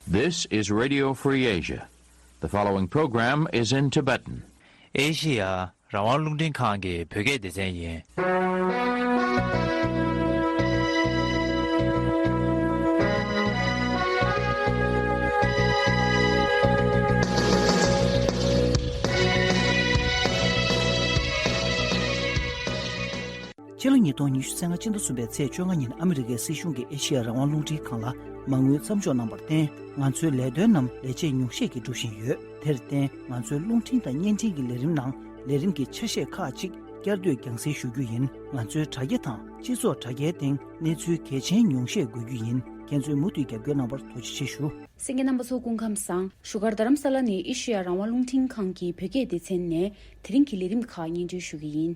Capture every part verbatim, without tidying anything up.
This is Radio Free Asia. The following program is in Tibetan. ཨེ་ཤི་ཡ་རང་དབང་རླུང་འཕྲིན་ཁང་གི་བོད་སྐད་སྡེ་ཚན་ཡིན། ཕྱི་ལོ་ཉིས་སྟོང་ཉི་ཤུ་རྩ་ལྔ་སྤྱི་ཟླ་གསུམ་པའི་ཚེས་བཅོ་ལྔ་ཉིན་ཨ་མི་རི་ཀའི་སྲིད་གཞུང་གིས་ཨེ་ཤི་ཡ་རང་དབང་རླུང་འཕྲིན་ཁང་ལ་མ་དངུལ་མཚམས་འཇོག་གནང་བར་བརྟེན། ང་ཚོའི་ལས་དོན་རྣམས་ལས་བྱེད་ཉུང་ཤས་ཀྱིས་སྒྲུབ་བཞིན་ཡོད། དེར་བརྟེན། ང་ཚོའི་རླུང་འཕྲིན་དང་བརྙན་འཕྲིན་གྱི་ལས་རིམ་ནང་ལས་རིམ་གྱི་ཆ་ཤས་ཁག་ཅིག་བསྐྱར་ཟློས་རྒྱང་སྲིང་ཞུ་རྒྱུ་ཡིན། ང་ཚོའི་དྲ་རྒྱ་དང་སྤྱི་ཚོགས་དྲ་རྒྱའི་སྟེང་གནས་ཚུལ་གལ་ཆེན་ཉུང་ཤས་འགོད་རྒྱུ་ཡིན། ཁྱེད་ཚོས་མུ་མཐུད་རྒྱབ་སྐྱོར་གནང་བར་ཐུགས་རྗེ་ཆེ་ཞུ། གསན་མཁན་རྣམ་པ་ཚོ་སྐུ་ཁམས་བཟང་། བཞུགས་སྒར་རྡ་རམ་ས་ལ་ནས་ཨེ་ཤེ་ཡ་རང་དབང་རླུང་འཕྲིན་ཁང་གི་བོད་སྐད་སྡེ་ཚན་ནས་དེ་རིང་གི་ལས་རིམ་ཁག་སྙན་སྒྲོན་ཞུ་གི་ཡིན།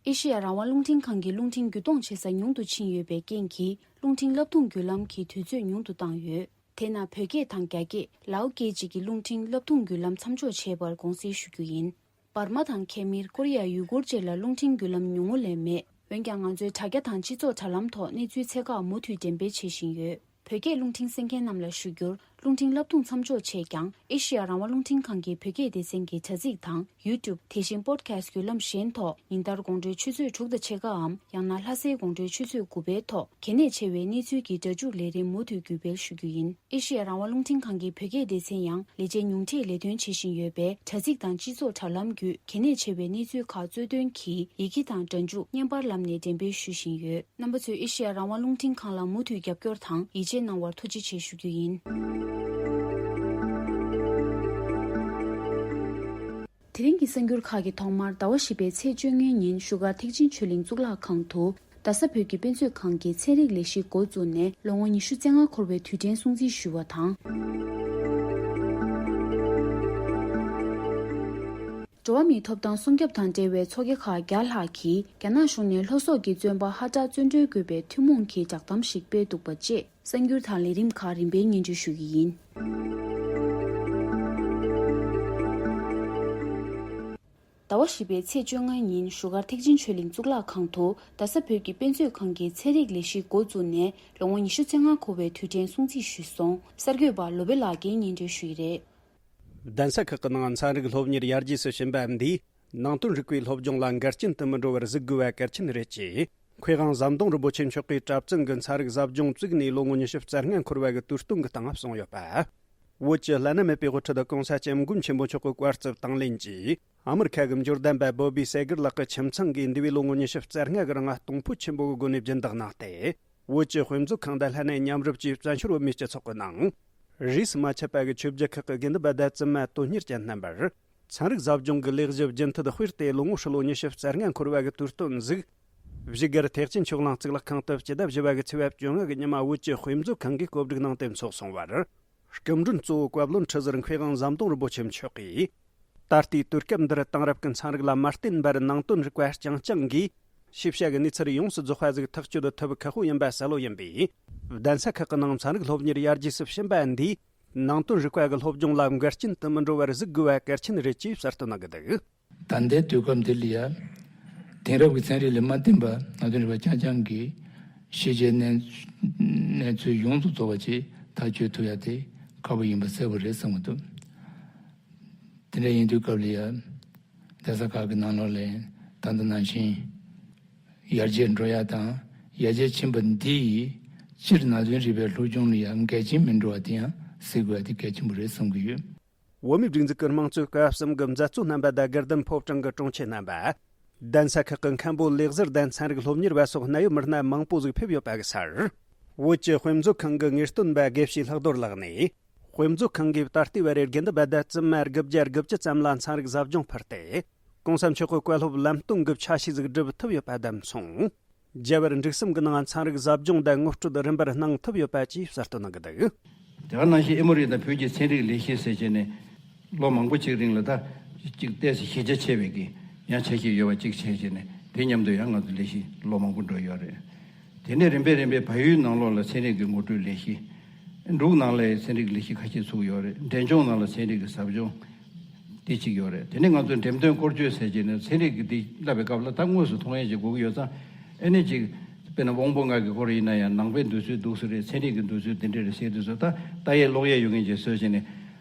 ཨེ་ཤེ་ཡ་རང་དབང་རླུང་འཕྲིན་ཁང་གི་རླུང་འཕྲིན་བརྒྱུད་གཏོང་བྱེད་ས་ཉུང་དུ་ཕྱིན་ཡོད་པའི་རྐྱེན་གྱིས། རླུང་འཕྲིན་བསླབ་གཏོང་བརྒྱུད་ལམ་གྱི་དུས་ཚོད་ཉུང་དུ་བཏང་ཡོད། དེས་ན་བོད་སྐད་དང་རྒྱ་སྐད། ལའོ་སྐད་བཅས་ཀྱི་རླུང་འཕྲིན་བསླབ་གཏོང་བརྒྱུད་ལམ་མཚམས་འཇོག་བྱས་པར་དགོངས་སེལ་ཞུ་རྒྱུ་ཡིན། འབར་མ་དང་ཁེ་མིར། ཀོ་རི་ཡ་ཡུ་གུར་བཅས་ལ་རླུང་འཕྲིན་བརྒྱུད་ལམ་ཉུང་ངུ་ལས་མེད། འོན་ཀྱང་ང་ཚོའི་དྲ་རྒྱ་དང་སྤྱི་ཚོགས་དྲ་ལམ་ཐོག་གནས་ཚུལ་ཚད་བཀག་མུ་མཐུད་འགྲེམས་སྤེལ་བྱེད་བཞིན་ཡོད། བོད་སྐད་རླུང་འཕྲིན་གསན་མཁན་རྣམས་ལ་ཞུ་རྒྱུར། རླུང་འཕྲིན་བསླབ་གཏོང་མཚམས་འཇོག་བྱས་ཀྱང་། ཨེ་ཤེ་ཡ་རང་དབང་རླུང་འཕྲིན་ཁང་གི་བོད་སྐད་སྡེ་ཚན་གྱི་དྲ་ཚིགས་དང་ཡུ་ཊུབ། དེ་བཞིན་པོཌ་ཁ་སི་བརྒྱུད་ལམ་གཞན་ཐོག་ཉིན་ལྟར་དགོང་དྲོའི་ཆུ་ཚོད་དྲུག་དང་ཕྱེད་ཀའམ། ཡང་ན་ལྷ་སའི་དགོང་དྲོའི་ཆུ་ཚོད་དགུ་པའི་ཐོག་གལ་གནད་ཆེ་བའི་གནས་ཚུལ་གྱི་སྒྲ་འཇུག་ལས་རིམ་མུ་མཐུད་བརྒྱུད་སྤེལ་ཞུ་རྒྱུ་ཡིན། ཨེ་ཤེ་ཡ་རང་དབང་རླུང་འཕྲིན་ཁང་གི་བོད་སྐད་སྡེ་ཚན་ཡང་ལས་བྱེད་ཉུང་འཕྲིས་ལས་དོན་བྱེད་བཞིན་ཡོད་པས། དྲ་ཚིགས་དང་སྤྱི་ཚོགས་དྲ་ལམ་བརྒྱུད་གལ་གནད་ཆེ་བའི་གནས་ཚུལ་ཁག་གཙོ་འདོན་གྱིས་ཡི་གེ་དང་སྒྲ་འཇུག་བརྙན་པར་ལམ་ནས་འགྲེམས་སྤེལ་ཞུ་བཞིན་ཡོད། རྣམ་པ་ཚོས་ཨེ་ཤེ་ཡ་རང་དབང་རླུང་འཕྲིན་ཁང་ལ་མུ་མཐུད་རྒྱབ་སྐྱོར་དང་ཡིད་ཆེས་གནང་བར་ཐུགས་རྗེ་ཆེ་ཞུ་རྒྱུ་ཡིན། དེ་རིང་གི་གསར་འགྱུར་ཁག་གི་ཐོག་མར་ཟླ་བ་བཞི་པའི་ཚེས་བཅོ་ལྔའི་ཉིན་བཞུགས་སྒར་ཐེག་ཆེན་ཆོས་གླིང་གཙུག་ལག་ཁང་དུ། རྡ་ས་བོད་ཀྱི་དཔེ་མཛོད་ཁང་གིས་ཚན་རིག་ལས་གཞི་འགོ་བཙུགས་ནས་ལོ་ངོ་ཉི་ཤུ་རྩ་ལྔ་འཁོར་བའི་དུས་དྲན་སྲུང་བརྩི་ཞུས་པ་དང་། འགྲོ་བ་མིའི་ཐོབ་ཐང་སྲུང་སྐྱོབ་དང་འབྲེལ་བའི་ཚོགས་སྡེ་ཁག་བརྒྱ་ལྷག་གིས་རྒྱ་ནག་གཞུང་ནས་ལྷོ་སོག་གི་བཙོན་པ་ཧ་ཏྲ་བཙོན་གྲོལ་དགོས་པའི་ཐུན་མོང་གི་བསྒྲགས་གཏམ་ཞིག་སྤེལ་འདུག་པ་བཅས། གསར་འགྱུར་དང་ལས་རིམ་ཁག་རིམ་པས་སྙན་སྒྲོན་ཞུ་གི་ཡིན། ཟླ་བ་བཞི་པའི་ཚེས་བཅོ་ལྔ་ཉིན་བཞུགས་སྒར་ཐེག་ཆེན་ཆོས་གླིང་གཙུག་ལག་ཁང་དུ་རྡ་ས་བོད་ཀྱི་དཔེ་མཛོད་ཁང་གིས་ཚན་རིག་ལས་གཞི་འགོ་བཙུགས་ནས་ལོ་ངོ་ཉི་ཤུ་རྩ་ལྔ་འཁོར་བའི་དུས་དྲན་སྲུང་བརྩི་ཞུས་སོང་། གསར་འགོད་པ་ལོ་པེ་ལགས་ཀྱིས་སྙན་སྒྲོན་ཞུས་རེད། གདན་ས་ཁག་གི་ནང་ཚན་རིག་སློབ་གཉེར་ཡར་རྒྱས་སུ་ཕྱིན་པ་འདིས་ནང་དོན་རིག་པའི་སློབ་སྦྱོང་ལ་འགལ་རྐྱེན་དུ་མི་འགྲོ་བར་གཟིགས་དགོས་པ་གལ་ཆེན་རེད་ཅེས། མཁས་དབང་ཟམ་གདོང་རིན་པོ་ཆེ་མཆོག་གིས་གྲྭ་བཙུན་གྱི་ཚན་རིག་ཟབ་སྦྱོང་བཙུགས་ནས་ལོ་ངོ་ཉི་ཤུ་རྩ་ལྔ་འཁོར་བ་གི་དུས་སྟོན་གྱི་སྟེང་གསུངས་ཡོད་པ། བོད་ཀྱི་བླ་ན་མེད་པའི་དབུ་ཁྲིད་གོང་ས་སྐྱབས་མགོན་ཆེན་པོ་མཆོག་གི་བཀའ་སྩལ་དང་ལེན་གྱིས། ཨ་མི་རི་ཁ་གི་འབྱོར་ལྡན་པ་བོ་བི་སེ་གར་ལགས་ཀྱི་ཁྱིམ་ཚང་གིས་འདས་པའི་ལོ་ངོ་ཉི་ཤུ་རྩ་ལྔ་གི་རིང་སྟོང་ཕོད་ཆེན་པོ་གི་སྒོ་ནས་སྦྱིན་བདག་གནང་སྟེ། བོད་ཀྱི་དཔེ་མཛོད་ཁང་དང་ལྷན་ནས་མཉམ་རུབ་ཀྱིས་བཙན་བྱོལ་བོད་མིའི་སྤྱི་ཚོགས་ཀྱི་ནང་། རིས་སུ་མ་ཆད་པ་གི་ཆོས་བརྒྱུད་ཁག་གི་དགེ་འདུན་པ་དང་བཙུན་མ་དོན་གཉེར་ཅན་རྣམ་པར། ཚན་རིག་ཟབ་སྦྱོང་གི་ལས་གཞི་རྒྱུན་མཐུད་སྤེལ་ཏེ་ལོ་ངོ་ཧྲིལ་བོ་ཉི་ཤུ་རྩ་ལྔ་འཁོར་བ་གི་དུས་སྟོན་ཟིག་བཞུགས་སྒར་ཐེག་ཆེན་ཆོས་གླིང་གཙུག་ལག་ཁང་དུ་སྤྱི་ཟླ་བཞི་པ་གི་ཚེས་པ་བཅོ་ལྔ་གི་ཉི་མ་བོད་ཀྱི་དཔེ་མཛོད་ཁང་གིས་གོ་སྒྲིག་གནང་སྟེ་འཚོགས་སོང་བར། སྐུ་མགྲོན་གཙོ་བོ་བཀའ་བློན་ཁྲི་ཟུར་མཁས་དབང་ཟམ་གདོང་རིན་པོ་ཆེ་མཆོག་གིས། ད་ལྟའི་དུས་སྐབས་འདིར་དེང་རབས་ཀྱི་ཚན་རིག་ལ་མ་བརྟེན་པར་ནང་དོན་རིག་པ་རྐྱང་རྐྱང་གིས་ཤེས་བྱ་གི་གནས་ཚུལ་ཡོངས་སུ་རྫོགས་པ་ཟིག་ཐག་གཅོད་ཐུབ་ཁག་པོ་ཡིན་པ་གསལ་བོ་ཡིན་པས། གདན་ས་ཁག་གི་ནང་ཚན་རིག་སློབ་གཉེར་ཡར་རྒྱས་སུ་ཕྱིན་པ་འདིས་ནང་དོན་རིག་པ་གི་སློབ་སྦྱོང་ལ་འགལ་རྐྱེན་དུ་མི་འགྲོ་བར་གཟིགས་དགོས་པ་གལ་ཆེན་རེད་ཅེས་གསལ་སྟོན་གནང་གི་འདུག་ད་ལྟའི་དུས་སྐབས་འདི་ལ་ཡ། དེང་རབས་ཀྱི་ཚན་རིག་ལ་མ་བརྟེན་པར་ནང་དོན་རིག་པ་རྐྱང་རྐྱང་གིས་ཤེས་བྱའི་གནས་གནས་ཚུལ་ཡོངས་སུ་རྫོགས་པ་ཅིག་ཐག་གཅོད་ཐུབ་ཡ་དེ་ཁག་པོ་ཡིན་པ་གསལ་པོ་རེད་བསམ་གྱི་འདུག་དེ་འདྲ་ཡིན་དུས་སྐབས་ལ་ཡ། གདན་ས་ཁག་གི་ནང་ལོགས་ལ་ད་ལྟ་ནང་བཞིན་ཡར་རྒྱས་འགྲོ་ཡ་དང་ཡར་རྒྱས་ཕྱིན་པ་འདི་ཡིས་སྤྱིར་ནང་དོན་རིག་པའི་སློབ་སྦྱོང་ལ་ཡང་འགལ་རྐྱེན་མི་འགྲོ་བ་དེ་ཡང་གཟིགས་དགོས་པ་དེ་གལ་ཆེན་པོ་རེད་བསམ་གྱི་ཡོད། བོད་མིའི་སྒྲིག་འཛུགས་ཀྱི་དམངས་གཙོའི་སྐབས་གསུམ་གྱི་མཛད་གཙོ་རྣམ་པ་དང་དགེ་ལྡན་ཕོ་བྲང་གི་དྲུང་ཆེ་རྣམ་པ། གདན་ས་ཁག་གི་མཁན་པོ་ལས་བཟོ་དང་ཚན་རིག་སློབ་གཉེར་བ་སོགས་གནད་ཡོད་མི་སྣ་མང་པོ་ཟིག་ཕེབས་ཡོད་པ་གི་སར། བོད་ཀྱི་དཔེ་མཛོད་ཁང་གི་ངེས་སྟོན་པ་དགེ་བཤེས་ལྷག་རྡོར་ལགས་ནས། དཔེ་མཛོད་ཁང་གིས་ད་ལྟའི་བར་དགེ་འདུན་པ་དང་བཙུན་མ་དགུ་བརྒྱ་དགུ་བཅུ་ཙམ་ལ་ཚན་རིག་ཟབ་སྦྱོང་ཕུལ་ཏེ། གོང་ས་མཆོག་གི་བཀའ་སློབ་ལམ་སྟོན་གྱི་ཆ་ཤས་ཟིག་སྒྲུབ་ཐུབ་ཡོད་པ་བདམས་སོང་། རྒྱ་བལ་འབྲུག་གསུམ་གྱི་ནང་ཚན་རིག་ཟབ་སྦྱོང་དང་ངོ་སྤྲོད་རིམ་པར་གནང་ཐུབ་ཡོད་པ་བཅས་གསལ་སྟོན་གནང་གི་འདུག་དེ་ག་ནང་བཞིན་ཨེ་མོ་རི་དང་བོད་ཀྱི་ཚན་རིག་ལས་གཞི་ཟེར་བྱས་ནས་ལོ་མང་པོ་ཅིག་རིང་ལ་ད་ཅིག་ཏོག་ཙམ་གཞི་རྒྱ་ཆེ་བའི་གི་ཡང་ཆ་ཤས་ཡོད་པ་ཅིག་བྱས་བྱས་ནས་དེ་མཉམ་དུ་ཡང་ང་ཚོ་ལས་གཞི་ལོ་མང་པོ་འགྲོ་ཡོད་རེད། དེ་ནས་རིམ་པས་རིམ་པས་བལ་ཡུལ་ནང་ལོགས་ལ་ཚན་རིག་གི་ངོ་སྤྲོད་ལས་གཞི། འབྲུག་ནང་ལ་ཚན་རིག་ལས་གཞི་ཁ་ཤས་ཚུགས་ཡོད་རེད། འབྲས་ལྗོངས་ནང་ལ་ཚན་རིག་གི་ཟབ་སྦྱོང་དེ་གཅིག་ཡོད་རེད། དེ་ནས་ང་ཚོ་འགྲེམས་སྟོན་སྐོར་སྐྱོད་ཟེར་གྱི་ནས་ཚན་རིག་གི་འདི་བསླབ་པའི་སྐབས་ལ་ད་དངོས་སུ་མཐོང་ཡས་ཅིག་དགོས་ཀྱི་ཡོད་ཙང་ཨེ་ནས་ཅིག་ དཔེར་ན་དབང་པོ་ལྔ་གི་སྐོར་ཡིན་ན་ཡང་ནང་པའི་འདོད་ཚུལ་འདུག་སེ་རེད། ཚན་རིག་གི་འདོད་ཚུལ་འདི་འདྲ་རེད་ཟེར་དུས་སུ་ད་ལྟ་ཡས་ཀློག་ཡས་ཡོད་མཁན་ཅིག་བཟོས་བྱས་ནས་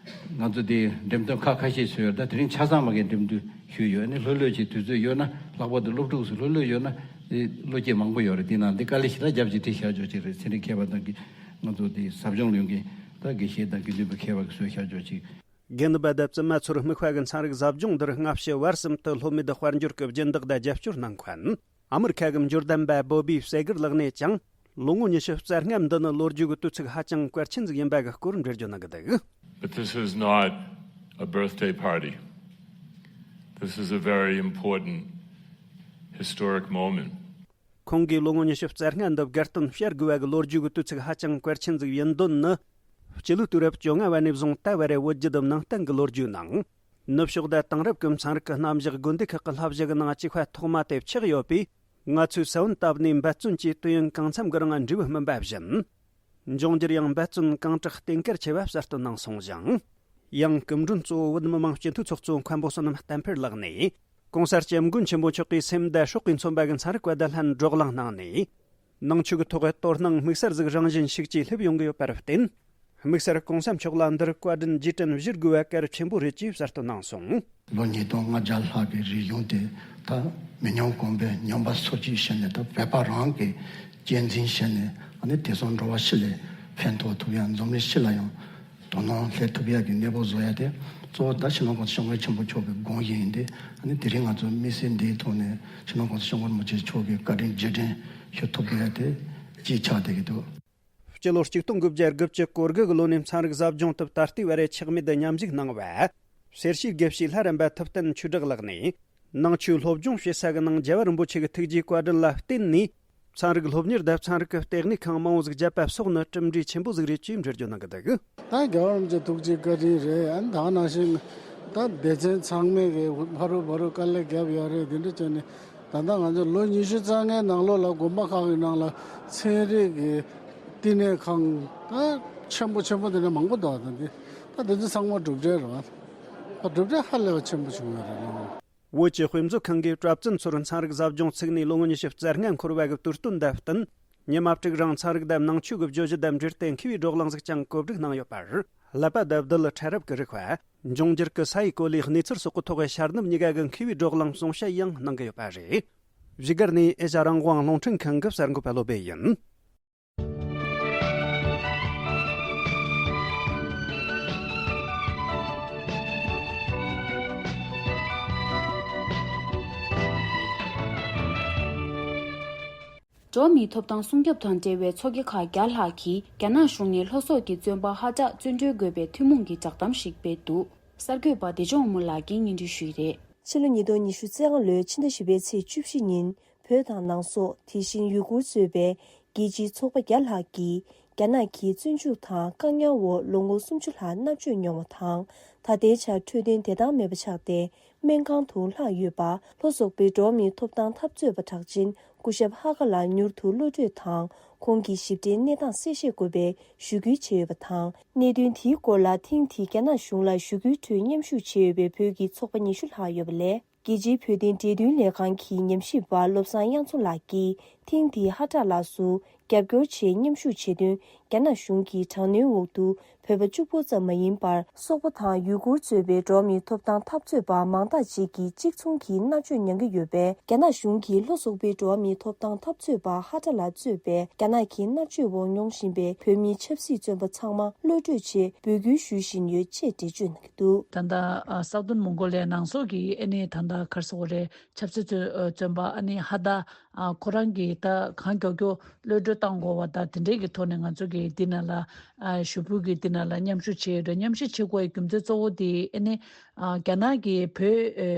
ང་ཚོ་དེ་འགྲེམས་སྟོན་ཁག་ཁ་ཤས་བཟོས་ཡོད། ད་དེ་རིང་ཆ་ཚང་མ་གི་འགྲེམས་སྟོན་ཞུས་ཡོད། ཨ་ནི་ལྷོད་ལྷོད་ཅིག་དུས་ཚོད་ཡོད་ན་ལྷག་པར་དུ་སློབ་ཕྲུག་ཚོ་ལྷོད་ལྷོད་ཡོད་ན་དེ་བློ་སྐྱེད་མང་པོ་ཡོད་རེད། དེ་ནང་འདི་དཀའ་ལས་ཞེ་དྲག་རྒྱབ་ཅིག་དེ་བཞག་ཆོག་ཅིག་རེད། ཚན་རིག་མཁས་པ་དང་གི་ང་ཚོ་དེ་ཟབ་སྦྱོང་ལ་ཡོང་མཁན་ད་དགེ་བཤེས་དང་དགེ་འདུན་པ་མཁས་པ་གི་བཟོས་བཞག་ཆོག་ཅིག་དགེ་འདུན་པ་དང་བཙུན་མ་ཚོར་དམིགས་པ་གི་ཚན་རིག་ཟབ་སྦྱོང་འདིར་སྔ་ཕྱི་བར་གསུམ་དུ་ལྷོ་མེད་དཔལ་འབྱོར་གྱི་སྦྱིན་བདག་དང་རྒྱབ་སྐྱོར་གནང་མཁན། ཨ་མི་རི་ཁ་གི་འབྱོར་ལྡན་པ་བོ་བི་སེ་གིར་ལགས་ནས་ཀྱང་ལོ་ངོ་ཉི་ཤུ་རྩ་ལྔ་འདི་ནི་ལོ་རྒྱུས་ཀྱི་དུས་ཚིགས་ཧ་ཅང་གལ་ཆེན་ཟིག་ཡིན་པ་གི་སྐོར་འགྲེལ་བརྗོད་གནང་གི་འདུག But this is not a birthday party. This is a very important historic moment. ཁོང་གིས་ལོ་ངོ་ཉི་ཤུ་རྩ་ལྔ་འདི་དགའ་སྟོན་བྱ་དགོས་པ་གི་ལོ་རྒྱུས་ཀྱི་དུས་ཚིགས་ཧ་ཅང་གལ་ཆེན་ཟིག་ཡིན་དོན་ནི། སྤྱི་ལོའི་དུས་རབས་བཅོ་ལྔ་བ་ནས་བཟུང་ད་བར་བོད་བརྒྱུད་ནང་བསྟན་གྱི་ལོ་རྒྱུས་ནང་། ནུབ་ཕྱོགས་དང་དེང་རབས་ཀྱི་ཚན་རིག་གི་རྣམ་གཞག་དགོན་སྡེ་ཁག་གི་བསླབ་བྱ་གི་ནང་གཅིག་པ་ཐོག་མ་དེ་ཆགས་ཡོད་པས། ང་ཚོས་ས་བོན་བཏབ་ནས་འབད་བརྩོན་གྱིས་དུས་ཡུན་གང་འཚམ་གྱི་རིང་འབྲས་བུ་སྨིན་པ་བཞིན། འབྱུང་འགྱུར་ཡང་འབད་བརྩོན་གང་དྲག་བརྟན་སྐར་ཆེ་བ་གསལ་སྟོན་གནང་སོང་ཞིང་། ཡང་སྐུ་མགྲོན་གཙོ་བོ་བོད་མི་མང་སྤྱི་འཐུས་ཚོགས་གཙོ་མཁན་པོ་བསོད་ནམས་བསྟན་འཕེལ་ལགས་ནས། ྋགོང་ས་ྋསྐྱབས་མགོན་ཆེན་པོ་མཆོག་གིས་སེམས་དང་སྲོག་གིས་མཚོན་པ་གི་ཚན་རིག་པ་དང་ལྷན་བགྲོ་གླེང་གནང་ནས། ནང་ཆོས་ཀྱི་ཐོག་གི་དོ་སྣང་དམིགས་བསལ་ཟིག་རང་བཞིན་ཤུགས་ཀྱིས་སླེབས་ཡོང་གི་ཡོད་པར་བརྟེན། དམིགས་བསལ་ྋགོང་ས་མཆོག་ལ་འདིར་བཀའ་དྲིན་རྗེས་དྲན་ཞུ་དགོས་པ་གལ་ཆེན་པོ་རེད་ཅེས་གསལ་སྟོན་གནང་སོང་། ལོ་ཉིས་སྟོང་ལྔ་བརྒྱ་ལྷག་གི་རིང་ཡོང་སྟེ་ད་མི་ཉམས་གོང་འཕེལ་ཉམས་པ་སོར་ཆུད་བྱས་ནས་ད་བོད་པ་རང་གི་གཅེས་འཛིན་བྱས་ནས་ཨ་ནི་དེང་སང་འགྲོ་བ་སྤྱི་ལ་ཕན་ཐོགས་ཐུབ་ཡ། འཛམ་གླིང་སྤྱི་ལ་ཡང་དོ་སྣང་སླེབས་ཐུབ་ཡ་གི་གནས་བབ་བཟོ་ཡ་དེ་གཙོ་བོ་ད་སྤྱི་ནོར་༸གོང་ས་༸སྐྱབས་མགོན་ཆེན་པོ་མཆོག་གི་དགོངས་གཞི་ཡིན་ཏེ། ཨ་ནི་དེ་རིང་ང་ཚོ་དམིགས་བསལ་འདིའི་ཐོག་ནས་སྤྱི་ནོར་༸གོང་ས་༸སྐྱབས་མགོན་རིན་པོ་ཆེ་མཆོག་གི་བཀའ་དྲིན་རྗེས་དྲན་ཞུ་ཐུབ་དགོས་ཡ་དེ་གཅིག་ཆགས་བསྡད་ཀྱི་འདུག་སྤྱི་ལོ་གཅིག་སྟོང་དགུ་བརྒྱ་དགུ་བཅུ་གོ་དགུ་གི་ལོ་ནས་ཚན་རིག་ཟབ་སྦྱོང་དུ་ད་ལྟའི་བར་ཆག་མེད་དུ་མཉམ་ཞུགས་གནང་བ། སེར་བྱེས་དགེ་བཤེས་ལྷ་རམས་པ་ཐུབ་བསྟན་ཆོས་གྲགས་ལགས་ནས། ནང་ཆོས་སློབ་སྦྱོང་བྱེད་ས་གི་ནང་རྒྱལ་བ་རིན་པོ་ཆེ་གི་ཐུགས་རྗེའི་བཀའ་དྲིན་ལ་བརྟེན་ནས། ཚན་རིག་སློབ་གཉེར་དང་ཚན་རིག་གི་ལྟེ་གནས་ཁང་མང་བོ་ཟིག་བརྒྱབ་པ་སོགས་ནི་གྲུབ་འབྲས་ཆེན་པོ་ཟིག་རེད་ཅེས་འགྲེལ་བརྗོད་གནང་གི་འདུག་ད་རྒྱལ་བ་རིན་པོ་ཆེ་ཐུགས་རྗེ་བཀའ་དྲིན་རེད། ཨ་ནི་ད་ག་ནང་བཞིན་ད་སྡེ་ཚན་ཚང་མས་གི་ཕ་རུ་ཕ་རུ་དཀའ་ལས་བརྒྱབ་ཡོད་རེད། དེ་འདྲ་བྱས་ནས་ད་ལྟ་ང་ཚོ་ལོ་ཉི་ཤུ་རྩ་ལྔའི་ནང་ལོགས་ལ་དགོན་པ་ཁག་གི་ནང་ལ་ཚན་རིག་གི་བསྟི་གནས་ཁང་ད་ཆེན་པོ་ཆེན་པོ་དེ་འདྲ་མང་པོ་འདུག་ད་འདི་ད་འདི་ཚོ་ཚང་མ་གྲུབ་འབྲས་རེད་བ། ད་གྲུབ་འབྲས་ཧ་ལས་པ་ཆེན་པོ་བྱུང་ཡོད་རེད། བོད་ཀྱི་དཔེ་མཛོད་ཁང་གིས་གྲྭ་བཙུན་ཚོར་ཚན་རིག་ཟབ་སྦྱོང་ཚུགས་ནས་ལོ་ངོ་ཉི་ཤུ་རྩ་ལྔ་འཁོར་བ་གི་དུས་སྟོན་དང་བསྟུན། ཉི་མ་དྲུག་རིང་ཚན་རིག་དང་ནང་ཆོས་ཀྱི་བརྗོད་གཞི་དང་འབྲེལ་ཏེ་མཁས་པའི་བགྲོ་གླེང་ཟིག་ཀྱང་གོ་སྒྲིག་གནང་ཡོད་པར། ཀླད་པ་དང་རྡུལ་ཕྲ་རབ་ཀྱི་རིག་པ། འབྱུང་འགྱུར་གྱི་ས་ཡི་གོ་ལའི་གནས་ཚུལ་སོགས་ཀྱི་ཐོག་ཤར་ནུབ་གཉིས་ཀ་གི་མཁས་པའི་བགྲོ་གླེང་གསུང་བཤད་ཡང་གནང་གི་ཡོད་པ་རེད། བཞུགས་སྒར་ནས་ཨེ་ཤ་རང་དབང་རླུང་འཕྲིན་ཁང་གི་གསར་འགོད་པ་བློ་བྷེ་ཡིན། འགྲོ་བ་མིའི་ཐོབ་ཐང་སྲུང་སྐྱོབ་དང་འབྲེལ་བའི་ཚོགས་སྡེ་ཁག་བརྒྱ་ལྷག་གིས་རྒྱ་ནག་གཞུང་ནས་ལྷོ་སོག་གི་བཙོན་པ་ཧ་ཀྲག་བཙོན་གྲོལ་དགོས་པའི་ཐུན་མོང་གི་བསྒྲགས་གཏམ་ཞིག་སྤེལ་འདུག་གསར་འགོད་པ་བདེ་སྐྱོང་དམུ་ལགས་ཀྱིས་སྙན་སྒྲོན་ཞུས་རེད། ཕྱི་ལོ་ཉིས་སྟོང་ཉི་ཤུ་རྩ་ལྔ་ལོའི་ཕྱི་ཟླ་བཞི་པའི་ཚེས་བཅུ་བཞི་ཉིན་བོད་དང་ནང་སོག་དེ་བཞིན་ཡུ་གུར་གཙོས་པའི་རྒྱལ་སྤྱིའི་ཚོགས་པ་བརྒྱ་ལྷག་གིས་རྒྱ་ནག་གིས་བཙོན་འཇུག་དང་བཀག་ཉར་འོག་ལོ་ངོ་སུམ་ཅུ་ལྷག་མནར་གཅོད་མྱོང་བ་དང་། ད་ལྟའི་ཆར་འཕྲོད་བསྟེན་བདེ་ཐང་མེད་པ་ཆགས་ཏེ། སྨན་ཁང་དུ་ལྷག་ཡོད་པ། ལྷོ་སོག་པའི་འགྲོ་བ་མིའི་ཐོབ་ཐང་འཐབ་རྩོད་པ་གྲགས་ཅན་སྐུ་ཞབས་ཧ་ཀ་ལགས་མྱུར་དུ་གློད་གྲོལ་དང་། ཁོང་གི་ཞིབ་ཕྲའི་གནས་སྟངས་གསལ་བཤད་དགོས་པའི་ཞུ་སྐུལ་བྱས་ཡོད་པ་དང་། གནད་དོན་དེའི་སྐོར་ལ་ཐེངས་འདིའི་རྒྱ་ནག་གཞུང་ལ་ཞུ་སྐུལ་ཁྲོད་མཉམ་ཞུགས་བྱས་ཡོད་པའི་བོད་ཀྱི་ཚོགས་པ་ཉི་ཤུ་ལྷག་ཡོད་པ་ལས། རྒྱལ་སྤྱིའི་བོད་དོན་འབྲེལ་མཐུད་ལས་ཁང་གི་ཉམས་ཞིབ་པ་བློ་བཟང་དབྱངས་མཚོ་ལགས་ཀྱིས། ཐེངས་འདིའི་ཧ་ཀྲག་ལགས་སུ་རྒྱབ་སྐྱོར་ཆེད་མཉམ་ཞུགས་བྱེད་དོན། རྒྱ་ནག་གཞུང་གིས་དྲག་གནོན་འོག་ཏུ་བོད་པ་གཅིག་པུ་ཙམ་མ་ཡིན་པར། སོག་པོ་དང་ཡུ་གུར་གཙོས་པའི་འགྲོ་བ་མིའི་ཐོབ་ཐང་འཐབ་རྩོད་པ་མང་དག་ཅིག་གིས་གཅིག་མཚུངས་ཀྱིས་མནར་གཅོད་མྱང་གི་ཡོད་པས། རྒྱ་ནག་གཞུང་གིས་ལྷོ་སོག་པོའི་འགྲོ་བ་མིའི་ཐོབ་ཐང་འཐབ་རྩོད་པ་ཧ་ཀྲག་ལགས་གཙོས་པའི་རྒྱ་ནག་གི་མནར་གཅོད་འོག་མྱོང་བཞིན་པའི་བོད་མིའི་ཆབ་སྲིད་བཙོན་པ་ཚང་མ་གློད་གྲོལ་ཆེད་འབོད་སྐུལ་ཞུ་བཞིན་ཡོད་ཅེས་འགྲེལ་བརྗོད་གནང་གི་འདུག་ད་ལྟ་ཨ་སག་སྟོན་མོང་གོ་ལི་ཡ་ནང་སོག་གི་ཨ་ནི་ད་ལྟ་ག་རེ་ཟེར་དགོས་རེད། ཆབ་སྲིད་བཙོན་ཨ་བཙོན་པ་ཨ་ནི་ཧ་ད་ཨ་ཁོ་རང་གིས་ད་གང་མགྱོགས་མགྱོགས་གློད་གྲོལ་བཏང་དགོས་པ་དང་དེ་འདྲའི་གི་ཐོག་ནས་ང་ཚོ་གི་འདི་ནང་ལ་ཨ་ཞུ་སྐུལ་གི་འདི་ནང་ལ་མཉམ་ཞུགས་བྱས་ཡོད་རེད། མཉམ་ཞུགས་བྱེད་དགོས་པའི་རྒྱུ་མཚན་གཙོ་བོ་དེ་ཨ་ནི་ཨ་རྒྱ་ནག་གིས་བོད་ཨ་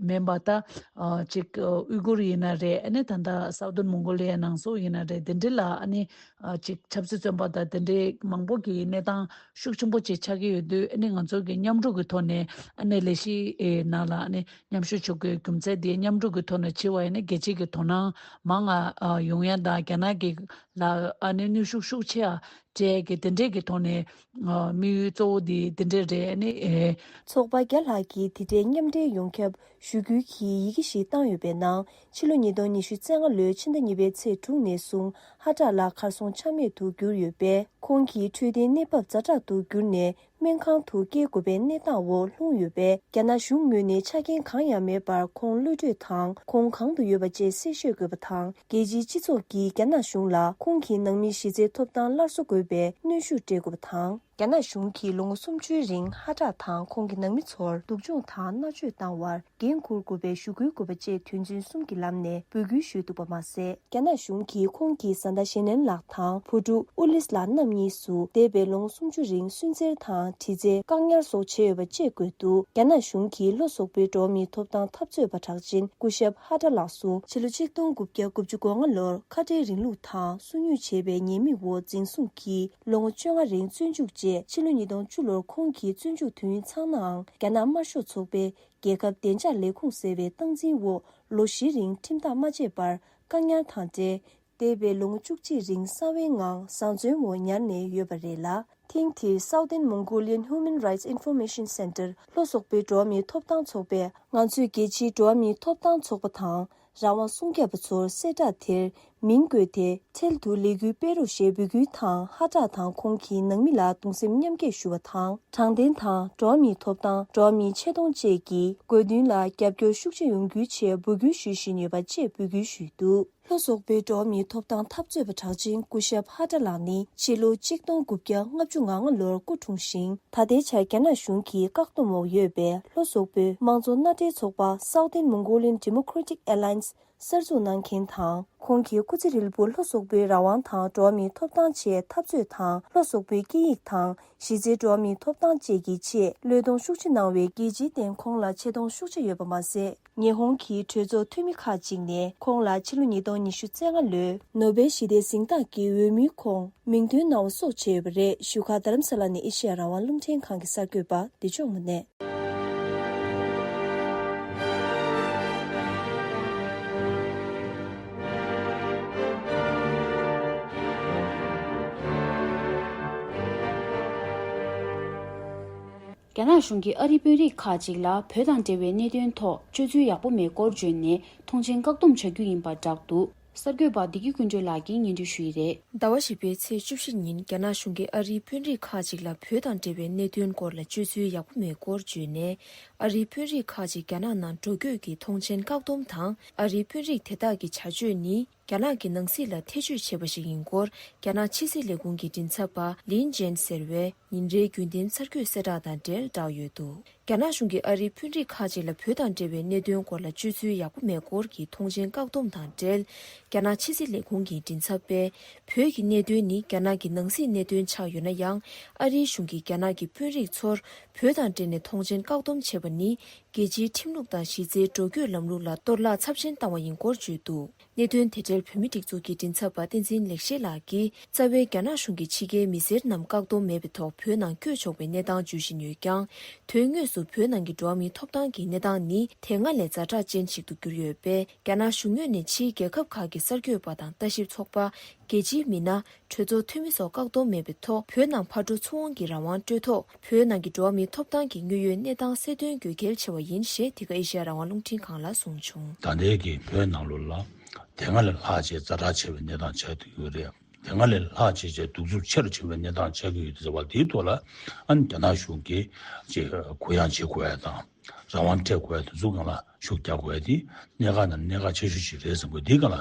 མིན་པ་ད་ཨ་ཅིག་ཨ་ཨུ་གུར་ཡིན་ན་རེད། ཨ་ནི་ད་ལྟ་སག་སྟོན་མོང་གོ་ལི་ཡ་ནང་སོག་ཡིན་ན་རེད། དེ་འདྲ་ལ་ཨ་ནི་ཨ་ཅིག་ཆབ་སྲིད་བཙོན་པ་དང་དེ་འདྲའི་མང་པོ་གི་གནས་སྟངས་ཤུགས་ཆེན་པོ་ཅིག་ཆགས་ཀྱི་ཡོད་དུས། ཨ་ནི་ང་ཚོ་གི་མཉམ་རུབ་ཀྱི་ཐོག་ནས་ཨ་ནི་ལས་གཞི་ཨེ་ནང་ལ་ཨ་ནི་མཉམ་ཞུགས་བྱེད་དགོས་རྒྱུ་མཚན་དེ་མཉམ་རུབ་ཀྱི་ཐོག་ནས་བྱས་པ་ཡིན་ན་རྒྱལ་སྤྱི་གི་དོ་སྣང་མང་ང་ཨ་ཡོང་ཡ་དང་། རྒྱ་ནག་གི་ ལ་ཨ་ནི་གནོན་ཤུགས་ཤུགས་ཆེ་བ་སྤྲད་ཀྱི་དེ་འདྲས་ཀྱི་ཐོག་ནས་དམིགས་ཡུལ་གཙོ་བོ་དེ་དེ་འདྲས་རེད། ཨ་ནི་ཨེ། ཚོགས་པ་བརྒྱ་ལྷག་གིས་དེ་འདྲའི་མཉམ་འབྲེལ་ཡོང་ཁྱབ་ཞུ་སྐུལ་གྱིས་ཡི་གེ་ཞིག་བཏང་ཡོད་པའི་ནང་ཕྱི་ལོ་ཉིས་སྟོང་ཉི་ཤུ་རྩ་ལྔ་ལོའི་ཕྱི་ཟླ་གཉིས་པའི་ཚེས་དྲུག་ནས་བཟུང་ཧ་ཀྲག་ལགས་གར་སོང་ཆ་མེད་དུ་གྱུར་ཡོད་པས། ཁོང་གི་འཕྲོད་བསྟེན་གནས་བབ་ཛ་དྲག་ཏུ་གྱུར་ནས། སྨན་ཁང་དུ་སྐྱེལ་དགོས་པའི་གནས་སྟངས་འོག་ལྷུང་ཡོད་པས། རྒྱ་ནག་གཞུང་ངོས་ནས་ཆ་རྐྱེན་གང་ཡང་མེད་པར་ཁོང་གློད་གྲོལ་དང་ཁོང་གང་དུ་ཡོད་པ་བཅས་གསལ་བཤད་དགོས་པ་དང་། རྒྱལ་སྤྱིའི་སྤྱི་ཚོགས་ཀྱིས་རྒྱ་ནག་གཞུང་ལ་ཁོང་གི་ནང་མིའི་གཞི་རྩའི་ཐོབ་ཐང་སླར་གསོ་དགོས་པའི་གནོན་ཤུགས་སྤྲད་དགོས་པ་དང་། རྒྱ་ནག་གཞུང་གིས་ལོ་ངོ་སུམ་ཅུའི་རིང་ཧ་ཀྲག་དང་ཁོང་གི་ནང་མི་ཚོར་སྡུག་སྦྱོང་དང་མནར་གཅོད་བཏང་བར་འགན་འཁུར་དགོས་པའི་ཞུ་སྐུལ་དགོས་པ་བཅས་དོན་ཚན་གསུམ་གྱི་ལམ་ནས་འབོད་སྐུལ་ཞུས་འདུག་པ་མ་ཟད། རྒྱ་ནག་གཞུང་གིས་ཁོང་གི་བཟའ་ཟླ་ཞེ་ནན་ལགས་དང་བུ་ཕྲུག་ཨུ་ལིས་ལགས་རྣམ་གཉིས་སུ་འདས་པའི་ལོ་ངོ་སུམ་ཅུ་རིང་སུན་གཙེར་དང་དྲི་རྩད། བཀག་ཉར་སོགས་བྱས་ཡོད་པ་བཅས་བཀོད་འདུག་རྒྱ་ནག་གཞུང་གིས་ལྷོ་སོག་པོའི་འགྲོ་བ་མིའི་ཐོབ་ཐང་འཐབ་རྩོད་པ་གྲགས་ཅན་སྐུ་ཞབས་ཧ་ཀྲག་ལགས་སུ་ཕྱི་ལོ་ཆིག་སྟོང་དགུ་བརྒྱ་དགུ་བཅུ་གོ་ལྔ་ལོར་ཁ་བྲལ་རིང་ལུགས་དང་སོ་ཉུལ་བྱས་པའི་ཉེས་དམིགས་འོག་འཛིན་བཟུང་གིས་ལོ་ངོ་བཅོ་ལྔ་རིང་བཙོན་འཇུག་བཅས། ཕྱི་ལོ་ཉིས་སྟོང་བཅུ་ལོར་ཁོང་གི་བཙོན་འཇུག་དུས་ཡུན་ཚང་ནའང་། རྒྱ་ནག་དམར་ཤོག་ཚོགས་པའི་རྒྱལ་ཁབ་བདེ་འཇགས་ལས་ཁུངས་ཟེར་བའི་སྟངས་འཛིན་འོག་ལོ་བཞི་རིང་ཁྲིམས་ཐག་མ་བཅད་པར་བཀག་ཉར་དང་འབྲེལ། འདས་པའི་ལོ་ངོ་བཅུ་གཅིག་རིང་གསང་བའི་ངང་བཟང་བཙོན་འོག་ཉར་ནས་ཡོད་པ་རེད་ལ། ཐེངས་འདིར་Southern Mongolian Human Rights Information Center ལྷོ་སོག་པོའི་འགྲོ་བ་མིའི་ཐོབ་ཐང་ཚོགས་པས། ང་ཚོས་རྒྱལ་སྤྱིའི་འགྲོ་བ་མིའི་ཐོབ་ཐང་ཚོགས་པ་དང་། རང་དབང་སྲུང་སྐྱོབ་པ་ཚོར་གསལ་བསྒྲགས་དེར་མིང་བཀོད་དེ། འཕྲལ་དུ་ལས་འགུལ་སྤེལ་རོགས་ཞེས་འབོད་སྐུལ་དང་། ཧ་ཀྲག་དང་ཁོང་གི་ནང་མི་ལ་གདུང་སེམས་མཉམ་སྐྱེད་ཞུ་བ་དང་། དྲང་བདེན་དང་འགྲོ་བ་མིའི་ཐོབ་ཐང་། འགྲོ་བ་མིའི་ཆེ་མཐོང་བཅས་ཀྱི་དགོས་འདུན་ལ་རྒྱབ་སྐྱོར་ཤུགས་ཆེ་ཡོང་རྒྱུའི་ཆེད་འབོད་སྐུལ་ཞུ་བཞིན་ཡོད་པ་བཅས་འབོད་སྐུལ་ཞུས་འདུག་ལྷོ་སོག་པོའི་འགྲོ་བ་མིའི་ཐོབ་ཐང་འཐབ་རྩོད་པ་གྲགས་ཅན་སྐུ་ཞབས་ཧ་ཀྲག་ལགས་ནི་ཕྱི་ལོ་ཆིག་སྟོང་དགུ་བརྒྱ་ལྔ་བཅུ་ང་ལྔ་ལོར་སྐུ་འཁྲུངས་ཤིང་། ད་ལྟའི་ཆར་རྒྱ་ནག་གཞུང་གི་བཀག་སྡོམ་འོག་ཡོད་པའི་ལྷོ་སོག་པོའི་དམངས་གཙོ་མནའ་འབྲེལ་ཚོགས་པ་Southern Mongolian Democratic Alliance གསར་འཛུགས་གནང་མཁན་དང་། ཁོང་གིས་སྐུ་ཚེ་ཧྲིལ་པོར་ལྷོ་སོག་པོའི་རང་དབང་དང་འགྲོ་བ་མིའི་ཐོབ་ཐང་ཆེད་འཐབ་རྩོད་དང་། ལྷོ་སོག་པོའི་སྐད་ཡིག་དང་གཞི་རྩའི་འགྲོ་བ་མིའི་ཐོབ་ཐང་བཅས་ཀྱི་ཆེད་བློས་གཏོང་ཤུགས་ཆེ་གནང་བས། རྒྱལ་སྤྱིའི་སྟེང་ཁོང་ལ་ཆེ་མཐོང་ཤུགས་ཆེ་ཡོད་པ་མ་ཟད། ཉི་ཧོང་གི་གྲོས་ཚོགས་འཐུས་མི་ཁག་ཅིག་ནས་ཁོང་ལ་ཕྱི་ལོ་ཉིས་སྟོང་ཉི་ཤུ་རྩ་ལྔ་ལོའི་ནོ་བེལ་ཞི་བདེའི་གཟེངས་རྟགས་ཀྱི་འོས་མིའི་ཁོངས་མིང་འདོན་གནང་བ་སོགས་བྱས་ཡོད་པ་རེད། བཞུགས་སྒར་རྡ་རམ་ས་ལ་ནས་ཨེ་ཤེ་ཡ་རང་དབང་རླུང་འཕྲིན་ཁང་གི་གསར་འགོད་པ་བདེ་མཆོག་དངོས་གནས། རྒྱ་ནག་གཞུང་གིས་ཨ་རིའི་དཔོན་རིགས་ཁག་ཅིག་ལ་བོད་དང་འབྲེལ་བའི་གནད་དོན་ཐོག་སྤྱོད་ཚུལ་ཡག་པོ་མེད་སྐོར་བརྗོད་ནས་མཐོང་མཆན་བཀག་སྡོམ་བྱ་རྒྱུ་ཡིན་པ་བསྒྲགས་འདུག་གསར་འགོད་པ་བདེ་སྐྱིད་ཀུན་སྒྲོན་ལགས་ཀྱིས་སྙན་སྒྲོན་ཞུ་ཡི་རེད། ཟླ་བ་བཞི་པའི་ཚེས་བཅུ་བཞི་ཉིན་རྒྱ་ནག་གཞུང་གིས་ཨ་རིའི་དཔོན་རིགས་ཁག་ཅིག་ལ་བོད་དང་འབྲེལ་བའི་གནད་དོན་སྐོར་ལ་སྤྱོད་ཚུལ་ཡག་པོ་མེད་སྐོར་བརྗོད་ནས། ཨ་རིའི་དཔོན་རིགས་ཁག་ཅིག་རྒྱ་ནག་ནང་འགྲོ་སྐྱོད་ཀྱི་མཐོང་མཆན་བཀག་སྡོམ་དང་། ཨ་རིའི་དཔོན་རིགས་དེ་དག་གི་བྱ་སྤྱོད་ནི། རྒྱ་ནག་གི་ནང་སྲིད་ལ་ཐེ་བྱུས་བྱས་པ་ཞིག་ཡིན་སྐོར། རྒྱ་ནག་ཕྱི་སྲིད་ལས་ཁུངས་ཀྱི་མགྲིན་ཚབ་པ་ལིན་ཅན་ཟེར་བས་ཉིན་རེའི་རྒྱུན་ལྡན་གསར་འགོད་གསལ་བསྒྲགས་དང་འབྲེལ་བསྒྲགས་ཡོད་འདུག་རྒྱ་ནག་གཞུང་གིས་ཨ་རིའི་དཔོན་རིགས་ཁག་ཅིག་ལ་བོད་དང་འབྲེལ་བའི་གནད་དོན་སྐོར་ལ་སྤྱོད་ཚུལ་ཡག་པོ་མེད་སྐོར་གྱི་མཐོང་མཆན་བཀག་སྡོམ་དང་འབྲེལ། རྒྱ་ནག་ཕྱི་སྲིད་ལས་ཁུངས་ཀྱི་མགྲིན་ཚབ་པས། བོད་ཀྱི་གནད་དོན་ནི་རྒྱ་ནག་གི་ནང་སྲིད་གནད་དོན་ཆགས་ཡོད་ན་ཡང་། ཨ་རིའི་གཞུང་གིས་རྒྱ་ནག་གི་དཔོན་རིགས་ཚོར་བོད་དང་འབྲེལ་ནས་མཐོང་མཆན་བཀག་སྡོམ་བྱས་པ་ནི། རྒྱལ་སྤྱིའི་ཁྲིམས་ལུགས་དང་གཞི་རྩའི་འགྲོ་སྐྱོད་ལམ་ལུགས་ལ་གཏོར་བརླག་ཚབས་ཆེན་བཏང་བ་ཡིན་སྐོར་བརྗོད་འདུག་གནད་དོན་དེ་འབྲེལ་བོད་མིའི་སྒྲིག་འཛུགས་ཀྱི་མགྲིན་ཚབ་པ་བསྟན་འཛིན་ལེགས་བཤད་ལགས་ཀྱིས། རྩ་བའི་རྒྱ་ནག་གཞུང་གིས་ཕྱི་རྒྱལ་མི་སེར་རྣམས་བཀག་སྡོམ་མེད་པའི་ཐོག་བོད་ནང་བསྐྱོད་ཆོག་པའི་གནས་སྟངས་བརྗོད་བཞིན་ཡོད་ཀྱང་། དོན་དངོས་སུ་བོད་ནང་གི་འགྲོ་བ་མིའི་ཐོབ་ཐང་གི་གནས་སྟངས་ནི་དེ་སྔ་ལས་ཛ་དྲག་ཅན་ཞིག་ཏུ་གྱུར་ཡོད་པས། རྒྱ་ནག་གཞུང་ངོས་ནས་ཕྱིའི་རྒྱལ་ཁབ་ཁག་གི་གསར་འགོད་པ་དང་ལྟ་ཞིབ་ཚོགས་པ། རྒྱལ་སྤྱིའི་མི་སྣ། གྲོས་ཚོགས་འཐུས་མི་སོགས་བཀག་སྡོམ་མེད་པའི་ཐོག་བོད་ནང་ཕར་འགྲོ་ཚུར་འོང་གི་རང་དབང་སྤྲོད་ཐོག་བོད་ནང་གི་འགྲོ་བ་མིའི་ཐོབ་ཐང་གི་དངོས་ཡོད་གནས་སྟངས་གསལ་སྟོན་དགོས་གལ་ཆེ་བ་ཡིན་ཞེས་འདི་ག་ཨེ་ཤེ་ཡ་རང་དབང་རླུང་འཕྲིན་ཁང་ལ་གསུངས་བྱུང་། ད་ལྟའི་གི་བོད་ནང་ལོགས་ལ་དེ་སྔ་ལས་ལྷག་བཅས་ཛ་དྲག་ཆེ་བའི་གནས་སྟངས་ཆགས་ཀྱི་ཡོད་རེད། དེ་སྔ་ལས་ལྷག་བཅས་བཅས་གདུག་རྩུབ་ཆེ་རུ་ཕྱིན་པའི་གནས་སྟངས་ཆགས་ཀྱི་ཡོད་དུས་ཙམ་པ་དེའི་ཐོག་ལ་ཨ་ནི་རྒྱ་ནག་གཞུང་གིས་ཅིག་གུ་ཡངས་བྱེད་དགོས་ཡ་དང་། རང་དབང་སྤྲད་དགོས་ཡ་དེ་ཚོ་སྒང་ལ་ཤུགས་རྒྱག་དགོས་ཡ་དེ་གནད་འགག་ནང་གནད་འགག་ཆེ་ཤོས་ཤིག་རེད་བསམ་གི་འདུག་འདིའི་སྒང་ལ་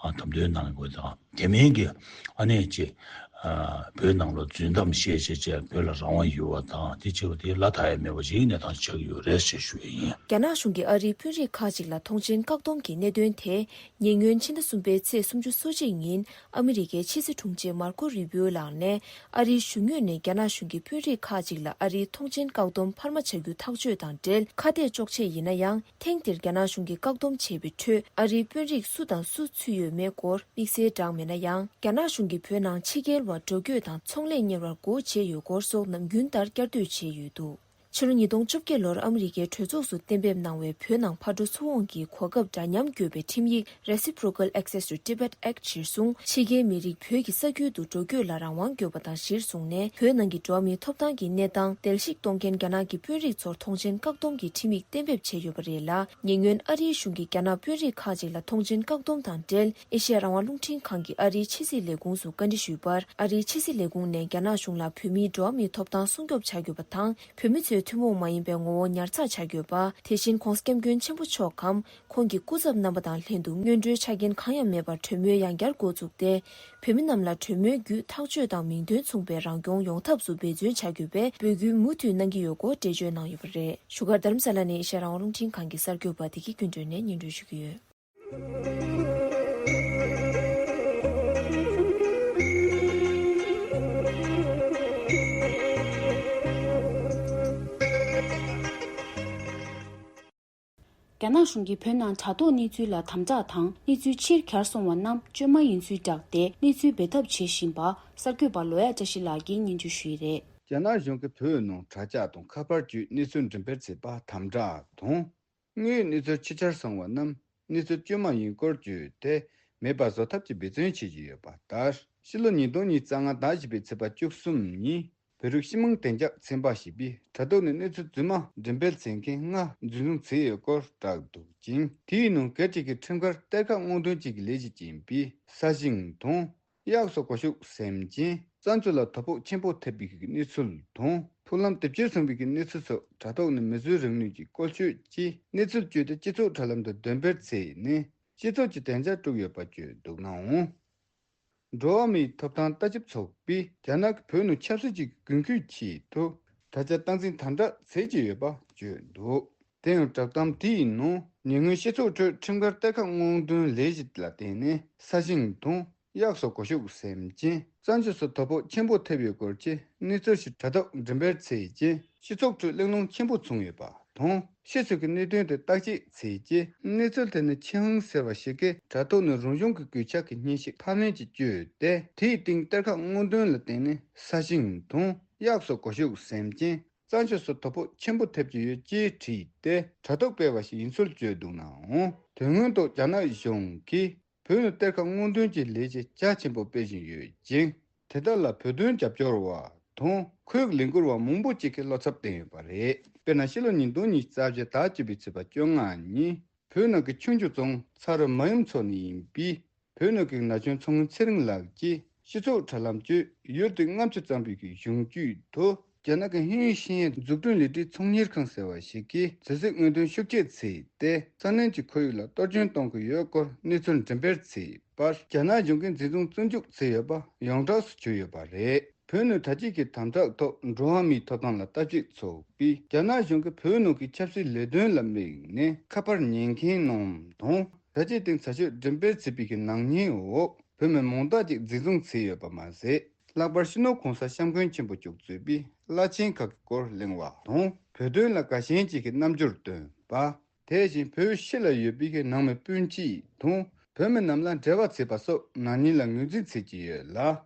ཨ་དམ་དོན་གནང་དགོས་དང་། དེ་མིན་གྱི་ཨ་ནེ་ཅིག་ཨ་བོད་ནང་ལ་རྫུན་གཏམ་བཤད་བྱས་བྱས་བོད་ལ་རང་དབང་ཡོད་པ་དང་དེ་བྱས་པ་དེ་ལ་ད་ཡ་མེད་པ་ཞིག་གནས་སྟངས་ཆགས་ཀྱི་ཡོད་རེད་ཅེས་ཞུ་ཡི་ཡིན། རྒྱ་ནག་གཞུང་གིས་ཨ་རིའི་དཔོན་རིགས་ཁག་ཅིག་ལ་མཐོང་མཆན་བཀག་སྡོམ་གྱི་གནད་དོན་དེ། ཉེ་སྔོན་ཕྱི་ཟླ་གསུམ་པའི་ཚེས་སུམ་ཅུ་སོ་གཅིག་ཉིན་ཨ་མི་རི་ཀའི་ཕྱི་སྲིད་དྲུང་ཆེ་མར་ཀོ་རུ་བིའོ་ལགས་ནས་ཨ་རིའི་གཞུང་ངོས་ནས་རྒྱ་ནག་གཞུང་གི་དཔོན་རིགས་ཁག་ཅིག་ལ་ཨ་རིའི་མཐོང་མཆན་བཀག་སྡོམ་འཕར་མ་བྱ་རྒྱུ་ཐག་གཅོད་དང་འབྲེལ་ཁ་གཏད་གཅོག་ཆེད་ཡིན་ན་ཡང་། ཐེངས་འདིར་རྒྱ་ནག་གཞུང་གིས་བཀག་སྡོམ་བྱས་པའི་ཁྲོད་ཨ་རིའི་དཔོན་རིགས་སུ་དང་སུ་ཚུད་ཡོད་མེད་སྐོར་དམིགས་བསལ་བསྒྲགས་མེད་ན་ཡང་། རྒྱ་ནག་གཞུང་གིས་བོད་ནང་ཕྱི་རྒྱལ་བ་འགྲོ་སྐྱོད་དང་ཚོང་ལས་གཉེར་བར་སྒོ་འབྱེད་ཡོད་སྐོར་སོགས་ནམ་རྒྱུན་ལྟར་བསྐྱར་ཟློས་བྱས་ཡོད་འདུག་ཕྱི་ལོ་ཉིས་སྟོང་བཅོ་བརྒྱད་ལོར་ཨ་མི་རི་ཀའི་གྲོས་ཚོགས་སུ་གཏན་འབེབས་གནང་བའི་བོད་ནང་ཕར་འགྲོ་ཚུར་འོང་གི་གོ་སྐབས་འདྲ་མཉམ་དགོས་པའི་ཁྲིམས་ཡིག Reciprocal Access to Tibet Act གཞིར་བཟུང་། ཕྱི་རྒྱལ་མི་རིགས་བོད་ཀྱི་ས་ཁུལ་དུ་འགྲོ་སྐྱོད་ལ་རང་དབང་དགོས་པ་དང་གཞིར་བཟུང་ནས། བོད་ནང་གི་འགྲོ་བ་མིའི་ཐོབ་ཐང་གི་གནས་སྟངས་བརྡལ་བཤིག་གཏོང་མཁན་རྒྱ་ནག་གི་དཔོན་རིགས་ཚོར་ཐོངས་མཆན་བཀག་སྡོམ་གྱི་ཁྲིམས་ཡིག་གཏན་འབེབས་བྱས་ཡོད་པ་རེད་ལ། ཉེ་སྔོན་ཨ་རིའི་གཞུང་གིས་རྒྱ་ནག་དཔོན་རིགས་ཁག་ཅིག་ལ་ཐོངས་མཆན་བཀག་སྡོམ་དང་འབྲེལ། ཨེ་ཤེ་ཡ་རང་དབང་རླུང་འཕྲིན་ཁང་གིས་ཨ་རིའི་ཕྱི་སྲིད་ལས་ཁུངས་སུ་བཀའ་འདྲི་ཞུས་པར། ཨ་རིའི་ཕྱི་སྲིད་ལས་ཁུངས་ནས་རྒྱ་ནག་གཞུང་ལ་བོད་མིའི་འགྲོ་བ་མིའི་ཐོབ་ཐང་སྲུང་སྐྱོབ་བྱ་དགོས་པ་དང་། བོད་མི་ཚོའི་ཐུན་མོང་མ་ཡིན་པའི་ངོ་བོ་ཉར་ཚགས་བྱ་དགོས་པ། དེ་བཞིན་༧གོང་ས་༧སྐྱབས་མགོན་ཆེན་པོ་མཆོག་གམ། ཁོང་གི་སྐུ་ཚབ་རྣམ་པ་དང་ལྷན་དུ་སྔོན་འགྲོའི་ཆ་རྐྱེན་གང་ཡང་མེད་པར་གྲོས་མོལ་ཡང་བསྐྱར་འགོ་བཙུགས་ཏེ། བོད་མི་རྣམས་ལ་གྲོས་མོལ་བརྒྱུད་ཐག་གཅོད་དང་མིང་དོན་མཚུངས་པའི་རང་སྐྱོང་ཡོང་ཐབས་སུ་འབད་བརྩོན་བྱ་དགོས་པའི་འབོད་སྐུལ་མུ་མཐུད་གནང་གི་ཡོད་སྐོར་འགྲེལ་བརྗོད་གནང་ཡོད་པ་རེད། བཞུགས་སྒར་རྡ་རམ་ས་ལ་ནས་ཨེ་ཤ་ཡ་རང་དབང་རླུང་འཕྲིན་ཁང་གི་གསར་འགོད་པ་བདེ་སྐྱིད་ཀུན་སྒྲོན་ནས་སྙན་སྒྲོན་ཞུ་གི་ཡོད། རྒྱ་ནག་གཞུང་གིས་བོད་ནང་དྲ་ཐོག་གནས་ཚུལ་ལ་དམ་དྲག་དང་། གནས་ཚུལ་ཕྱིར་གྱར་སོང་བ་རྣམས་བཅོས་མ་ཡིན་ཚུལ་བསྒྲགས་ཏེ། གནས་ཚུལ་སྦས་ཐབས་བྱེད་བཞིན་པ་གསར་འགོད་པ་ལོ་ཡ་བཀྲ་ཤིས་ལགས་ཀྱིས་སྙན་སྒྲོན་ཞུས་ཡོད་རེད། རྒྱ་ནག་གཞུང་གིས་བོད་ནང་དྲ་ཇག་དང་ཁ་པར་བརྒྱུད་གནས་ཚུལ་འགྲེམས་སྤེལ་བྱས་པ་དམ་དྲག་དང་། དངོས་ཡོད་གནས་ཚུལ་ཕྱིར་གྱར་སོང་བ་རྣམས་གནས་ཚུལ་བཅོས་མ་ཡིན་སྐོར་བརྗོད་དེ། མེད་པ་བཟོ་ཐབས་ཀྱི་འབད་བརྩོན་བྱེད་བཞིན་ཡོད་པ་ལྟར། ཕྱི་ལོ་ཉིས་སྟོང་ཉི་ཤུ་རྩ་ལྔ་ཟླ་བཞི་པའི་ཚེས་པ་བཅུ་གསུམ་ཉིན། བོད་རིགས་སྤྱི་དམངས་བདེ་འཇགས་ཚན་པ་ཞེས་པས་དྲ་ཐོག་ནས་གནས་ཚུལ་རྫུན་མ་འགྲེམས་སྤེལ་བྱེད་མཁན་ལྔ་འཛིན་བཟུང་བྱས་ཡོད་སྐོར་བསྒྲགས་འདུག་ཅིང་། དེའི་ནང་སྒེར་གཅིག་གི་ཁྲིམས་འགལ་གཏེར་ཁ་སྔོག་འདོན་བཅས་ཀྱི་ལས་གཞི་ཡིན་པའི་ས་ཞིང་དང་། གཡག་སོགས་གོ་ཤུག་ཟིན་རྐྱེན། བཙན་བྱོལ་ལ་དོ་ཕོག་ཆེན་པོ་ཐེབས་པའི་གནས་ཚུལ་དང་། ཕུག་ལམ་དེབ་སྐྱེལ་སོང་བའི་གནས་ཚུལ་སོགས་དྲ་ཐོག་ནས་མི་བཟོའི་རིག་ནུས་ཀྱི་བཀོལ་སྤྱོད་ཀྱིས་གནས་ཚུལ་བཅོས་ཏེ་སྤྱི་ཚོགས་དྲ་ལམ་དུ་འདོན་སྤེལ་བྱས་ནས་སྤྱི་ཚོགས་ཀྱི་བདེ་འཇགས་དཀྲུགས་ཡོད་པ་བརྗོད་འདུག་ནའང་། འགྲོ་བ་མིའི་ཐོབ་ཐང་ལྟ་ཞིབ་ཚོགས་པས་རྒྱ་ནག་གིས་བོད་ནང་ཆབ་སྲིད་ཀྱི་དགོས་མཁོའི་ཆེད་དུ་དྲ་ཇག་སྟངས་འཛིན་དམ་དྲག་བྱེད་ཀྱི་ཡོད་པ་བརྗོད་འདུག་དེ་ཡང་བསྒྲགས་གཏམ་དེའི་ནང་ཉེ་སྔོན་སྤྱི་ཚོགས་ཁྲོད་ཁྲིམས་འགལ་གཏེར་ཁ་སྔོག་འདོན་ལས་གཞི་ལ་བརྟེན་ནས་ས་ཞིང་དང་གཡག་སོགས་གོ་ཤུག་ཟིན་རྐྱེན། བཙན་བྱོལ་སོགས་དོ་ཕོག་ཆེན་པོ་ཐེབས་ཡོད་སྐོར་གྱི་གནས་ཚུལ་ཞིག་དྲ་ཐོག་འགྲེམས་སྤེལ་བྱས་རྐྱེན་སྤྱི་ཚོགས་ཁྲོད་གླེང་སློང་ཆེན་པོ་བྱུང་ཡོད་པ་དང་། ཕྱིས་སུ་གི་གནད་དོན་དེ་བརྟག་དཔྱད་བྱས་རྐྱེན་གནས་ཚུལ་དེ་ནི་ཕྱི་དབང་ཟེར་བ་ཞིག་གིས་དྲ་ཐོག་ནས་རང་གཞུང་གི་གོད་ཆག་གི་སྙན་ཞུ་ཕབ་ལེན་གྱིས་བསྐྱོད་དེ། དེའི་སྟེང་གཏེར་ཁ་སྔོག་འདོན་ལ་བརྟེན་ནས་ས་ཞིང་དང་གཡག་སོགས་གོ་ཤུག་ཟིན་རྐྱེན། བཙན་བྱོལ་སོགས་དོ་ཕོག་ཆེན་པོ་ཐེབས་ཀྱི་ཡོད་ཅེས་བྲིས་ཏེ་དྲ་ཐོག་སྤེལ་བ་ཞིག་ཡིན་ཚུལ་བརྗོད་འདུག་ནའང་། དོན་དངོས་ཐོག་རྒྱ་ནག་གཞུང་གིས་བོད་ནང་གཏེར་ཁ་སྔོག་འདོན་གྱི་ལས་གཞི་རྒྱ་ཆེན་པོ་སྤེལ་བཞིན་ཡོད་ཅིང་། དེ་དག་ལ་བོད་དོན་རྒྱབ་སྐྱོར་བ་དང་ཁོར་ཡུག་ལས་འགུལ་བ་མང་པོ་ཅིག་གིས་བློ་འཚབ་བསྟན་ཡོད་པ་རེད། དཔེར་ན། ཕྱི་ལོ་ཉིས་སྟོང་ཉི་ཤུ་རྩ་བཞི་ཟླ་བཅུ་པའི་ཚེས་པ་བཅོ་ལྔ་ཉིན། བོད་ནང་གི་ཆུང་ཆུང་ཚོང་ཚ་རུ་མ་ཡུམ་མཚོ་ནས་ཡིན་པའི་བོད་ནང་གི་ན་གཞོན་ཚོང་དཔོན་ཚེ་རིང་ལགས་ཀྱིས་སྤྱི་ཚོགས་དྲ་ལམ་བརྒྱུད་ཡུལ་དེའི་ལྔ་བཅུ་ཙམ་པའི་གི་གཞུང་རྒྱུད་དུ་རྒྱ་ནག་གི་ཧིན་ཡུས་ཤེས་ཡོན་འཛུགས་སྐྲུན་ལས་སྒྲིག་ཚོང་གཉེར་ཁང་ཟེར་བ་ཞིག་གིས་ཇི་སྲིད་སྔོག་འདོན་ཤུགས་ཆེ་བྱས་ཏེ་ས་གནས་ཀྱི་ཁོར་ཡུག་ལ་གཏོར་སྐྱོན་གཏོང་གི་ཡོད་སྐོར་གནས་ཚུལ་འགྲེམས་སྤེལ་བྱས་པར་རྒྱ་ནག་གཞུང་གིས་འཛིན་བཟུང་བཙོན་འཇུག་བྱས་ཡོད་པ་ཡོངས་གྲགས་སུ་གྱུར་ཡོད་པ་རེད། བོད་ནང་དྲ་རྒྱའི་དམ་དྲག་ཐོག་འགྲོ་བ་མིའི་ཐོབ་ཐང་ལ་ལྟ་ཞིབ་ཚོགས་པས་རྒྱ་ནག་གཞུང་གིས་བོད་ནང་གི་ཆབ་སྲིད་ལས་དོན་ལ་དམིགས་ནས་ཁ་པར་ཉན་མཁན་རྣམས་དང་། དྲ་རྒྱའི་སྟེང་ཆ་ཤས་འགྲེམས་སྤེལ་བྱས་པའི་གི་ནག་ཉེས་འོག་བོད་མི་མང་དག་ཅིག་འཛིན་བཟུང་བྱས་ཡོད་པ་མ་ཟད། ལྷག་པར་སྤྱི་ནོར་༧གོང་ས་༧སྐྱབས་མགོན་ཆེན་པོ་མཆོག་གཙོས་པའི་བླ་ཆེན་ཁག་གི་སྐོར་གླེང་བ་དང་། བོད་དོན་ལ་དགའ་ཞེན་ཅན་གྱི་རྣམ་འགྱུར་སྟོན་པ། དེ་བཞིན་བོད་ཕྱི་ལ་ཡོད་པའི་གི་ནང་མི་སྤུན་མཆེད་དང་བོད་མི་རྣམས་ལ་འབྲེལ་བ་བྱེད་པ་སོགས་ནག་ཉེས་ལ་ངོས་འཛིན་བྱེད་ཀྱི་ཡོད་ལ།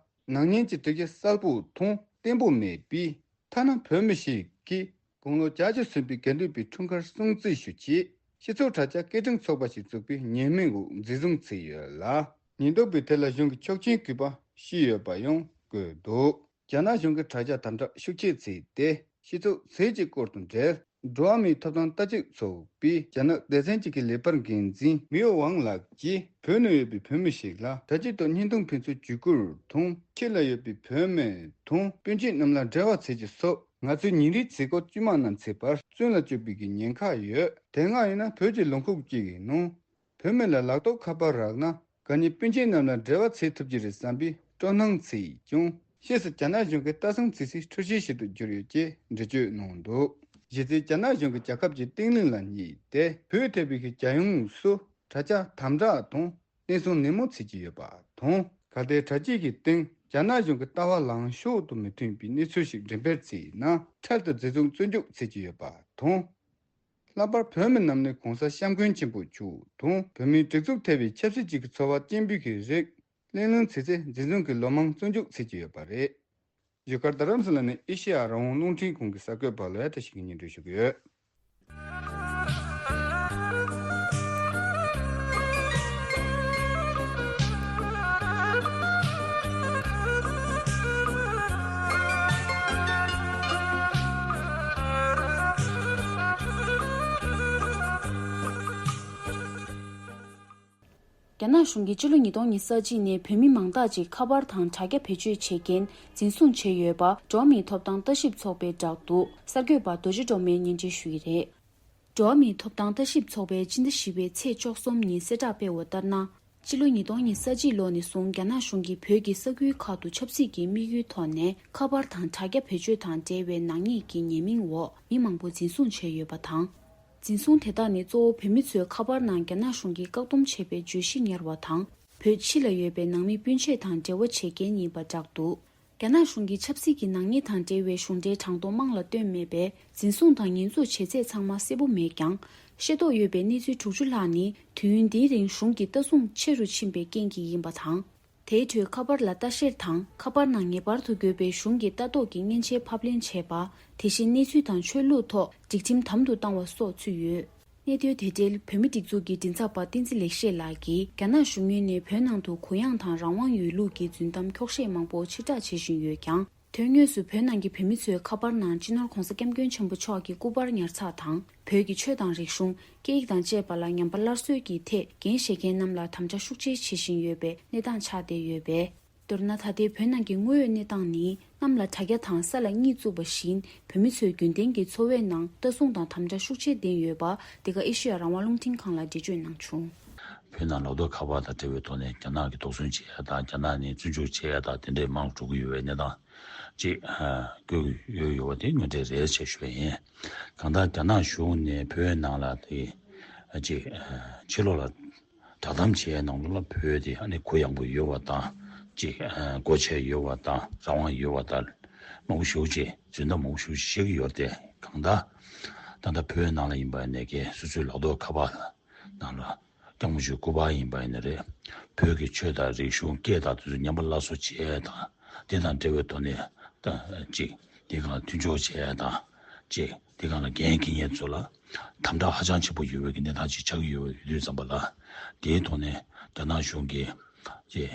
ནག་ཉེས་ཀྱི་སྒྲིག་གཞི་གསལ་པོ་དང་བརྟན་པོ་མེད་པས། ཐ་ན་བོད་མི་ཞིག་གིས་དགུང་ལོ་བརྒྱད་ཅུ་སོན་པའི་དགེ་འདུན་པའི་འཁྲུངས་སྐར་སྲུང་བརྩི་ཞུ་ཆེད་སྤྱི་ཚོགས་དྲ་རྒྱ་སྐད་འཕྲིན་ཚོགས་པ་ཞིག་བཙུགས་པའི་ཉེས་མིང་འོག་འཛིན་བཟུང་བྱས་ཡོད་ལ། ཉེན་རྟོག་པས་དེ་ལ་གཞུང་གི་ཆོག་མཆན་གུས་པ་ཞུས་ཡོད་པ་ཡང་བཀོད་འདུག་རྒྱ་ནག་གཞུང་གིས་དྲ་རྒྱ་དམ་དྲག་ཤུགས་ཆེ་བྱས་ཏེ་སྤྱི་ཚོགས་ཟས་ཀྱི་སྐོར་དང་འབྲེལ། འགྲོ་བ་མིའི་ཐོབ་ཐང་ལྟ་ཞིབ་ཚོགས་པའི་རྒྱ་ནག་སྡེ་ཚན་གཅིག་གི་ལས་འཕར་འགན་འཛིན་མིའོ་ཝང་ལགས་ཀྱིས་བོད་ནང་ཡོད་པའི་བོད་མི་ཞིག་ལ་དྲ་རྒྱའི་ཐོག་བརྙན་ཐུང་ཕུན་ཚོགས་བརྒྱུད་བསྐུར་དང་ཕྱི་ལ་ཡོད་པའི་བོད་མི་དང་སྤུན་མཆེད་རྣམས་ལ་འབྲེལ་བ་བྱེད་རྒྱུ་སོགས་ང་ཚོའི་ཉིན་རེའི་བྱེད་སྒོ་དཀྱུས་མ་རྣམས་བྱེད་པར་བཙོན་ལ་བཅུག་པའི་གི་ཉེན་ཁ་ཡོད། དེ་སྔ་ཡིན་ན་བོད་ཀྱི་ལུང་ཁུག་ཅིག་གི་ནང་བོད་མི་ལ་ལག་ཐོགས་ཁ་པར་རག་ན། ག་ཉིད་སྤུན་མཆེད་རྣམས་ལ་འབྲེལ་བ་བྱེད་ཐུབ་ཀྱི་རེད་བསམ་པའི་སྤྲོ་སྣང་བྱས་ཀྱང་། ཕྱིས་སུ་རྒྱ་ནག་གཞུང་གིས་ལྟ་སྲུང་བྱེད་སའི་འཕྲུལ་ཆས་ཤིག་ཏུ་བསྒྱུར་ཡོད་ཅེས་འགྲེལ་བརྗོད་གནང་འདུག་གཞི་རྩའི་རྒྱ་ནག་གཞུང་གིས་རྒྱལ་ཁབ་ཀྱི་བརྟན་ལྷིང་ལ་བསྙད་དེ་བོད་ཐེ་བའི་གི་རྒྱལ་ཡོངས་སུ་དྲ་རྒྱ་དམ་དྲག་དང་བརྟན་སྲུང་ནན་མོ་བྱེད་ཀྱི་ཡོད་པ་དང་། གལ་ཏེ་དྲ་རྒྱའི་གི་སྟེང་རྒྱ་ནག་གཞུང་གི་ལྟ་བ་ལངས་ཕྱོགས་དང་མི་མཐུན་པའི་གནས་ཚུལ་ཞིག་འགྲེམས་སྤེལ་བྱས་ན་འཕྲལ་དུ་འཛིན་བཟུང་བཙོན་འཇུག་བྱེད་ཀྱི་ཡོད་པ་དང་། ལྷག་པར་བོད་མི་རྣམས་ནི་༧གོང་ས་༧སྐྱབས་མགོན་ཆེན་པོ་མཆོག་དང་བོད་མིའི་སྒྲིག་འཛུགས་ཐེ་བའི་ཆབ་སྲིད་ཅིག་གི་ཚོར་བ་སྐྱེན་པོའི་གི་རིགས་གླེང་སློང་བྱས་ཚེ་འཛིན་བཟུང་གི་ལོ་མང་བཙོན་འཇུག་བྱེད་ཀྱི་ཡོད་པ་རེད། རྒྱ་གར་རྡ་རམ་ས་ལ་ནས་ཨེ་ཤེ་ཡ་རང་དབང་རླུང་འཕྲིན་ཁང་གི་གསར་འགོད་པ་ལོ་ཡ་བཀྲ་ཤིས་ཀྱིས་སྙན་སྒྲོན་ཞུ་གི་ཡོད། རྒྱ་ནག་གཞུང་གིས་ཕྱི་ལོ་ཉིས་སྟོང་ཉི་ཤུ་རྩ་གཅིག་ནས་བོད་མི་མང་དག་ཅིག་ཁ་པར་དང་དྲ་རྒྱ་བེད་སྤྱོད་བྱེད་མཁན་འཛིན་བཟུང་བྱས་ཡོད་པ་འགྲོ་བ་མིའི་ཐོབ་ཐང་ལྟ་ཞིབ་ཚོགས་པས་བསྒྲགས་འདུག་གསར་འགོད་པ་རྡོ་རྗེ་སྒྲོལ་མས་སྙན་སྒྲོན་ཞུ་ཡི་རེད། འགྲོ་བ་མིའི་ཐོབ་ཐང་ལྟ་ཞིབ་ཚོགས་པས་སྤྱི་ཟླ་བཞི་པའི་ཚེས་བཅུ་གསུམ་ཉིན་གསལ་བསྒྲགས་སྤེལ་བ་ལྟར་ན། ཕྱི་ལོ་ཉིས་སྟོང་ཉི་ཤུ་རྩ་གཅིག་ལོ་ནས་བཟུང་རྒྱ་ནག་གཞུང་གིས་བོད་ཀྱི་ས་ཁུལ་ཁག་ཏུ་ཆབ་སྲིད་ཀྱི་དམིགས་ཡུལ་ཐོག་ནས་ཁ་པར་དང་དྲ་རྒྱ་བེད་སྤྱོད་དང་འབྲེལ་བའི་ནག་ཉེས་ཀྱི་ཉེས་མིང་འོག་མི་མང་པོ་འཛིན་བཟུང་བྱས་ཡོད་པ་དང་། འཛིན་བཟུང་དེ་དག་ནི་གཙོ་བོ་བོད་མི་ཚོའི་ཁ་པར་ནང་རྒྱ་ནག་གཞུང་གིས་བཀག་སྡོམ་བྱས་པའི་བརྗོད་གཞི་ཉར་བ་དང་། བོད་ཕྱི་ལ་ཡོད་པའི་ནང་མི་སྤུན་མཆེད་དང་འབྲེལ་བ་བྱེད་མཁན་ཡིན་པ་བསྒྲགས་འདུག་རྒྱ་ནག་གཞུང་གིས་ཆབ་སྲིད་ཀྱི་ནག་ཉེས་དང་འབྲེལ་བའི་གཞུང་འབྲེལ་གྲངས་ཐོ་དམངས་ལ་བཏོན་མེད་པས། འཛིན་བཟུང་དང་ཉེས་འཛུགས་བྱེད་ཚད་ཚང་མ་གསལ་པོ་མེད་ཀྱང་། ཤེས་རྟོགས་ཡོད་པའི་གནས་ཚུལ་དྲུག་ཅུ་ལྷག་ནི་དུས་ཡུན་འདིའི་རིང་གཞུང་གིས་ལྟ་སྲུང་ཆེ་རུ་ཕྱིན་པའི་རྐྱེན་གྱིས་ཡིན་པ་དང་། དེའི་ཁྲོད་ཁ་པར་ལ་ལྟ་བཤེར་དང་ཁ་པར་ནང་ངེས་པར་དུ་དགོས་པའི་གཞུང་གི་ལྟ་རྟོག་གི་མཉེན་ཆས་ཕབ་ལེན་བྱས་པ། དེ་བཞིན་གནས་ཚུལ་དང་ཆོས་ལུགས་ཐོག་སྒྲིག་ཁྲིམས་དམ་དུ་བཏང་བ་སོགས་ཚུད་ཡོད། གནད་དོན་དེ་འབྲེལ་བོད་མི་སྒྲིག་འཛུགས་ཀྱི་མགྲིན་ཚབ་པ་བསྟན་འཛིན་ལེགས་བཤད་ལགས་ཀྱིས་རྒྱ་ནག་གཞུང་ངོས་ནས་བོད་ནང་དུ་གུ་ཡངས་དང་རང་དབང་ཡོད་ལུགས་ཀྱི་རྫུན་གཏམ་འཁྱོག་བཤད་མང་པོ་ཕྱིར་བསྒྲགས་བྱེད་བཞིན་ཡོད་ཀྱང་། དོན་དངོས་སུ་བོད་ནང་གི་བོད་མི་ཚོའི་ཁ་པར་ནང་སྤྱི་ནོར་༧གོང་ས་༧སྐྱབས་མགོན་ཆེན་པོ་མཆོག་གི་སྐུ་པར་ཉར་ཚགས་དང་། བོད་ཀྱི་ཆོས་དང་རིག་གཞུང་། སྐད་ཡིག་དང་བཅས་པ་ལ་ཉམས་པ་སླར་གསོའི་གི་ཐད་འགན་བཞེས་མཁན་རྣམས་ལ་དམ་དྲག་ཤུགས་ཆེ་བྱེད་བཞིན་ཡོད་པའི་གནས་སྟངས་ཆགས་བསྡད་ཡོད་པས། མདོར་ན་ད་ལྟའི་བོད་ནང་གི་དངོས་ཡོད་གནས་སྟངས་ནི། གནམ་ལ་དྲ་རྒྱ་དང་ས་ལ་གཉིད་བཙུགས་པ་བཞིན། བོད་མི་ཚོའི་རྒྱུན་ལྡན་གྱི་འཚོ་བའི་ནང་ལྟ་སྲུང་དང་དམ་དྲག་ཤུགས་ཆེ་ལྡན་ཡོད་པ། འདི་ག་ཨེ་ཤེ་ཡ་རང་དབང་རླུང་འཕྲིན་ཁང་ལ་འགྲེལ་བརྗོད་གནང་བྱུང་། བོད་ནང་ལག་ཐོག་ཁ་པར་དང་འབྲེལ་བའི་ཐོག་ནས་རྒྱ་ནག་གིས་དོགས་ཟོན་བྱེད་ཡ་དང་། རྒྱ་ནག་ནས་བཙོན་འཇུག་བྱེད་ཡ་དང་། དེ་འདྲའི་མང་དུ་འགྲོ་གི་ཡོད་པའི་གནས་སྟངས་ཅིག་ཨ་བཀོད་ཀྱི་ཡོད་ཡོད་པ་དེ་དངོས་འབྲེལ་རེད་ཅེས་ཞུ་བ་ཡིན། གང་ལྟར་རྒྱ་ནག་གཞུང་ནས་བོད་ནང་ལ་དེ་ཅིག་ཨ་ཕྱི་ལོགས་ལ་བསྒྲགས་གཏམ་བྱེད་ཡའི་ནང་ལོགས་ལ་བོད་དེ་ཨ་ནི་གུ་ཡངས་པོ་ཡོད་པ་དང་། ཅིག་ཨ་སྒོ་ཕྱེ་ཡོད་པ་དང་། རང་དབང་ཡོད་པ་དང་མང་པོ་ཞེ་པོ་ཅིག་རྫུན་གཏམ་མང་པོ་ཞེ་པོ་ཅིག་བཤད་ཀྱི་ཡོད་རེད་དེ། གང་ལྟར་ད་ལྟ་བོད་ནང་ལ་ཡིན་པ་ནས་ཀྱི་སོ་སོའི་ལག་ཐོག་ཁ་པར་ནང་ལ་སྐྱབས་མགོན་ཆེན་པོའི་སྐུ་པར་ཡིན་པ་ཡིན་ན་རེད། བོད་ཀྱི་ཆོས་དང་རིག་གཞུང་། སྐད་དང་དེ་ཚོ་ཉམས་པ་སླར་གསོ་བྱེད་ཡས་དང་། དེ་དང་འབྲེལ་བའི་ཐོག་ནས་ད་ཅིག་དེ་སྒང་ལ་མཐུན་སྦྱོར་བྱེད་ཡས་དང་། ཅིག་དེ་སྒང་ལ་འགན་འཁྱེར་མཁན་ཚོ་ལ་དམ་དྲག་ཧ་ཅང་ཆེན་པོ་ཡོད་པའི་གི་གནས་སྟངས་ཅིག་ཆགས་ཀྱི་ཡོད་པ་ཡོད་དུས་ཙམ་པ་ལ། དེའི་ཐོག་ནས་རྒྱ་ནག་གཞུང་གིས་ཅིག་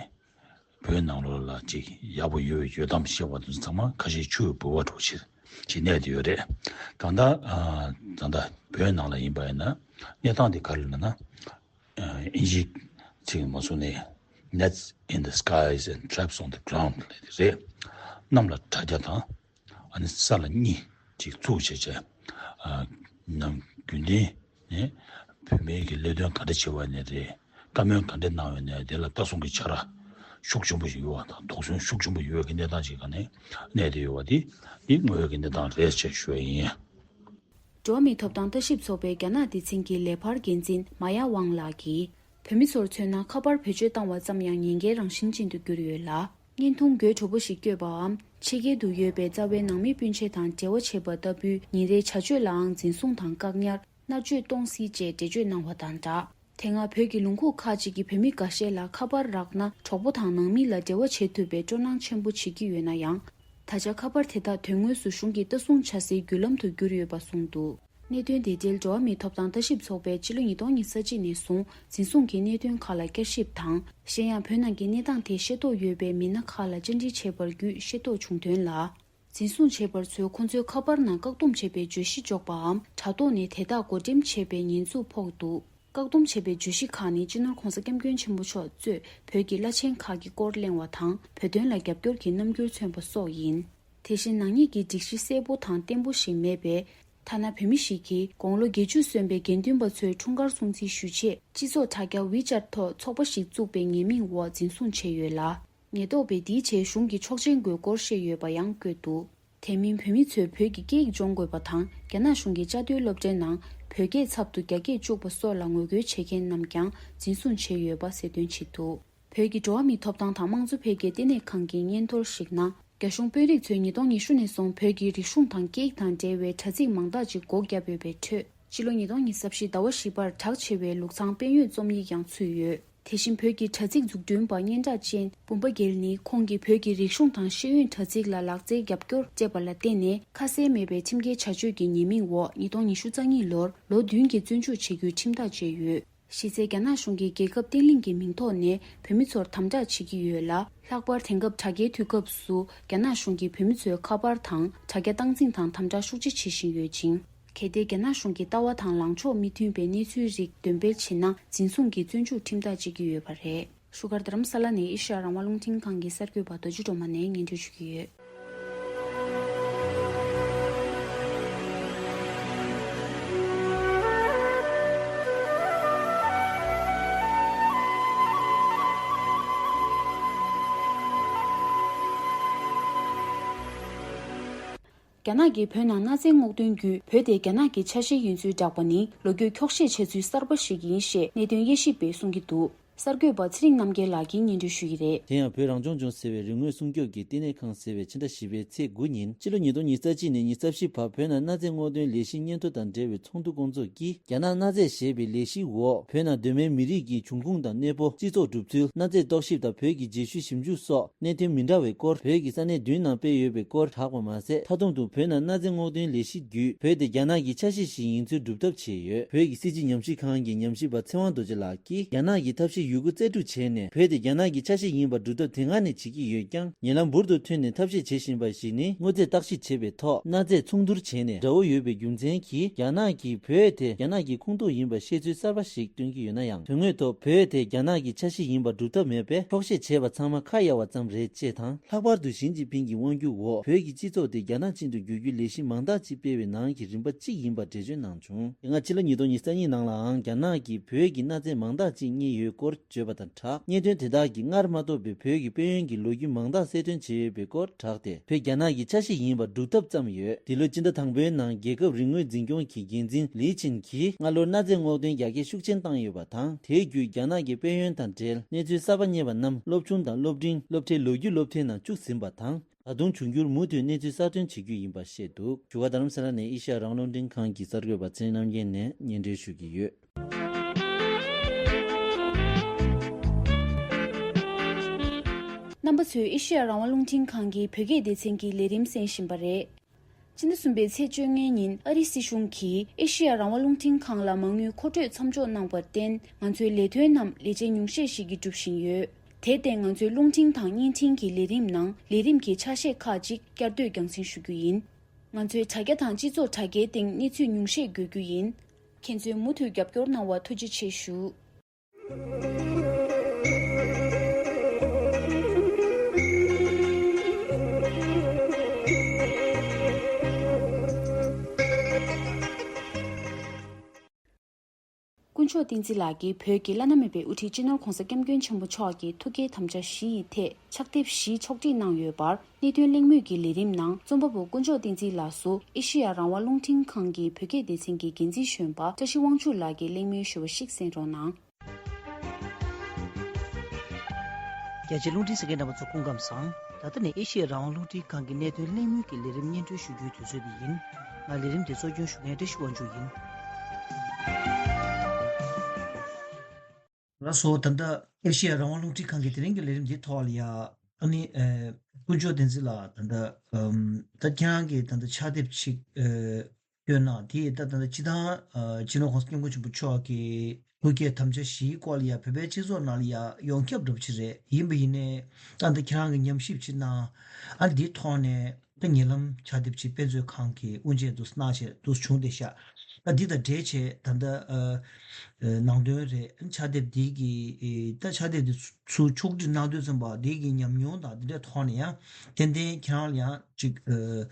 བོད་ནང་ལོགས་ལ་ཅིག་ཡག་པོ་ཡོད་ཡོད་དམ་བཤད་པ་དེ་ཚོ་ཚང་མ་ཁ་ཤས་ཆུ་བོའི་ལྦུ་བ་འདྲ་བོ་ཞིག་ཅིག་གནས་བསྡད་ཡོད་རེད། གང་ལྟར་ཨ་ད་ལྟ་བོད་ནང་ལ་ཡིན་པ་ཡིན་ན་གནས་སྟངས་དེ་ག་རེ་ལབ་ན། ཨ་དབྱིན་ཇིའི་ཚིག་མ་སོང་ནས། Nets in the skies and traps on the ground ལབ་དེ་རེད། གནམ་ལ་དྲ་རྒྱ་དང་། ཨ་ནི་ས་ལ་གཉིད་ཅིག་བཙུགས་བྱས་བྱས། ཨ་ནམ་རྒྱུན་ལྡན་ནས་བོད་མིའི་གི་ལས་དོན་ག་འདྲ་བྱེད་པ་ནས་རེད། བཀའ་མོལ་ག་འདྲ་གནང་བ་ནས་དེ་ལ་ལྟ་སྲུང་གི་བྱ་ར་ཤུགས་ཆེན་པོ་ཞིག་ཡོད་པ་དང་། དོགས་ཟོན་ཤུགས་ཆེན་པོ་ཡོད་པའི་གི་གནས་སྟངས་ཅིག་ག་ནས་གནས་བསྡད་ཡོད་པ་དེ་འདི་དངོས་ཡོད་ཀྱི་གནས་སྟངས་རེད་ཅེས་ཞུ་བ་ཡིན། འགྲོ་བ་མིའི་ཐོབ་ཐང་ལྟ་ཞིབ་ཚོགས་པའི་རྒྱ་ནག་སྡེ་ཚན་གྱི་ལས་འཕར་འགན་འཛིན་མ་ཡ་ཝང་ལགས་ཀྱིས། བོད་མི་ཚོར་མཚོན་ན་ཁ་པར་བེད་སྤྱོད་བཏང་བ་ཙམ་ཡང་ཉེན་ཁའི་རང་བཞིན་ཅན་དུ་གྱུར་ཡོད་ལ། བརྙན་ཐུང་དགོད་བྲོ་པོ་ཞིག་བསྐྱོད་པའམ། ཕྱི་རྒྱལ་དུ་ཡོད་པའི་རྩ་བའི་ནང་མི་སྤུན་མཆེད་དང་འབྲེལ་བ་བྱེད་པ་ལྟ་བུའི་ཉིན་རེའི་བྱ་སྤྱོད་ལའང་འཛིན་བཟུང་དང་བཀག་ཉར། མནར་གཅོད་གཏོང་སྲིད་ཅེས་འགྲེལ་བརྗོད་གནང་བ་དང་སྦྲགས། དེ་སྔ་བོད་ཀྱི་ལུང་ཁུག་ཁག་ཅིག་གི་བོད་མི་འགའ་ཤས་ལ་ཁ་པར་རག་ན་གྲོགས་པོ་དང་ནང་མི་ལ་འབྲེལ་བ་བྱེད་ཐུབ་པའི་སྤྲོ་སྣང་ཆེན་པོ་བྱེད་ཀྱི་ཡོད་ན་ཡང་། ད་ཆ་ཁ་པར་དེ་དག་དོན་དངོས་སུ་གཞུང་གི་ལྟ་སྲུང་བྱ་སའི་བརྒྱུད་ལམ་དུ་གྱུར་ཡོད་པ་གསུངས་འདུག་གནད་དོན་དེ་འབྲེལ་འགྲོ་བ་མིའི་ཐོབ་ཐང་ལྟ་ཞིབ་ཚོགས་པས་ཕྱི་ལོ་ཉིས་སྟོང་ཉི་ཤུ་རྩ་གཅིག་ནས་བཟུང་འཛིན་བཟུང་གི་གནད་དོན་ཁག་ལ་བསྐྱར་ཞིབ་དང་། གཞན་ཡང་བོད་ནང་གི་གནས་སྟངས་དེ་ཤེས་རྟོགས་ཡོད་པའི་མི་སྣ་ཁག་ལ་བཅར་འདྲི་བྱས་པར་བརྒྱུད་ཤེས་རྟོགས་བྱུང་དོན་ལ། འཛིན་བཟུང་བྱས་པར་ཚོས་ཁོང་ཚོའི་ཁ་པར་ནང་བཀག་སྡོམ་བྱས་པའི་བརྗོད་གཞི་འཇོག་པའམ་དྲ་ཐོག་ནས་དེ་དག་བགོ་འགྲེམས་བྱས་པའི་ཉེས་འཛུགས་ཕོག་འདུག་བཀག་སྡོམ་བྱས་པའི་བརྗོད་གཞི་ཁག་ནི་སྤྱི་ནོར་༧གོང་ས་༧སྐྱབས་མགོན་ཆེན་པོ་མཆོག་གཙོས་བོད་ཀྱི་བླ་ཆེན་ཁག་གི་སྐོར་གླེང་བ་དང་། བོད་དོན་ལ་རྒྱབ་སྐྱོར་གྱི་རྣམ་འགྱུར་མཚོན་པ་སོགས་ཡིན། དེ་བཞིན་ནག་ཉེས་ཀྱི་སྒྲིག་གཞི་གསལ་པོ་དང་བརྟན་པོ་ཞིག་མེད་པས། ཐ་ན་བོད་མི་ཞིག་གིས་དགུང་ལོ་བརྒྱད་ཅུ་སོན་པའི་དགེ་འདུན་པ་ཚོའི་འཁྲུངས་སྐར་སྲུང་བརྩི་ཞུ་ཆེད་སྤྱི་ཚོགས་དྲ་རྒྱ་ཝི་ཅར་ཐོག་ཚོགས་པ་ཞིག་བཙུགས་པའི་ཉེས་མིང་འོག་འཛིན་བཟུང་བྱས་ཡོད་ལ། ཉེན་རྟོག་པས་འདིའི་ཆེད་གཞུང་གི་ཆོག་མཆན་དགོས་སྐོར་བཤད་ཡོད་པ་ཡང་བཀོད་འདུག་དེ་མིན་བོད་མི་ཚོས་བོད་ཀྱི་སྐད་ཡིག་སྦྱོང་དགོས་པ་དང་། རྒྱ་ནག་གཞུང་གིས་བཅའ་སྡོད་སློབ་གྲྭའི་ནང་བོད་སྐད་ཚབ་ཏུ་རྒྱ་སྐད་བཅུག་པ་སོགས་ལ་ངོ་རྒོལ་བྱེད་མཁན་རྣམས་ཀྱང་འཛིན་བཟུང་བྱས་ཡོད་པ་གསལ་སྟོན་བྱེད་འདུག་བོད་ཀྱི་འགྲོ་བ་མིའི་ཐོབ་ཐང་དང་དམངས་གཙོ་འཕེལ་རྒྱས་ལྟེ་གནས་ཁང་གི་སྙན་ཐོར་ཞིག་ནང་། རྒྱ་གཞུང་དཔོན་རིགས་ཚོས་ཉིས་སྟོང་ཉི་ཤུ་ནས་བཟུང་བོད་ཀྱི་རིག་གཞུང་དང་སྐད་ཡིག་དང་འབྲེལ་བའི་དྲ་ཚིགས་མང་དག་ཅིག་སྒོ་བརྒྱབ་ཡོད་པའི་ཁྲོད། ཕྱི་ལོ་ཉིས་སྟོང་ཉི་ཤུ་རྩ་བཞི་ཟླ་བ་བཞི་པར་གྲགས་ཆེ་བའི་ལུག་ཚང་དཔལ་ཡོན་རྩོམ་ཡིག་ཡང་ཚུད་ཡོད། དེ་བཞིན་བོད་ཀྱི་དྲ་ཚིགས་འཛུགས་སྐྲུན་པ་སྙན་གྲགས་ཅན་འབུམ་པ་རྒྱལ་ནི་ཁོང་གིས་བོད་ཀྱི་རིག་གཞུང་དང་ཤེས་ཡོན་དྲ་ཚིགས་ལ་ལག་རྩལ་རྒྱབ་སྐྱོར་བྱས་པ་ལ་བརྟེན་ནས་ཁ་གསལ་མེད་པའི་ཁྲིམས་འགལ་བྱ་སྤྱོད་ཀྱི་ཉེས་མིང་འོག་ཉིས་སྟོང་ཉི་ཤུ་རྩ་གཉིས་ལོར་ལོ་བདུན་གྱི་བཙོན་འཇུག་བྱེད་རྒྱུའི་ཁྲིམས་ཐག་བཅད་ཡོད། གཞི་རྩའི་རྒྱ་ནག་གཞུང་གིས་རྒྱལ་ཁབ་བརྟན་ལྷིང་གི་མིང་ཐོག་ནས་བོད་མི་ཚོར་དམ་དྲག་བྱེད་ཀྱི་ཡོད་ལ། ལྷག་པར་དེང་སྐབས་དྲ་རྒྱའི་དུས་སྐབས་སུ་རྒྱ་ནག་གཞུང་གིས་བོད་མི་ཚོའི་ཁ་པར་དང་དྲ་རྒྱ་སྟངས་འཛིན་དང་དམ་དྲག་ཤུགས་ཆེ་བྱེད་བཞིན་ཡོད་ཅིང་། གལ་ཏེ་རྒྱ་ནག་གཞུང་གི་ལྟ་བ་དང་ལངས་ཕྱོགས་མི་མཐུན་པའི་གནས་ཚུལ་རིགས་འདོན་སྤེལ་བྱས་ན་འཛིན་བཟུང་གིས་བཙོན་འཇུག་ཁྲིམས་ཐག་བཅད་ཀྱི་ཡོད་པ་རེད། བཞུགས་སྒར་རྡ་རམ་ས་ལ་ནས་ཨེ་ཤེ་ཡ་རང་དབང་རླུང་འཕྲིན་ཁང་གི་གསར་འགོད་པ་རྡོ་རྗེ་སྒྲོལ་མ་ནས་སྙན་སྒྲོན་ཞུ་གི་ཡོད། རྒྱ་ནག་གིས་བོད་ནང་གནའ་རྫས་སྔོག་འདོན་བརྒྱུད་བོད་དེ་རྒྱ་ནག་གི་ཆ་ཤས་ཡིན་ཚུལ་བསྒྲགས་པ་ནི་ལོ་རྒྱུས་འཁྱོག་བཤད་བྱས་ཚུལ་གསར་པ་ཞིག་ཡིན་ཞེས་གནད་དོན་དབྱེ་ཞིབ་པས་གསུང་གི་འདུག། གསར་འགོད་པ་ཚེ་རིང་རྣམ་རྒྱལ་ལགས་ཀྱིས་སྙན་སྒྲོན་ཞུ་གི་རེད། དེ་ཡང་བོད་རང་སྐྱོང་ལྗོངས་ཟེར་བའི་རིག་དངོས་སྲུང་སྐྱོབ་ཀྱི་བསྟི་གནས་ཁང་ཟེར་བས་ཕྱི་ཟླ་བཞི་པའི་ཚེས་དགུ་ཉིན་ཕྱི་ལོ་ཉིས་སྟོང་ཉི་ཤུ་རྩ་གཅིག་ནས་ཉི་ཤུ་རྩ་བཞི་བར་བོད་ནང་གནའ་རྫས་སྔོག་འདོན་ལས་གཞི་སྙན་ཐོ་དང་འབྲེལ་བའི་ཚོགས་འདུ་སྐོང་ཚོགས་ཀྱིས་རྒྱ་ནག་གནའ་རྫས་ཞེས་པའི་ལས་གཞིའི་འོག་བོད་ནང་གདོད་མའི་མི་རིགས་ཀྱི་འབྱུང་ཁུངས་དང་གནས་སྤོ། སྤྱི་ཚོགས་གྲུབ་ཚུལ། གནའ་རྫས་རྟོག་ཞིབ་དང་བོད་ཀྱི་རྗེས་ཤུལ་ཞིབ་འཇུག་སོགས་གནད་དོན་མི་འདྲ་བའི་སྐོར་བོད་ཀྱི་ས་གནས་བདུན་ནང་སྤེལ་ཡོད་པའི་སྐོར་བསྒྲགས་པ་མ་ཟད། མཐའ་སྡོམ་དུ་བོད་ནང་གནའ་རྫས་སྔོག་འདོན་ལས་གཞི་བརྒྱུད་བོད་དེ་རྒྱ་ནག་གི་ཆ་ཤས་ཤིག་ཡིན་ཚུལ་སྒྲུབ་ཐབས་བྱས་ཡོད། བོད་ཀྱི་སྲིད་སྤྱི་ཉམས་ཞིབ་ཁང་གི་ཉམས་ཞིབ་པ་ཚེ་དབང་རྡོ་རྗེ་ལགས་ཀྱིས་རྒྱ་ནག་གི་ཐབས་ཤེས་ཡོད་རྒུ་རྩལ་སྤྲུགས་བྱས་ནས་བོད་དེ་རྒྱ་ནག་གི་ཆ་ཤས་ཡིན་པ་སྒྲུབ་ཐབས་དེ་སྔ་ནས་བྱེད་ཀྱི་ཡོད་ཀྱང་། ཉེ་ལམ་འབུར་དུ་ཐོན་ནས་ཐབས་ཤེས་བྱེད་བཞིན་པ་ཞིག་ནི། དངོས་རྫས་བརྟག་ཞིབ་བྱེད་པའི་ཐོག་གནའ་རྫས་མཚུངས་བསྡུར་བྱས་ནས་འདྲ་བོ་ཡོད་པའི་རྒྱུ་མཚན་གྱིས་རྒྱ་ནག་གིས་བོད་དེ་རྒྱ་ནག་གི་ཁོངས་གཏོགས་ཡིན་པ་བཤད་ཚུལ་གསར་པ་ཞིག་བཏོན་གྱི་ཡོད་ན་ཡང་། དོན་དངོས་ཐོག་བོད་དེ་རྒྱ་ནག་གི་ཆ་ཤས་ཡིན་པ་སྒྲུབ་ཐབས་མེད་པས། འཁྱོག་བཤད་བྱས་པ་ཚང་མ་ཁ་གཡར་བ་ཙམ་རེད་ཅེས་དང་། ལྷག་པར་དུ་ཞི་ཅིན་ཕིང་གི་དབང་སྒྱུར་འོག་བོད་ཀྱི་སྤྱི་ཚོགས་དེ་རྒྱ་ནག་ཅན་དུ་བསྒྱུར་རྒྱུའི་ལས་གཞི་མང་དག་ཅིག་སྤེལ་བའི་ནང་གི་རིམ་པ་གཅིག་ཡིན་པ་འགྲེལ་བརྗོད་གནང་བྱུང་། དེ་སྔ་ཕྱི་ལོ་ཉིས་སྟོང་ཉི་ཤུ་རྩ་གཉིས་ནང་ལའང་རྒྱ་ནག་གིས་བོད་ཀྱི་གནའ་རྫས་མང་དག་ཅིག་རྙེད་ཡོད་སྐོར་བརྗོད་པ་དང་སྦྲགས། རྙེད་དོན་དེ་དག་གིས་སྔར་མ་ཐོགས་པའི་བོད་ཀྱི་དཔལ་ཡོན་གྱི་ལོ་རྒྱུས་མང་དག་གསལ་སྟོན་བྱས་ཡོད་པའི་སྐོར་བསྒྲགས་ཏེ། བོད་རྒྱ་ནག་གི་ཆ་ཤས་ཡིན་པར་སྒྲུབ་ཐབས་བརྩམས་ཡོད། འདི་ལོའི་སྤྱི་ཟླ་དང་པོའི་ནང་རྒྱལ་ཁབ་རིག་དངོས་འཛིན་སྐྱོང་གི་འགན་འཛིན་ལི་ཆིན་གྱིས་སྔ་ལོར་གནའ་རྫས་སྔོག་འདོན་རྒྱ་སྐྱེད་ཤུགས་ཆེན་བཏང་ཡོད་པ་དང་། དེའི་བརྒྱུད་རྒྱ་ནག་གི་དཔལ་ཡོན་དང་འབྲེལ་གནས་ཚུལ་གསར་པ་རྙེད་པ་རྣམས་སློབ་ཆུང་དང་སློབ་འབྲིང་སློབ་གྲྭའི་ལོ་རྒྱུས་སློབ་ཐོན་ནང་བཅུག་ཟིན་པ་དང་། ད་དུང་འབྱུང་འགྱུར་མུ་མཐུད་གནས་ཚུལ་གསར་ཐོན་བྱེད་རྒྱུ་ཡིན་པ་བཤད་འདུག། བཞུགས་སྒར་རྡ་རམ་ས་ལ་ནས་ཨེ་ཤེ་ཡ་རང་དབང་རླུང་འཕྲིན་ཁང་གི་གསར་འགོད་པ་ཚེ་རིང་རྣམ་རྒྱལ་ནས་སྙན་སྒྲོན་ཞུ་གི་ཡོད། རྣམ་པ་ཚོས་ཨེ་ཤེ་ཡ་རང་དབང་རླུང་འཕྲིན་ཁང་གི་བོད་སྐད་སྡེ་ཚན་གྱི་ལས་རིམ་གསན་བཞིན་པ་རེད། སྤྱི་ཟླ་གསུམ་པའི་ཚེས་བཅོ་ལྔའི་ཉིན་ཨ་རིའི་སྲིད་གཞུང་གིས་ཨེ་ཤེ་ཡ་རང་དབང་རླུང་འཕྲིན་ཁང་ལ་མ་དངུལ་མཁོ་སྤྲོད་མཚམས་འཇོག་གནང་བར་བརྟེན། ང་ཚོའི་ལས་དོན་རྣམས་ལས་བྱེད་ཉུང་ཤས་ཤིག་གིས་སྒྲུབ་བཞིན་ཡོད། དེར་བརྟེན། ང་ཚོའི་རླུང་འཕྲིན་དང་བརྙན་འཕྲིན་གྱི་ལས་རིམ་ནང་ལས་རིམ་གྱི་ཆ་ཤས་ཁག་ཅིག་བསྐྱར་ཟློས་རྒྱང་སྲིང་ཞུ་རྒྱུ་ཡིན། ང་ཚོའི་དྲ་རྒྱ་དང་སྤྱི་ཚོགས་དྲ་རྒྱའི་སྟེང་གནས་ཚུལ་ཉུང་ཤས་འགོད་རྒྱུ་ཡིན། ཁྱེད་ཚོས་མུ་མཐུད་རྒྱབ་སྐྱོར་གནང་བར་ཐུགས་རྗེ་ཆེ་ཞུ། དཀོན་མཆོག་བསྟན་འཛིན་ལགས་ཀྱིས་བོད་ཀྱི་བླ་ན་མེད་པའི་དབུ་ཁྲིད་སྤྱི་ནོར་༧གོང་ས་༧སྐྱབས་མགོན་ཆེན་པོ་མཆོག་གི་ཐུགས་བསྐྱེད་དམ་བཅའ་བཞི་ཡི་ཐད་ཕྱག་དེབ་བཞི་ཕྱོགས་སྒྲིག་གནང་ཡོད་པར་གནད་དོན་གླེང་མོལ་གྱི་ལས་རིམ་ནང་རྩོམ་པ་པོ་དཀོན་མཆོག་བསྟན་འཛིན་ལགས་སུ་ཨེ་ཤེ་ཡ་རང་དབང་རླུང་འཕྲིན་ཁང་གི་བོད་སྐད་སྡེ་ཚན་གྱི་འགན་འཛིན་གཞོན་པ་བཀྲ་ཤིས་དབང་ཕྱུག་ལགས་ཀྱིས་གླེང་མོལ་ཞུ་བ་ཞིག་གསན་རོགས་གནང་། རྒྱ་ཆེའི་རླུང་འཕྲིན་གསན་མཁན་རྣམ་པ་ཚོ་སྐུ་ཁམས་བཟང་། ད་ལྟ་ནི་ཨེ་ཤེ་ཡ་རང་དབང་རླུང་འཕྲིན་ཁང་གི་གནད་དོན་གླེང་མོལ་གྱི་ལས་རིམ་སྙན་སྒྲོན་ཞུ་རྒྱུའི་དུས་ཚོད་འདི་ཡིན། ང་ལས་རིམ་འདི་གཙོ་སྐྱོང་ཞུ་མཁན་བཀྲ་ཤིས་དབང་ཕྱུག་ཡིན། ལགས་སོ། ད་ལྟ་ཨེ་ཤེ་ཡ་རང་དབང་རླུང་འཕྲིན་ཁང་གི་དེ་རིང་གི་ལས་རིམ་འདིའི་ཐོག་ལ་ཡ། ཨ་ནི་ཨེ། དཀོན་མཆོག་བསྟན་འཛིན་ལགས་ད་ལྟ་ཨམ། ད་ཁྱེད་རང་གིས་ད་ལྟ་ཕྱག་དེབ་ཅིག་ཨེ། བཏོན་གནང་། དེ་ད་ད་ལྟ་སྤྱི་བཏང་ཨ། སྤྱི་ནོར་༧གོང་ས་༧སྐྱབས་མགོན་ཆེན་པོ་མཆོག་གི་ཐུགས་བསྐྱེད་དམ་བཅའ་བཞིའི་སྐོར་ལ་ཡ་བོད་པའི་སྤྱི་ཚོགས་ནང་ལ་ཡ་ཡོངས་ཁྱབ་འདྲ་པོ་ཅིག་རེད། ཡིན་པ་ཡིན་ནའི་ད་ལྟ་ཁྱེད་རང་གིས་ཉམས་ཞིབ་ཅིག་གནང་། ཨ་ནི་འདིའི་ཐོག་ནས་ད་ཉེ་ལམ་ཕྱག་དེབ་ཅིག་དཔེ་མཛོད་ཁང་གི་དབུ་འབྱེད་དུ་གནང་བྱས་འདུག་བྱུང་བསྡད་ཤག་ཨ་འདི་དང་འབྲེལ་བྱས་ད་ལྟ་ཨ། ནང་དོན་རེད། ཕྱག་དེབ་འདི་གི་ད་ཕྱག་དེབ་འདི་ཚུར་ཕྱོགས་སྒྲིག་གནང་དུས་ཙམ་པ་འདི་གི་ཉམས་མྱོང་དང་འདི་འདྲའི་ཐོག་ནས་ཡང་ཏན་ཏན་ཁྱེད་རང་ལ་ཡང་ཅིག་ཨ།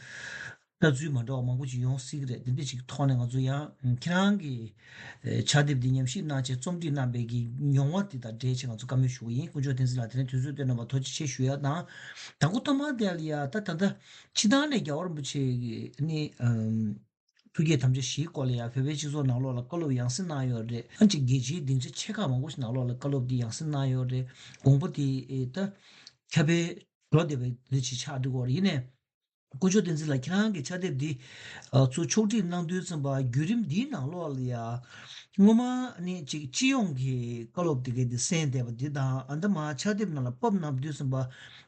ལྟ་ཚུལ་མ་འདྲ་བ་མང་པོ་ཅིག་ཡོང་སྲིད་ཀྱི་རེད། འདི་འདྲ་ཅིག་ཐོག་ནས་ང་ཚོ་ཡང་ཁྱེད་རང་གི་ཕྱག་དེབ་འདི་ཉམས་ཞིབ་གནང་བྱས་རྩོམ་སྒྲིག་གནང་པའི་གི་མྱོང་བ་འདི་དང་འབྲེལ་བྱས་ང་ཚོ་བཀའ་མོལ་ཞུ་གི་ཡིན། དཀོན་མཆོག་བསྟན་འཛིན་ལགས་དེ་རིང་དུས་ཚོད་བཏོན་གནང་བར་ཐུགས་རྗེ་ཆེ་ཞུ་ཡ་དང་། དང་པོ་ཐོག་མར་དེ་ལ་ཡ་ད་ད་ལྟ་སྤྱི་བཏང་ནས་རྒྱལ་བ་རིན་པོ་ཆེ་གི་ནི་ཨམ། ཐུགས་བསྐྱེད་དམ་བཅའ་བཞིའི་སྐོར་ལ་ཡང་བོད་པའི་སྤྱི་ཚོགས་ནང་ལོགས་ལ་བཀའ་སློབ་ཡང་སེ་གནང་ཡོད་རེད། ཨ་ཅིག་རྒྱལ་སྤྱིའི་སྡིངས་ཆ་ཆེ་ཁག་མང་པོ་ཞིག་ནང་ལོགས་ལ་བཀའ་སློབ་འདི་ཡང་སེ་གནང་ཡོད་རེད། དགོངས་པ་འདི་ཨེ་ད་ཁྱབ་སྤེལ་འགྲོ་བསྡད་པའི་འདི་ཅིག་ཆགས་འགྲོ་གི་ཡོད་རེད། ཡིན་ནའི་དཀོན་མཆོག་བསྟན་འཛིན་ལགས་ཁྱེད་རང་གི་ཕྱག་དེབ་འདི་ཨ་ཚུར་ཕྱོགས་སྒྲིག་གནང་དུས་ཙམ་པ་བརྒྱུད་རིམ་འདིའི་ནང་ལོགས་ལ་ཡང་ སྔོན་མ་ནི་ཅིག་སྤྱི་ཡོངས་ཀྱི་བཀའ་སློབ་དེ་གའི་དེ་གསན་བསྡད་པ་འདི་དང་། ཨ་ད་མ་ཕྱག་དེབ་ནང་ལ་ཕབ་གནང་དུས་ཙམ་པ་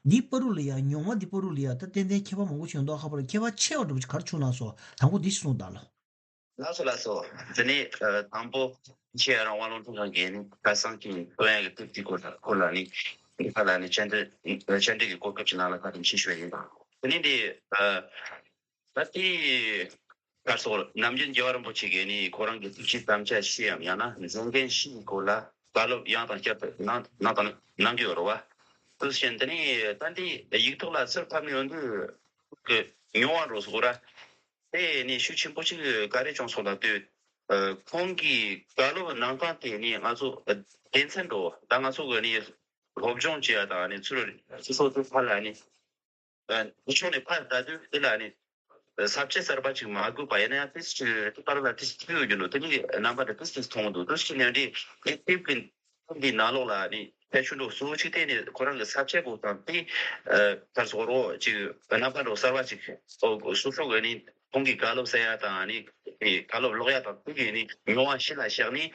འདི་བར་དུ་ལ་ཡ་མྱོང་བ་འདི་བར་དུ་ལ་ཡ་ད་ཏན་ཏན་ཁྱད་པར་མང་པོ་བྱུང་མདོག་ཁ་པར་ཁྱད་པར་ཆེ་བ་འདྲ་པོ་ཅིག་ག་རེ་བྱུང་ན་སོ། དང་པོ་འདི་ཞིག་གསུངས་དང་ལོ། ལགས་སོ་ལགས་སོ། དེ་ནས་ཨ་དང་པོ་ཆེ་རང་དབང་རླུང་འཕྲིན་ཁང་གིས་ནི་ཁ་སང་གི་ཀྲུང་དབྱང་གི་དེབ་དེའི་སྐོར་ལ་སྐོར་ལ་ནི་འདི་ཁ་ལ་ནི་བཅར་འདྲི་བཅར་འདྲི་གི་གོ་སྐབས་ཅིག་གནང་ལ་ཁ་དང་ཆེ་ཞུ་ཡ་ཡིན། དེ་ནས་འདི་ཨ་ད་ལྟའི་གར་སོགས་ནམ་རྒྱུན་རྒྱལ་བ་རིན་པོ་ཆེ་གིས་ནི་ཁོ་རང་གི་ཐུགས་ཀྱི་དམ་བཅའ་བཞིའམ་ཡང་ན་མཛད་འགན་བཞིའི་སྐོར་ལ་བཀའ་སློབ་ཡང་དང་བསྐྱར་དུ་གནང་གནང་དང་གནང་གི་ཡོད་རེད་བ། དེ་བཞིན་དེ་ནས་ད་འདི་ཡིག་ཐོག་ལ་ཚུར་ཕབ་ནས་ཡོང་དུས་ཀྱི་མྱོང་བ་འགྲོ་སོང་ར། དེ་ནི་ཤུགས་ཆེན་པོ་ཅིག་ག་རེ་བྱུང་སོང་ལབ་དུས། ཁོང་གིས་བཀའ་སློབ་གནང་སྟངས་དེ་ནི་ང་ཚོ་དགེ་མཚན་འགྲོ་ད་ང་ཚོ་གི་ནི་སློབ་སྦྱོང་བྱེད་ཡ་དང་ནི་ཚུར་སོ་སོ་དུ་ཕར་ལ་ནི་ཕྱོགས་ནས་ཕར་ལྟ་དུས་དེ་ལ་ནི་ས་བཅད་གསར་པ་ཅིག་མ་དགོས་པ་ཡིན་ན་ཡང་དེ་ཅིག་དེ་ལྟར་ལ་དེ་ཅིག་ཐུག་ཡོད་རྒྱུ་འདུག་དེ་ནི་རྣམ་པ་འདྲ་དེ་ཅིག་མཐོང་འདུག་དེ་ཅིག་ནས་འདི་དེ་དེབ་ཀྱི་འདི་ནང་ལོགས་ལ་ནི་ཁྱད་ཆོས་འདུག་སོ་ཅིག་བལྟས་ནས་ཁོ་རང་གི་ས་བཅད་འགོད་སྟངས་དེ་ཨ་གར་སོག་རོ་ཅིག་རྣམ་པ་འདྲ་གསར་པ་ཅིག་སོ་སོ་གི་ནི་ཁོང་གི་བཀའ་སློབ་ཟེར་ཡ་དང་ནི་དེ་བཀའ་སློབ་ཀློག་ཡ་དང་དེ་གི་ནི་མྱོང་བ་གཞི་ལ་བཞག་ནས་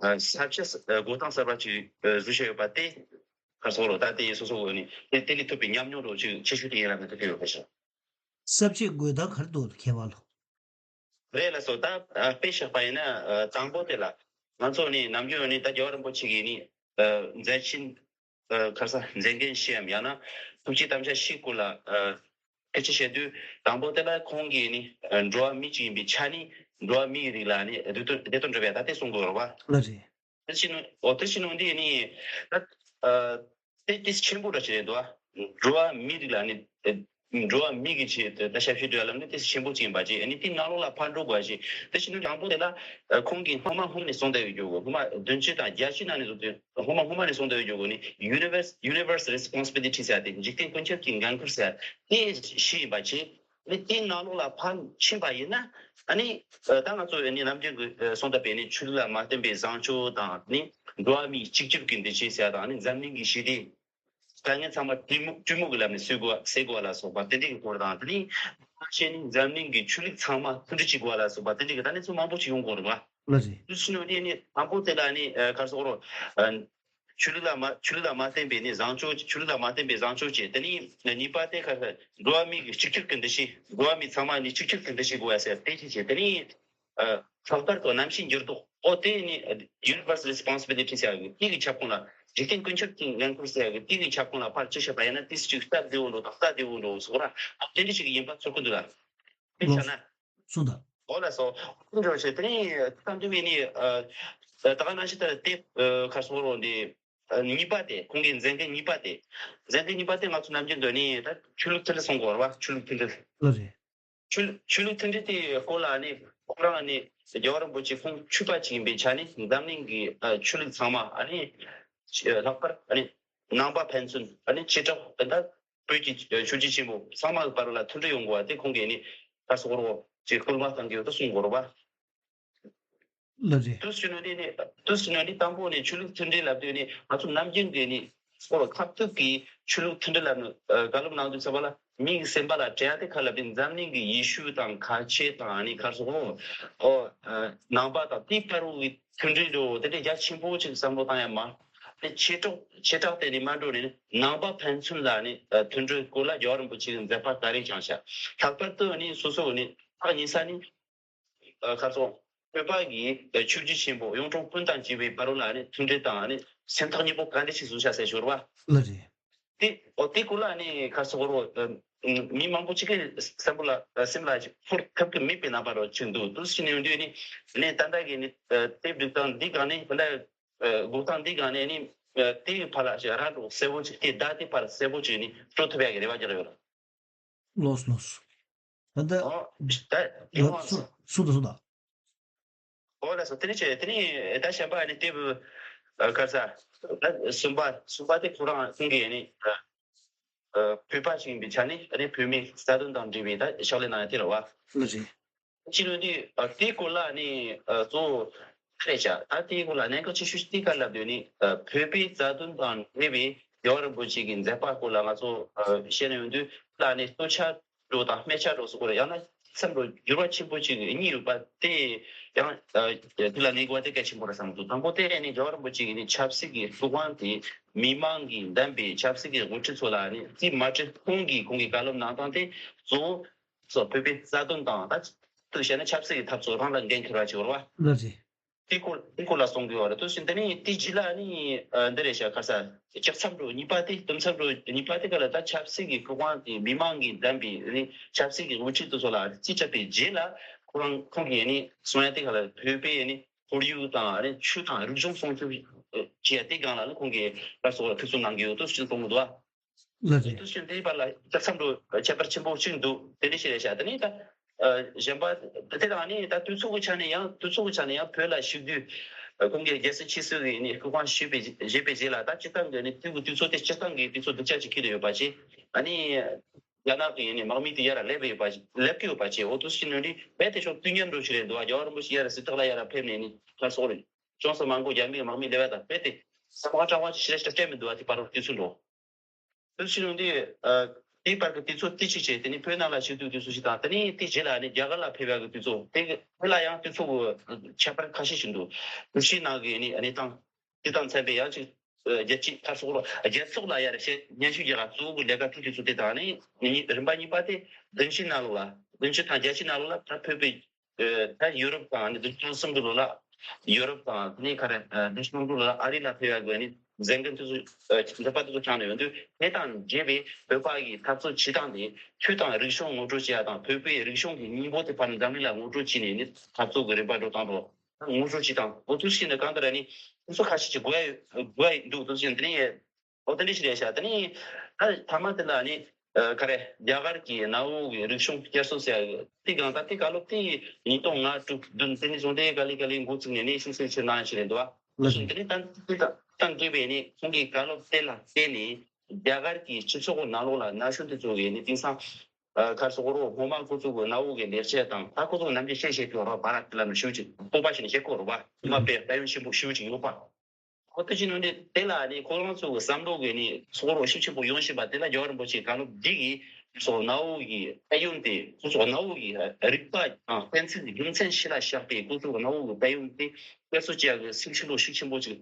ཨ་ས་བཅད་འགོད་སྟངས་གསར་པ་ཅིག་བཟོས་བཞག་ཡོད་པ་དེ་གར་སོག་རོ་ད་དེ་སོ་སོ་གི་ནི་དེ་དེ་ལས་ཐོབ་པའི་ཉམས་མྱོང་འདྲ་ཅིག་ཆེ་ཤོས་དེ་ཡིན་ར་མེད་དེ་དེ་ཡོད་པ་ཞིག་ས་བཅད་འགོད་སྟངས་ག་རེ་འདུག་མཁས་པ་ལོ། རེད་ལགས་སོ། ད་ཨ་དཔེ་བཞག་པ་ཡིན་ན་ཨ་དང་པོ་དེ་ལ་ང་ཚོ་ནི་ནམ་རྒྱུན་ནི་ད་རྒྱལ་བ་རིན་པོ་ཆེ་གིས་ནི་ཨ་མཛད་འཕྲིན་ཨ་ག་རེ་ཟ་མཛད་འགན་བཞིའམ་ཡང་ན་ཐུགས་ཀྱི་དམ་བཅའ་བཞིའི་སྐོར་ལ་ཨ་སྐད་ཆ་བཤད་དུས་དང་པོ་དེ་ལ་ཁོང་གིས་ནི་ཨ་འགྲོ་བ་མི་གཅིག་ཡིན་པའི་ཆ་ནས་འགྲོ་བ་མིའི་རིགས་ལ་ནི་བདེ་དོན་བདེ་དོན་སྒྲུབ་ཡ་ད་དེ་གསུང་དགོས་རེད་བ། ལགས་རེད། དེ་ཕྱི་ནང་འོ་དེ་ཕྱི་ནང་འདི་ནི་ད་ཨ་དེ་དེ་ཆེན་པོ་འདྲ་ཞིག་རེད་འདུག་ཨ། འགྲོ་བ་མི་རིགས་ལ་ནི་ཨ་འགྲོ་བ་མི་གི་ཆེད་དུ་ད་ཞབས་ཞུ་སྒྲུབ་ཡ་ལ་ནི་དེ་ཆེན་པོ་ཅིག་ཡིན་པ་ཅིག་ཨ་ནི་དེ་ནང་ལོགས་ལ་ཕར་འགྲོ་དགོས་ཞིག་དེ་ཕྱི་ནང་དང་པོ་དེ་ལ་ཨ་ཁོང་གིས་སྔོན་མ་སྔོན་ནས་གསུངས་བསྡད་ཡོད་རྒྱུ་གོ། སྔོན་མ་བདུན་ཅུ་དང་བརྒྱད་ཅུ་ནང་ནས་བཟུང་སྟེ་སྔོན་མ་སྔོན་མ་ནས་གསུངས་བསྡད་ཡོད་རྒྱུ་གོ་ནི་universe universe responsibility ཟེར་ཡ་དེ་འཇིག་རྟེན་ཀུན་ཁྱབ་ཀྱི་འགན་ཁུར་ཟེར་ཡ་དེ་བཞི་ཡིན་པ་ཅིག་ནི་དེའི་ནང་ལོགས་ལ་ཕར་ཕྱིན་པ་ཡིན་ན་ཨ་ནི་ད་ང་ཚོ་ནི་ནམ་རྒྱུན་གྱི་གསུང་ད་པས་ནི་ཆོས་ལུགས་ལ་མ་བརྟེན་པའི་བཟང་སྤྱོད་དང་ནི་འགྲོ་བ་མིའི་གཅིག་གྱུར་གྱི་འདུ་ཤེས་ཟེར་ཡ་དང་ནི་འཛམ་གླིང་གི་ཞི་བདེ་དཀའ་ངལ་ཚང་མ་གྲོས་མོལ་གྲོས་མོལ་གྱི་ལམ་ནས་སེལ་དགོས་སེལ་དགོས་པ་ལ་སོགས་པ་དེ་འདྲའི་གི་སྐོར་དང་དེ་ནི་ཕར་ཕྱིན་ནི་འཛམ་གླིང་གི་ཆོས་ལུགས་ཚང་མ་མཐུན་སྒྲིལ་བྱེད་དགོས་པ་ལ་སོགས་པ་དེ་འདྲའི་གི་ད་ནི་ཚོ་མང་པོ་ཞིག་ཡོང་དགོས་རེད་བ། ལགས་རེད། དུས་ཕྱིན་ནི་ནི་དང་པོ་དེ་ལ་ནི་ག་རེ་ཟེར་དགོས་རེད། ཆོས་ལུགས་ལ་མ་ཆོས་ལུགས་ལ་མ་བརྟེན་པའི་ནི་བཟང་སྤྱོད་ཆོས་ལུགས་ལ་མ་བརྟེན་པའི་བཟང་སྤྱོད་ཅེས་དེ་ནི་གཉིས་པ་དེ་ཁ་ཁ་འགྲོ་བ་མིའི་གི་གཅིག་གྱུར་གྱི་འདུ་ཤེས་འགྲོ་བ་མི་ཚང་མ་ནི་གཅིག་གྱུར་གྱི་འདུ་ཤེས་དགོས་ཡ་ཟེར་དེ་ཅི་བྱེད་དེ་ནི་ལྷག་པར་དུ་རྣམ་ཤེས་འགྱུར་ལྡོག་ཨོ་དེ་ནི་universal responsibility ཟེར་ཡ་གི་དེ་གི་ཁྱབ་ཁོངས་ལ་འཇིག་རྟེན་ཀུན་ཁྱབ་ཀྱི་འགན་ཁུར་ཟེར་ཡ་གི་དེ་གི་ཁྱབ་ཁོངས་ལ་ཕར་ཅི་བྱེད་པ་ཡིན་ན་དེ་ཅིག་སྟབས་བདེ་བོ་འགྲོ་ད་སྟབས་བདེ་བོ་འགྲོ་ཟེར་ར་ཨོ་དེ་འདྲ་ཞིག་ཡིན་པ་ཚོར་གི་འདུག་ལ། དཔེ་ཆ་ན། གསུངས་དང་། ཨོ་ལགས་སོ། འགྲོ་བྱེད་དེ་ནི་ཁམས་འདུ་བའི་ནི་ད་ག་ནང་བཞིན་ལྟར་དེ་ཁ་སོག་རོ་འདི་གཉིས་པ་དེ་ཁོང་གི་མཛད་འགན་གཉིས་པ་དེ། མཛད་འགན་གཉིས་པ་དེ་ང་ཚོ་ནམ་རྒྱུན་འདོན་ནི་ད་ཆོས་ལུགས་མཐུན་སྒྲིལ་གསུང་དགོས་རེད་བ། ཆོས་ལུགས་མཐུན་སྒྲིལ། ལགས་རེད། ཆོས་ཆོས་ལུགས་མཐུན་སྒྲིལ་དེ་སྐོར་ལ་ནི་ཁོ་རང་ནི་རྒྱལ་བ་རིན་པོ་ཆེ་ཁོང་ཆོས་པ་ཅིག་ཡིན་པའི་ཆ་ནས་འཛམ་གླིང་གི་ཆོས་ལུགས་ཚང་མ་ཨ་ནི་ལྷག་པར་ཨ་ནི་ནང་པ་ཕན་ཚུན་ཨ་ནི་བྱེ་བྲག་ད། བོད་ཀྱི་ཆོས་བརྒྱུད་ཆེན་པོ་ཚང་མ་གི་བར་ལ་མཐུན་སྒྲིལ་ཡོང་དགོས་པ་དེ་ཁོང་གིས་ནི་ད་སོག་རོ་ཅིག་སྐུལ་མ་གཏང་གི་ཡོད་ད་གསུང་དགོས་རེད་པ། ལགས་རེད། དུས་སུ་ནི་ནི་དུས་སུ་ནི་ནི་དང་པོ་ནི་ཆོས་ལུགས་མཐུན་སྒྲིལ་ལབ་དུས་ནི་ང་ཚོ་ནམ་རྒྱུན་གྱི་ནི་སོག་རོ་ཁ་ཐུག་གི་ཆོས་ལུགས་མཐུན་སྒྲིལ་ལབ་ནི་བཀའ་སློབ་གནང་དུས་ཚོད་པ་ལ་མི་གི་སེམས་པ་ལ་དྲན་ཡ་དེ་ག་ལབ་དུས་འཛམ་གླིང་གི་ཡེ་ཤུ་དང་ཁ་ཆེ་དང་ནི་ཁར་སོག་རོ་ཨོ་ནང་པ་དང་དེའི་བར་བའི་མཐུན་སྒྲིལ་འགྲོ་དེ་འདྲའི་རྒྱ་ཆེན་པོ་ཅིག་བསམ་བློ་བཏང་ཡ་མ། དེ་ཆེ་གྲོགས་ཆེ་གྲགས་དེ་ནི་མ་འགྲོ་ནས་ནང་པ་ཕན་ཚུན་ལ་ནི་མཐུན་སྒྲིལ་སྐོར་ལ་རྒྱལ་བ་རིན་པོ་ཆེ་གི་མཛད་པ་ག་རེ་བསྐྱངས་ཤག་ལྷག་པར་དུ་ནི་སོ་སོ་ནི་ཐག་ཉེ་ས་ནི་ཁ་སོག་བོད་པ་གི་ཆོས་བརྒྱུད་ཆེན་པོ་གཡུང་དྲུང་སྤུན་ཟླ་བཅས་པའི་བར་ལ་ནི་མཐུན་སྒྲིལ་དང་ནི་སེམས་ཐག་ཉེ་པོ་ག་འདྲ་ཞིག་བཟོ་ཤག་ཟེར་ཞོར་བ། ལགས་རེད། དེ་ཨོ་དེ་སྐོར་ལ་ནི་ཁ་སོག་རོ་མི་མང་པོ་ཅིག་གི་སེམས་པོ་ལ་སེམས་ལ་ཅིག་ཚོར་ཐུབ་ཀྱི་མེད་པའི་རྣམ་པ་རོ་ཅིག་འདུག་དུས་ཕྱིན་ནས་ཡོང་དུས་ནི་ནི་ད་ལྟ་གི་ནི་དེབ་སྒྲིག་སྟངས་འདི་སྒང་ནས་ད་ལྟ་འགོད་སྟངས་འདི་སྒང་ནས་ནི་དེའི་ཕར་ལ་ཞིག་ར་འགྲོ་གསལ་པོ་ཅིག་དེ་ཟླ་དེ་ཕར་གསལ་པོ་ཅིག་ནི་སྤྲོད་ཐུབ་ཡ་གི་རེ་བ་རྒྱག་ཡོད་ར། ལོས་ལོས། ད་ལྟ་ཨོ་ད་ཡོང་བ་སུ་སུ་དང་སུ་དང་། ཨོ་ལགས་སོ། དེ་ནི་ཆེ་དེ་ནི་ད་གཞན་པ་ནི་དེབ་ག་ས་ད་གསུམ་པ་གསུམ་པ་དེ་ཁོ་རང་ཁོང་གིས་ནི་བོད་པ་ཞིག་ཡིན་པའི་ཆ་ནས་ནི་བོད་མིའི་རྩ་དོན་དང་འབྲེལ་བའི་ད་ཕྱག་ལས་གནང་ཡ་དེ་རེད་བ། ལགས་རེད། ཅི་ནུས་ནི་ཨ་དེའི་སྐོར་ལ་ནི་ཨ་གཙོ་བོ་རེད་བྱ། ད་དེའི་སྐོར་ལ་གནད་འགག་ཆེ་ཤོས་ཤིག་དེ་ག་ལབ་དུས་ནི་ཨ་བོད་པའི་རྩ་དོན་དང་འབྲེལ་བའི་རྒྱལ་བ་རིན་པོ་ཆེ་གི་མཛད་པ་སྐོར་ལ་ང་ཚོ་ཨ་བཤད་ན་ཡོང་དུས་ལ་ནི་སྟོད་ཆ་འགྲོ་དང་སྨད་ཆ་འགྲོ་སོགས་སྐོར་ཡང་ན་ བསམ་བློ་འགྱུར་བ་ཆེན་པོ་ཅིག་གཉིས་ཡོད་པ་དེ་ཡང་དེ་ལ་གནས་དགོས་པ་དེ་གལ་ཆེན་པོ་རེད་བསམ་འདུག་དང་པོ་དེ་ནི་རྒྱལ་བ་རིན་པོ་ཆེ་གིས་ནི་ཆབ་སྲིད་ཀྱི་སྲིད་དབང་དེ་མི་མང་གིས་འདེམས་པའི་ཆབ་སྲིད་ཀྱི་དབུ་ཁྲིད་ཚོ་ལ་ནི་རྩིས་མ་སྤྲད་གོང་གི་ཁོང་གི་བཀའ་སློབ་གནང་སྟངས་དེ་གཙོ་བོ་སོགས་བོད་པའི་རྩ་དོན་དང་ད་ཅིག་ཏུ་བཤད་ན་ཆབ་སྲིད་ཀྱི་འཐབ་རྩོད་རང་ལ་འགན་འཁྱེར་བ་ཅིག་ཡོད་རེད་བ། ལགས་རེད། དེ་སྐོར་དེ་སྐོར་ལ་གསུང་གི་ཡོད་རེད། དེ་བཞིན་དེ་ནས་དེ་རྗེས་ལ་ནི་འདི་རེད་ཤག་ཁ་ས་ལྕགས་མཚམས་རུ་གཉིས་པ་དེ་དུམ་མཚམས་རུ་གཉིས་པ་དེ་ག་ལ་ད་ཆབ་སྲིད་ཀྱི་སྲིད་དབང་དེ་མི་མང་གིས་འདེམས་པའི་ནི་ཆབ་སྲིད་ཀྱི་དབུ་ཁྲིད་དེ་ཚོ་ལ་རྩིས་སྤྲད་པའི་རྗེས་ལ་ཁོ་རང་ཁོང་གིས་ནི་གསུང་ཡ་དེ་ག་ལ་བོད་པའི་ནི་ཁོར་ཡུག་དང་ནི་ཆོས་དང་རིག་གཞུང་སྲུང་སྐྱོབ་བྱེད་ཡ་དེ་སྒང་ལ་ནི་ཁོང་གིས་ལ་སོགས་ལ་ཐུགས་གསོ་གནང་གི་ཡོད་དུ་ཞུ་གསུང་གི་འདུག་ཨ། ལགས་རེད། དུས་ཚོད་འདིའི་བར་ལ་ལྕགས་མཚམས་རུ་ཁྱད་པར་ཆེན་པོ་གཅིག་འདུག་དེ་འདྲ་ཞིག་རེད་ཤག་དེ་ནས་ད་གཞན་པ་དེ་དང་ནི་ད་དུས་ཚོད་ཀྱི་ཆ་ནས་ཡང་དུས་ཚོད་ཀྱི་ཆ་ནས་ཡང་བོད་ལ་ཞུགས་དུས་ཁོང་གིས་རྒྱལ་སྲིད་ཆེ་ཤོས་ཀྱི་ནི་སྐུ་ཁང་བཞེས་པའི་བཞེས་པའི་རྗེས་ལ་ད་སྤྱིར་བཏང་གི་ནི་དུས་ཀྱི་དུས་ཚོད་དེ་སྤྱིར་བཏང་གི་དུས་ཚོད་སྡུག་ཅག་ཅིག་འཁེལ་དུ་ཡོད་པ་ཅིག་ཨ་ནི་རྒྱ་ནག་གི་ནི་དམག་མི་དེ་ཡར་སླེབས་ཡོད་པ་སླེབས་ཀྱི་ཡོད་པ་ཅིག་འོ་དུས་ཤིག་ནི་རྦད་དེ་ཤོག་དུས་མཉམ་འགྲོ་ཞིག་རེད་འདུག་ཨ། རྒྱལ་བ་རིན་པོ་ཆེ་ཡར་སྲིད་ཐོག་ལ་ཡར་ཕེབས་ནས་ནི་ཁ་སོག་རེད། ཅུང་ཟད་མང་པོ་རྒྱ་མིའི་དམག་མི་སླེབས་པ་དང་རྦད་དེ་ས་མ་གྲང་བ་ཅིག་ཞེ་དྲག་སྤྲད་མི་འདུག་ཨ། དེ་བར་དུས་ཚོད་འགྲོ། དུས་ཕྱིན་ཡོང་དུས། དེའི་བར་གྱི་དུས་ཚོད་ཏི་ཅིག་བྱས་དེ་ནི་བོད་ནང་ལ་བཞུགས་དུས་དུས་ཚོད་ཞིག་དང་དེ་ནི་དེའི་རྗེས་ལ་ནི་རྒྱ་གར་ལ་ཕེབས་ཡག་གི་དུས་ཚོད་དེ་གི་དེ་ལ་ཡང་དུས་ཚོད་ཁྱད་པར་ཁ་ཤས་ཤིག་འདུག་དུས་ཕྱིན་ནང་གི་ནི་གནས་སྟངས་དེ་དང་འཚམ་པའི་ཡང་ཅིག་རྒྱལ་སྤྱི་ཁ་སོག་རོ་རྒྱལ་ཚོགས་ལ་ཡར་བཤད་སྙན་ཞུ་རྒྱག་ག་གཙོ་བོ་གི་ལས་ཀ་ཐུག་དུས་ཚོད་དེ་དང་ནི་རིམ་པ་གཉིས་པ་དེ་བདུན་ཕྱིན་ནང་ལོགས་ལ་བདུན་ཕྱིན་དང་བརྒྱད་ཕྱིན་ནང་ལོགས་ལ་ད་བོད་པའི་ད་ཡུ་རོབ་དང་ནི་བདུན་ཕྲག་གསུམ་གྱི་ལོ་ལ་ཡུ་རོབ་དང་ནི་ག་རེ་བདུན་ཕྲག་གསུམ་གྱི་ལོ་ལ་ཨ་རི་ལ་ཕེབས་ཡག་གི་ནི་མཛད་འགན་དེ་ཚོ་འདོད་པ་དེ་ཚོ་བཅངས་ནས་ཡོང་དུས་དེ་དང་འབྲེལ་བའི་བོད་པ་གི་འཐབ་རྩོད་བྱེད་སྟངས་དེ་ཆོས་དང་རིག་གཞུང་ངོ་སྤྲོད་བྱེད་ཡག་དང་བོད་པའི་རིག་གཞུང་གི་སྙིང་པོ་དེ་ཕར་འཛམ་གླིང་ལ་ངོ་སྤྲོད་བྱས་ནས་ནི་འཐབ་རྩོད་ཀྱི་རིམ་པ་འགྲོ་སྟངས་དང་ངོ་སྤྲོད་བྱེད་སྟངས་འོ་ཚོ་ཞིག་ནི་གང་ལྟར་ནི་དེ་ཚོ་ཁ་ཤས་ཀྱི་དགོས་ཡ་དགོས་ཡ་འདུག་དེ་ཚོ་ཞིག་འདི་ནི། ཨོ་དེ་འདྲ་ཞིག་རེད་ཤག་དེ་ནི་ད་ཐ་མ་དེ་ལ་ནི་ཨ་ག་རེ་རྒྱ་གར་གྱི་གནའ་བོ་གི་རིག་གཞུང་བསྐྱར་གསོ་ཟེར་ཡག་དེ་གང་ལྟར་དེ་བཀའ་སློབ་དེ་ཉིས་སྟོང་ལྔ་དྲུག་བདུན་དེ་ནས་བཟུང་སྟེ་ག་ལེ་ག་ལེ་འགོ་བཙུགས་ནས་ནི་ཤིང་སེ་ཕྱིར་གནང་ཞིག་རེད་འདུག་བ། ལགས་སོ། དེ་ནི་ད་དེ་དང་དང་འབྲེལ་བའི་ནི་ཁོང་གི་བཀའ་སློབ་དེ་ལ་བརྟེན་ནས་རྒྱ་གར་གྱི་སྤྱི་ཚོགས་ནང་ལོགས་ལ་ན་གཞོན་དེ་ཚོ་གི་ནི་དེང་སང་ཨ་གར་སོག་རོ་སྔོན་མ་ཁོ་ཚོ་གི་གནའ་བོ་གི་ལེགས་བཤད་དང་ད་ཁོ་ཚོ་ནམ་རྒྱུན་བཤད་བཤད་ཀྱི་རོ་བ་ར་དེ་ལ་ནི་ཤུགས་ཅིག་སྤོབས་པ་ཞིག་ནི་བཤད་ཀྱི་རོ་བ་མ་པའི་དཔལ་ཡོན་ཆེན་པོ་ཤུགས་ཅིག་ཡོད་པ། ཁོ་ཐུགས་རྗེ་གནང་སྟེ་དེ་ལ་ནི་ཁོ་རང་ཚོ་གི་བསམ་བློ་གི་ནི་ཚོགས་རོགས་ཤུགས་ཆེན་པོ་ཡོང་བཞིན་པ་དེ་ལ་རྒྱལ་བ་རིན་པོ་ཆེའི་བཀའ་སློབ་འདི་གིས་སོགས་གནའ་བོ་གི་དཔལ་ཡོན་དེ་ཁོ་ཚོ་གནའ་བོ་གི་རིག་པ་དང་གཏན་ཚིགས་རྒྱུ་མཚན་ཆེ་ལ་བཞག་པའི་ཁོ་ཚོ་གི་གནའ་བོ་གི་དཔལ་ཡོན་དེ་དཔེ་སྲོལ་བཅས་ཀྱི་སེམས་ཤུགས་ལོ་ཤུགས་ཆེན་པོ་ཅིག་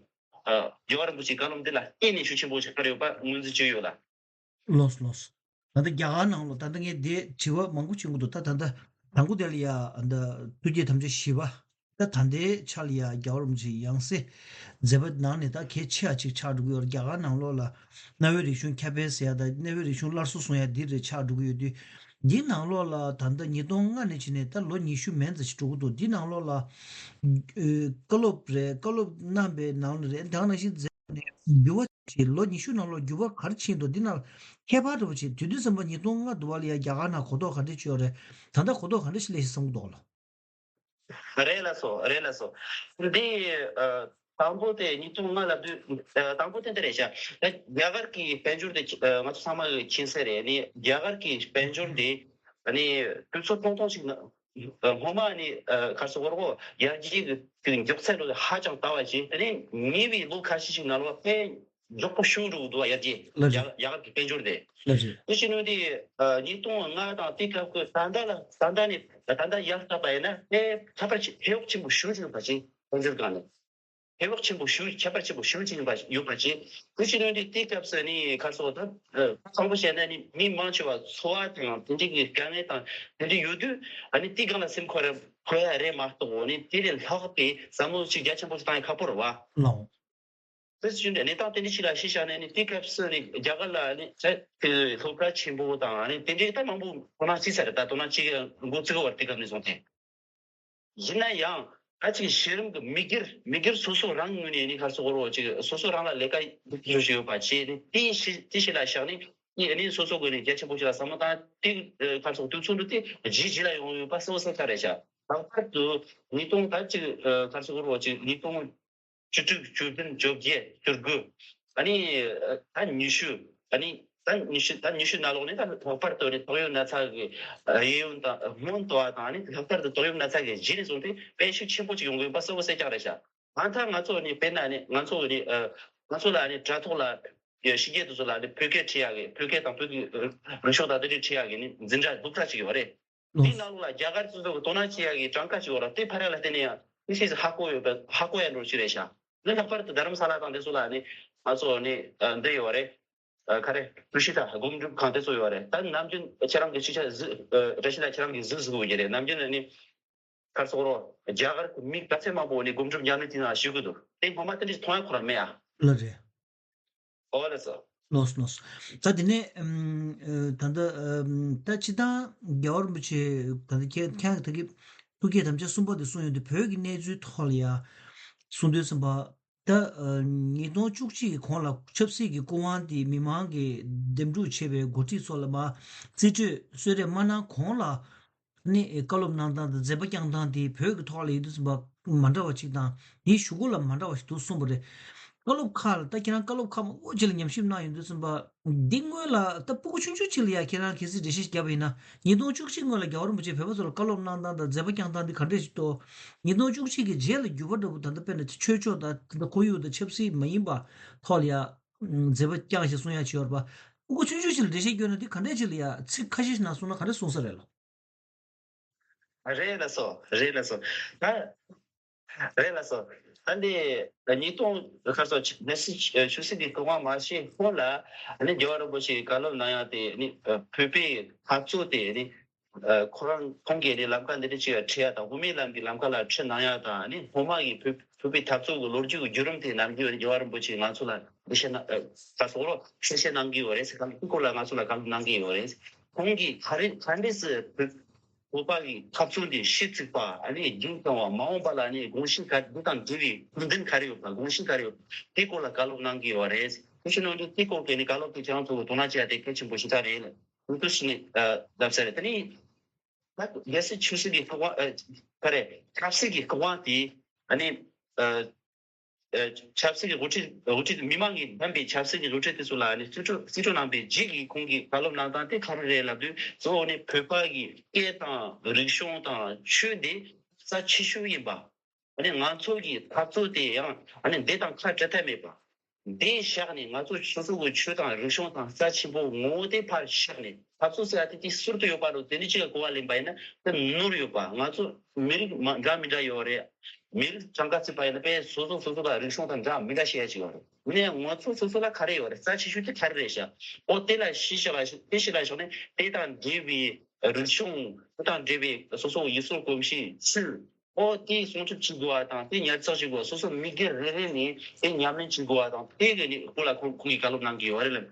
རྒྱལ་བ་རིན་པོ་ཆེའི་བཀའ་སློབ་འདི་ལ་བརྟེན་ནས་ཤུགས་ཆེན་པོ་ཅིག་དཀར་ཡོད་པ་ངོས་འཛིན་བྱས་ཡོད་ལ། ལོས་ལོས། ད་ལྟ་རྒྱ་གར་ནང་ལོ་ད་ལྟ་ངས་དེ་དྲི་བ་མང་པོ་བྱུང་གི་འདུག་ད་ད་ལྟ་དང་པོ་དེ་ལ་ཡ་ད་ཐུགས་བསྐྱེད་དམ་བཅའ་བཞི་པ། ད་ད་ལྟའི་ཆ་ལ་ཡ་རྒྱལ་བ་རིན་པོ་ཆེའི་ཡང་སྲིད་མཛད་པ་ནང་ནས་ད་གལ་ཆེ་བ་ཅིག་ཆགས་འགྲོ་གི་ཡོད་རེད། རྒྱ་གར་ནང་ལོགས་ལ་གནའ་བོའི་རིག་གཞུང་ཁྱབ་སྤེལ་ཟེར་ཡ་ད་གནའ་བོའི་རིག་གཞུང་སླར་གསོ་སོང་ཡ་འདི་རེད་ཆགས་འགྲོ་གི་ཡོད་དུས། འདི་ནང་ལོགས་ལ་ད་ལྟ་ཉིས་སྟོང་ལྔ་ནས་བྱས་ནས་ད་ལོ་ཉི་ཤུ་མན་ཙམ་ཞིག་འགྲོ་གི་འདུག་འདི་ནང་ལོགས་ལ་ཨ་བཀའ་སློབ་རེད། བཀའ་སློབ་གནང་བའི་ནང་ལ་རེད། དེ་ནང་བཞིན་མཛད་ནས་འགྱུར་བ་ཅིག་ལོ་ཉི་ཤུ་ནང་ལོགས་འགྱུར་བ་ག་རེ་ཕྱིན་འདུག་འདི་ནང་ཁྱད་པར་འདྲ་པོ་ཅིག་དུས་དུས་ཙམ་པ་ཉིས་སྟོང་ལྔ་དུ་བ་ལ་ཡ་རྒྱ་གར་ནང་གོ་རྟོགས་ག་འདྲ་བྱོས་རེད། ད་ལྟ་གོ་རྟོགས་ག་འདྲ་ཞིག་སླེབས་ཤིག་བསམ་གྱི་འདུག་ལོ། རེད་ལ་སོ་རེད་ལ་སོ། འདི་ཨ་དང་པོ་དེ་ཉིས་སྟོང་ལྔ་ལ་དུས་ཨ་དང་པོ་དེ་འདི་རེད་ཤག་ད་རྒྱ་གར་གྱི་དཔལ་འབྱོར་དེ་ཨ་ང་ཚོ་ཚང་མ་གི་མཁྱེན་གསལ་རེད། ནི་རྒྱ་གར་གྱི་དཔལ་འབྱོར་དེ་ནི་དུས་ཚོད་ཐུང་ཐུང་ཞིག་ན་སྔོན་མ་ནི་ཨ་ག་རེ་ཟེར་དགོས་རེད། ཡར་རྒྱས་ཀྱི་མགྱོགས་ཚད་དེ་ཧ་ཅང་དལ་བ་ཞིག་དེ་ནས་ཉེ་བའི་ལོ་ཁ་ཤས་ཤིག་ནང་ལ་དཔེ་མགྱོགས་པོ་ཤུགས་འགྲོ་གི་འདུག་བ། ཡར་རྒྱས་ལགས་རྒྱ་རྒྱ་གར་གྱི་དཔལ་འབྱོར་དེ། ལགས་རེད། དེ་བཞིན་དུ་ཨ་ཉིས་སྟོང་ལྔ་དང་དེའི་སྐབས་ཀྱི་ད་ལྟ་ལ་ད་ལྟ་ནས་ད་ལྟ་ཡར་བལྟས་པ་ཡིན་ན་དཔེ་ཁྱད་པར་ཆེ་ཧེ་བག་ཆེན་པོ་ཞེ་པོ་ཅིག་ཡོད་པ་ཅིག་དཔལ་འབྱོར་སྒང་ནས་ཧེ་བག་ཆེན་པོ་ཞེ་པོ་ཁྱད་པར་ཆེན་པོ་ཞེ་པོ་ཅིག་ཡོད་པ་ཡོད་པ་ཅིག་དེ་བཞིན་དུ་དེའི་སྐབས་སུ་ནི་ག་རེ་ཟེར་དགོས་རེད། ཨ་དྲང་པོ་བཤད་ན་ནི་མི་མང་ཆེ་བ་འཚོ་བ་དང་དེ་འདྲའི་གི་དཀའ་ངལ་དང་དེ་འདྲ་ཡོད་དུས་ཨ་ནི་དེའི་སྒང་ལ་སེམས་འཁོར་འཁོར་ཡ་རེད་མ་གཏོགས་ནི་དེ་ལས་ལྷག་པའི་བསམ་བློ་ཅིག་རྒྱ་ཆེན་པོ་ཞིག་བཏང་ཡ་ཁག་པོ་རེད་བ། ལགས། དེ་བཞིན་གནས་སྟངས་དེ་འདྲ་ཞིག་ལ་གཞི་བཞག་ནས་ནི་དེའི་སྐབས་སུ་ནི་རྒྱ་གར་ལ་ནི་དེ་སློབ་གྲྭ་ཆེན་པོ་དང་ནི་དེ་འདྲའི་ད་མང་པོ་དོ་སྣང་བྱས་ཚར་རེད། ད་དོ་སྣང་བྱེད་འགོ་བཙུགས་པ་དེ་སྐབས་ནས་བཟུང་སྟེ། ཡིན་ན་ཡང་ད་ཅིག་གཞི་རིམ་གྱི་མི་སྒེར་མི་སྒེར་སོ་སོ་རང་ངོས་ནས་ནི་ག་རེ་ཟེར་དགོས་རེད། ཅིག་སོ་སོ་རང་ལ་ལས་ཀ་ཡོད་ཞིག་ཡོད་པ་བྱས་ནི་དེ་ཞིག་དེ་ཞིག་ལ་བཞག་ནས་ནི་ནི་སོ་སོ་གི་ནི་རྒྱ་ཆེན་པོ་ཞིག་ལ་བསམ་བློ་བཏང་དེ་ག་རེ་ཟེར་དགོས་དུས་ཚོད་འདི་དེ་རྗེས་རྗེས་ལ་ཡོང་ཡོད་པ་གསལ་པོ་གསལ་ཆགས་རེད་ཤག་ལྷག་པར་དུ་ཉིས་སྟོང་ད་ཅིག་ཨ་ག་རེ་ཟེར་དགོས་རེད། ཅིག་ཉིས་སྟོང་བཅུ་དྲུག་བཅུ་བདུན་བཅོ་བརྒྱད་བཅུ་དགུ། ཨ་ནི་ཨ་ད་ཉི་ཤུ། ཨ་ནི་ད་ཉི་ཤུ་ད་ཉི་ཤུ་ནང་ལོགས་ནས་ད་ལྷག་པར་དུ་ནི་ཏོག་དབྱིབས་ན་ཚ་གི་ཨ་གཡས་གཡོན་དང་སྔོན་དུ་བ་དང་ཨ་ནི་ལྷག་པར་དུ་ཏོག་དབྱིབས་ན་ཚ་གི་རྗེས་ནས་བཟུང་སྟེ་དཔེ་ཤུགས་ཆེན་པོ་ཅིག་ཡོང་གི་ཡོད་པ་གསལ་པོ་གསལ་རྐྱང་རེད་ཤག་ཨ་ད་ང་ཚོ་ནི་དཔེར་ན་ནི་ང་ཚོ་ནི་ཨ་ང་ཚོ་ལ་ནི་དྲ་ཐོག་ལ་ཕྱི་རྒྱལ་དེ་ཚོ་ལ་ནི་བོད་སྐད་ཁྲིད་ཡག་གི་བོད་སྐད་དང་བོད་ཀྱི་རིག་གཞུང་དང་དེ་འདྲའི་ཁྲིད་ཡག་གི་ནི་འཛིན་གྲྭ་སྡུག་ཅག་ཅིག་ཡོད་རེད། འདི་ནང་ལོགས་ལ་རྒྱ་གར་སོ་སོ་གི་དོ་སྣང་བྱེད་ཡག་གི་གྲངས་ཀ་ཅིག་ཡོད་ར། དེ་ཕར་ཡ་ལ་བརྟེན་ནས་ཡང་དེ་ཤེས་ཧ་གོ་ཡོད་པ་ཧ་གོ་ཡ་འགྲོ་ཞིག་རེད་ཤག་འདི་ལྷག་པར་དུ་རྡ་རམ་ས་ལ་དང་དེ་ཚོ་ལ་ནི་ང་ཚོ་ནི་འདི་ཡོད་རེད། ག་རེ་ཀྲུ་ཤི་ཐ་སྒོམ་སྒྲུབ་ཁང་དེ་ཚོ་ཡོད་རེད། ད་ནམ་རྒྱུན་ཁྱེད་རང་གི་ཤེས་བྱ་གཟིགས་རེ་ཤི་ད་ཁྱེད་རང་གི་གཟིགས་གཟིགས་དགོས་ཀྱི་རེད། ནམ་རྒྱུན་ནི་གར་སོག་རོ་རྒྱ་གར་གི་མི་ག་ཚད་མང་པོ་ནི་སྒོམ་སྒྲུབ་ཉམས་ལེན་དེ་ནང་ཞུགས་གི་འདུག་དེ་སྔོན་མ་དེ་འདྲ་མཐོང་ཡ་ཁོ་རང་མེད་ཨ། ལ་རེད། ཨོ་ལགས་སོ། ལགས་སོ་ལགས་སོ། ད་དེ་ནས་ཨམ་ཨ་ད་ལྟ་ཨམ་ད་སྤྱི་བཏང་རྒྱལ་བ་རིན་པོ་ཆེ་ད་ལྟ་ཁྱེད་ཁྱེད་ཀྱི་ད་གི་ཐུགས་བསྐྱེད་དམ་བཅའ་གསུམ་པ་དེ་གསུངས་ཡོང་དུས་བོད་ཀྱི་གནས་ཚུལ་ཐོག་ལ་ཡ་གསུང་དུས་ཙམ་པ། ད་ཨ་ཉིས་སྟོང་བཅུ་གཅིག་གི་གོང་ལ་ཆབ་སྲིད་ཀྱི་སྐུ་དབང་དེ་མི་མང་གིས་འདེམས་སྒྲུག་བྱས་པའི་འགོ་ཁྲིད་ཚོ་ལ་མ་རྩིས་སྤྲོད་གསོལ་རས་མ་གནང་གོང་ལ་ནི་བཀའ་སློབ་གནང་སྟངས་དང་མཛད་པ་བསྐྱངས་སྟངས་དེ་བོད་ཀྱི་ཐོག་ལ་ཡིན་དུས་ཙམ་པ་མ་འདྲ་བ་ཅིག་དང་དེའི་གཞུག་གུ་ལ་མ་འདྲ་བ་ཞིག་འདུག་གསུངས་པ་རེད། བཀའ་སློབ་ཁག་ལ་ད་ཁྱེད་རང་བཀའ་སློབ་ཁག་མང་པོ་ཅིག་ལ་ཉམས་ཞིབ་གནང་ཡོང་དུས་ཙམ་པ་འདི་སྔོན་ལ་ད་སྤུ་གུ་ཆུང་ཆུང་ཅིག་ལ་ཡ་ཁྱེད་རང་གལ་སྲིད་འགྲེལ་བཤད་བརྒྱབ་པ་ཡིན་ན། ཉིས་སྟོང་བཅུ་གཅིག་སྔོན་ལ་རྒྱལ་བ་རིན་པོ་ཆེས་བོད་པ་ཚོ་ལ་བཀའ་སློབ་གནང་སྟངས་དང་མཛད་པ་བསྐྱངས་སྟངས་འདི་ག་འདྲས་ཞིག་འདུག་ཉིས་སྟོང་བཅུ་གཅིག་གི་རྗེས་ལ་འགྱུར་བ་འདྲ་པོ་ད་ལྟ་དཔེར་ན་ཆོས་ཕྱོགས་དང་ད་ལྟ་ཁོར་ཡུག་དང་ཆབ་སྲིད་མ་ཡིན་པ་ཐོག་ལ་ཡ་མཛད་པ་བསྐྱངས་ཞེས་གསུང་ཡ་ཅིག་ཡོད་རེད་པ། སྤུ་གུ་ཆུང་ཆུང་ཞིག་ལ་འགྲེལ་བཤད་བསྐྱོན་ན་འདི་ག་འདྲས་ཅིག་ལ་ཡ་ཚིག་ཁ་ཤས་ཤིག་ནང་གསུངས་ན་ག་འདྲས་གསུང་ས་རེད་ལོ། རེད་ལགས་སོ། རེད་ལགས་སོ། ད་རེད་ལགས་སོ། ད་འདི་ཉིས་སྟོང་ཁ་སོ་ཆ་ནས་སི་ཆུ་སྲིད་ཀྱི་སྐུ་དབང་མ་བྱས་སྔོན་ལ་ནི་རྒྱལ་བ་རིན་པོ་ཆེའི་བཀའ་སློབ་གནང་ཡག་དེ་ནི་བོད་པའི་འཐབ་རྩོད་དེ་ནི་ཁོ་རང་ཁོང་གིས་ནི་ལམ་ཁ་འདི་འདྲ་ཅིག་ལ་ཁྲིད་ཡག་དང་དབུ་མའི་ལམ་གྱི་ལམ་ཁ་ལ་ཁྲིད་གནང་ཡག་དང་ནི་སྔོན་མ་གི་བོད་བོད་པའི་འཐབ་རྩོད་ཀྱི་ལོ་རྒྱུས་ཀྱི་བརྒྱུད་རིམ་དེ་ནམ་རྒྱུན་རྒྱལ་བ་རིན་པོ་ཆེས་ང་ཚོ་ལ་འདི་བཤད་གནང་ད་སོགས་རོགས་གསལ་བཤད་གནང་གི་ཡོད་རེད་ཟེར་གང་གི་སྐོར་ལ་ང་ཚོ་ལ་གང་གནང་གི་ཡོད་རེད། ཁོང་གིས་ག་རེ་ག་འདྲས་སེ་བོད་པ་གི་འཐབ་རྩོད་འདི་གཞི་བཙུགས་པ་ཨ་ནི་རྒྱུན་བསྐྱངས་པ་མ་འོངས་པ་ལ་ནི་དགོངས་གཞི་ག་འདི་དང་འབྲེལ་བའི་ཁུངས་ལྡན་ག་རེ་ཡོད་པ་དགོངས་གཞི་ག་རེ་ཡོད་པ་དེ་སྐོར་ལ་བཀའ་སློབ་གནང་གི་ཡོད་རེད། དེ་བཞིན་ནང་དུ་དེ་སྐོར་གྱི་ནི་བཀའ་སློབ་དེ་ཁྱེད་རང་ཚོ་དོ་སྣང་བྱེད་ཡ་དེ་གལ་ཆེན་པོ་ཞིག་ད་རེད། འདུག་ཞིག་ནི་ལབ་ས་རེད། དེ་ནི་ད་རྒྱལ་སྲིད་ཆོས་སྲིད་ཀྱི་སྐུ་དབང་ཨ་ག་རེ་ཆབ་སྲིད་ཀྱི་སྐུ་དབང་དེ་ཨ་ནི་ཨ། ཆབ་སྲིད་ཀྱི་འགོ་ཁྲིད་འགོ་ཁྲིད་མི་མང་གིས་བདམས་པའི་ཆབ་སྲིད་ཀྱི་འགོ་ཁྲིད་དེ་ཚོ་ལ་ནི་རྩིས་སྤྲོད་རྩིས་སྤྲོད་གནང་པའི་རྗེས་ཀྱི་ཁོང་གིས་བཀའ་སློབ་གནང་སྟངས་དེ་ག་རེ་རེད་ལབ་དུས་གཙོ་བོ་ནི་བོད་པ་གི་སྐད་དང་རིག་གཞུང་དང་ཆོས་འདི་རྩ་ཆེ་ཤོས་ཡིན་པ། ཨ་ནི་ང་ཚོ་གི་འཐབ་རྩོད་དེ་ཡང་ཨ་ནི་འདི་དང་ཁ་བྲལ་ཐབས་མེད་པ། འདི་བཞག་ནས་ང་ཚོ་སོ་སོ་གི་ཆོས་དང་རིག་གཞུང་དང་རྩ་ཆེན་པོ་ངོ་བོ་དེ་ཕར་བཞག་ནས་འཐབ་རྩོད་ཟེར་ཡ་དེ་དེ་ཟུར་དུ་ཡོད་པ་རུ་དེ་འདྲ་ཅིག་ལ་གོ་བ་ལེན་པ་ཡིན་ན་དེ་ནོར་ཡོད་པ། ང་ཚོ་མི་རིགས་མ་འདྲ་མི་འདྲ་ཡོད་རེད། མི་རིགས་གྲངས་ཀ་བརྩིས་པ་ཡིན་ན་དཔེ་སོ་སོ་སོ་སོ་ལ་རིག་གཞུང་དང་འདྲ་མི་འདྲ་བཤད་ཡ་ཅིག་ཡོད་རེད། ཡིན་ནའང་ང་ཚོ་སོ་སོ་ལ་ག་རེ་ཡོད་རེད། རྩ་ཆེ་ཤོས་དེ་ག་རེ་རེད་ཤག་ཨོ་དེ་ལ་གཞི་བཞག་ལ་དེ་གཞི་ལ་བཞག་ནས་དེ་དང་འབྲེལ་བའི་རིག་གཞུང་དེ་དང་འབྲེལ་བའི་སོ་སོ་ཡུལ་སྲོལ་གོམས་གཤིས་ཚུལ་ཨོ་དེ་སྲུང་སྐྱོབ་བྱེད་དགོས་པ་དང་དེ་ཉར་ཚགས་བྱེད་དགོས་པ། སོ་སོ་མི་སྒེར་རེ་རེ་ནས་དེ་ཉམས་ལེན་བྱེད་དགོས་པ་དང་དེ་གི་ནི་སྐོར་ལ་ཁོང་ཁོང་གིས་བཀའ་སློབ་གནང་གི་ཡོད་རེད་ལབ།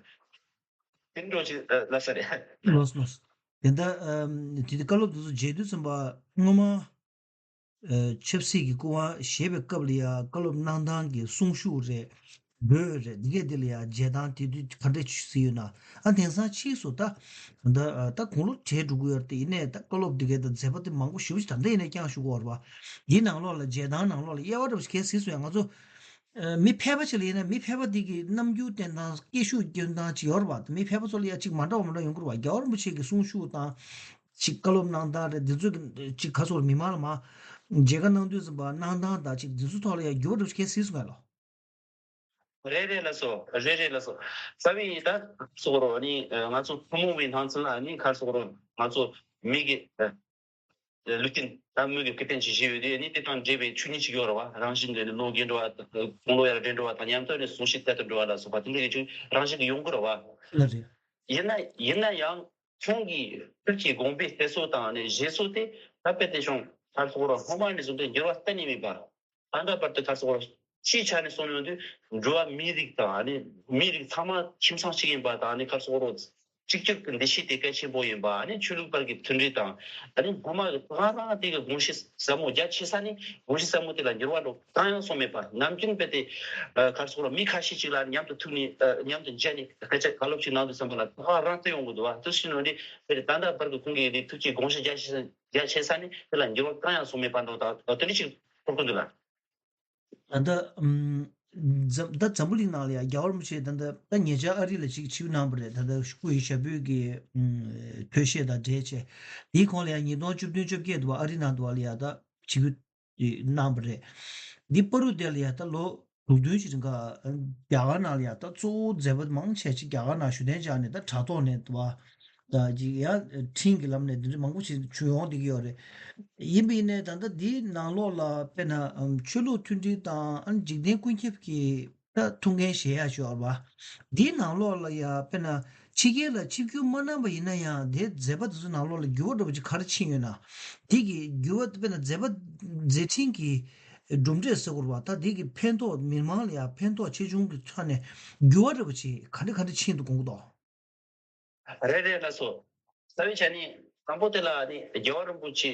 དེ་འདྲ་ཅིག་ལབ་ས་རེད། ལགས་སོ་ལགས་སོ། དེ་འདྲ་ཨམ་དེ་དུས་བཀའ་སློབ་དེ་ཚོ་མཇལ་དུས་ཙམ་པ་སྔོན་མ་ཨ་ཆབ་སྲིད་ཀྱི་སྐུ་དབང་བཞེས་པའི་སྐབས་ལ་ཡ་བཀའ་སློབ་གནང་སྟངས་ཀྱི་གསུང་ཤུགས་རེད། འབོད་རེད། འདི་གས་འདི་ལ་ཡ་མཇལ་སྟངས་དེ་དུས་ག་འདྲས་ཞིག་ཡོད་ན། ཨ་དེང་སང་ཕྱིས་སུ་ད་ད་ད་དགུང་ལོ་བགྲེས་འགྲོ་གི་ཡོད་རེད་དེ། ཡིན་ནའི་ད་བཀའ་སློབ་འདི་གས་ད་མཛད་པ་དེ་མང་པོ་ཞེ་པོ་ཅིག་ད་ལྟ་ཡིན་ནའི་བསྐྱངས་བཞུགས་ཀྱི་ཡོད་རེད་པ། འདིའི་ནང་ལོགས་ལ་མཇལ་སྟངས་ནང་ལོགས་ལ་དབྱེ་བ་འདྲ་པོ་ཞིག་གས་གཟིགས་སོང་ཡ། ང་ཚོ་ཨ་མི་ཕལ་པ་ཅིག་ལ་ཡིན་ན་མི་ཕལ་པ་དེ་གི་རྣམ་འགྱུར་བསྟན་སྟངས་སྐད་ཤུགས་བསྐྱོན་སྟངས་ཅིག་ཡོད་རེད་པ། མི་ཕལ་པ་ཚོ་ལ་ཡ་ཅིག་མ་འདྲ་བ་མ་འདྲ་ཡོང་གི་རེད་པ། རྒྱལ་བ་རིན་པོ་ཆེ་གི་གསུང་ཤུགས་དང་ཅིག་བཀའ་སློབ་གནང་སྟངས་རེད། འདི་ཚོ་གི་ཅིག་ག་ཚོད་མི་མང་ལ་མ་མཇལ་ཁ་གནང་དུས་ཙམ་པ་གནང་སྟངས་དང་ཅིག་འདི་ཚོ་ཐོག་ལ་ཡ་འགྱུར་བ་འདྲ་པོ་ཞིག་གས་གཟིགས་སོང་ཡ་ལོ། རེད་རེད་ལགས་སོ། རེད་རེད་ལགས་སོ། རྩ་བའི་ད་སོགས་རོ་ནི་ང་ཚོ་ཐུན་མོང་བའི་སྣང་ཚུལ་ལ་ནི་ག་རེ་སོགས་རོ་ང་ཚོ་མི་གི་ལུས་རྟེན་ད་མི་གི་ཁེ་ཕན་ཅིག་བཞེས་ཡོད་དུས་ནི་དེ་དང་འབྲེལ་བའི་ཆོས་ཉིད་ཅིག་ཡོད་རེད་པ། རང་བཞིན་དུ་ནི་བློ་འགེལ་འགྲོ་བ་དང་དགུང་ལོ་ཡར་འགྲོ་འགྲོ་བ་དང་མཉམ་དུ་ནི་གཟུགས་ཞི་དལ་དུ་འགྲོ་བ་ལ་སོགས་པ་དེ་འདྲ་གི་ཆོས་རང་བཞིན་གྱིས་ཡོང་གི་རེད་པ། ལགས་རེད། ཡིན་ན་ཡིན་ན་ཡང་ཁོང་གིས་ཐུགས་ཀྱི་དགོངས་པའི་གཏད་སོ་དང་ནི་བཞེད་སོ་དེ་ད་དཔེ་དེ་བྱུང་ད་སོགས་རོ་སྔོན་མ་ནས་བཟུང་སྟེ་འགྱུར་བ་གཏན་ནས་མེད་པ། ད་ལྟ་བར་དུ་ག་རེ་ཟེར་དགོས་རེད། སྤྱིའི་ཆ་ནས་གསུངས་ཡོང་དུས་འགྲོ་བ་མིའི་རིགས་དང་ཨ་ནི་མིའི་རིགས་ཚང་མ་ཁྱིམ་ཚང་གཅིག་ཡིན་པ་དང་ཨ་ནི་ག་རེ་ཟེར་དགོས་རེད། གཅིག་གྱུར་གྱི་འདུ་ཤེས་དེ་གལ་ཆེན་པོ་ཡིན་པ། ཨ་ནི་ཆོས་ལུགས་བར་གྱི་མཐུན་སྒྲིལ་དང་ཨ་ནི་སྔོན་མ་གི་ད་ག་རང་དེ་གི་དགོངས་གཞི་ཟབ་མོ་རྒྱ་ཆེ་ས་ནི་དགོངས་གཞི་ཟབ་མོ་དེ་ལ་འགྱུར་བ་འགྲོ་གང་ཡང་སོང་མེད་པ། ནམ་རྒྱུན་དཔེ་དེ་ག་རེ་ཟེར་དགོས་རེད། མི་ཁ་ཤས་ཅིག་ལ་མཉམ་དུ་ཐུག་ནས་མཉམ་དུ་མཇལ་ནས་སྐད་ཆ་བཀའ་སློབ་ཅིག་གནང་དུས་ཙམ་པ་ལ་ད་ག་རང་དེ་ཡོང་གི་འདུག་པ། དེ་བཞིན་ནོ་ནི་དཔེ་དེ་ད་ལྟ་བར་གྱི་ཁོང་གི་ནི་ཐུགས་ཀྱི་དགོངས་གཞི་རྒྱ་ཆེ་ས་རྒྱ་ཆེ་ས་ནི་དེ་ལ་འགྱུར་བ་གང་ཡང་སོང་མེད་པ་འདྲ་བོ་དང་དེ་འདྲ་ཞིག་ཐོབ་ཀྱི་འདུག་ལ། ད་ལྟ་ཨམ་འཛམ་ད་འཛམ་བུ་གླིང་ནང་ལ་ཡང་རྒྱལ་བ་རིན་པོ་ཆེ་ད་ལྟ་ད་ཉེ་ཆར་ཨ་རི་ལ་ཅིག་ཆིབས་གནང་བ་རེད། ད་ལྟ་སྐུ་ཡི་ཞབས་པུས་ཀྱི་ཨམ་ཐོས་བཤད་དང་འབྲེལ་བྱས། དེའི་གོང་ལ་ཡང་ཉིས་སྟོང་བཅུ་བདུན་བཅོ་བརྒྱད་དུ་བ་ཨ་རི་ནང་དུ་བ་ལ་ཡང་ད་ཆིབས་བསྒྱུར་གནང་བ་རེད། འདི་བར་དུ་དེ་ལ་ཡང་ད་ལོ་དྲུག་བདུན་ཞིག་རིང་ག་རྒྱ་གར་ནང་ལ་ཡང་ད་གཙོ་བོ་མཛད་པ་མང་ཆེ་ཅིག་རྒྱ་གར་ནང་བཞུགས་གདན་འཇགས་ནས་ད་དྲ་ཐོག་ནས་དུ་བ་ ད་ཅིག་ཡང་ཁྲིམས་ཀྱི་ལམ་ནས་འདི་འདྲ་མང་པོ་ཞིག་བྱུང་ཡོང་བསྡད་ཀྱི་ཡོད་རེད། ཡིན་པ་ཡིན་ནའི་ད་ལྟ་འདིའི་ནང་ལོགས་ལ་དཔེར་ན་ཨམ་ཆོས་ལུགས་མཐུན་སྒྲིལ་དང་ཨ་ནི་འཇིག་རྟེན་ཀུན་ཁྱབ་ཀྱི་ད་ཐུགས་འགན་བཞེས་ཡ་ཞུ་བ། འདིའི་ནང་ལོགས་ལ་ཡ་དཔེར་ན་ཕྱི་རྒྱལ་ལ་ཆིབས་བསྒྱུར་མ་གནང་པ་ཡིན་ན་ཡང་དེའི་མཛད་པ་དེ་ཚོའི་ནང་ལོགས་ལ་འགྱུར་བ་འདྲ་པོ་ཅིག་ག་རེ་ཕྱིན་ཡོད་ན། དེ་གི་འགྱུར་བ་དཔེར་ན་མཛད་པ་མཛད་འཕྲིན་གྱི་གྲུབ་འབྲས་ཟེར་དགོས་རེད་པ། ད་དེ་གི་ཕན་ཐོགས་མི་མང་ལ་ཡང་ཕན་ཐོགས་ཆེ་ཆུང་གི་ཆ་ནས་འགྱུར་བ་འདྲ་པོ་ཅིག་ག་འདྲ་ག་འདྲ་ཕྱིན་འདུག་དགོངས་ཀྱི་འདུག་རེད་རེད་ལགས་སོ། རྩ་བའི་ཆ་ནས་དང་པོ་དེ་ལ་ནི་རྒྱལ་བ་རིན་པོ་ཆེ་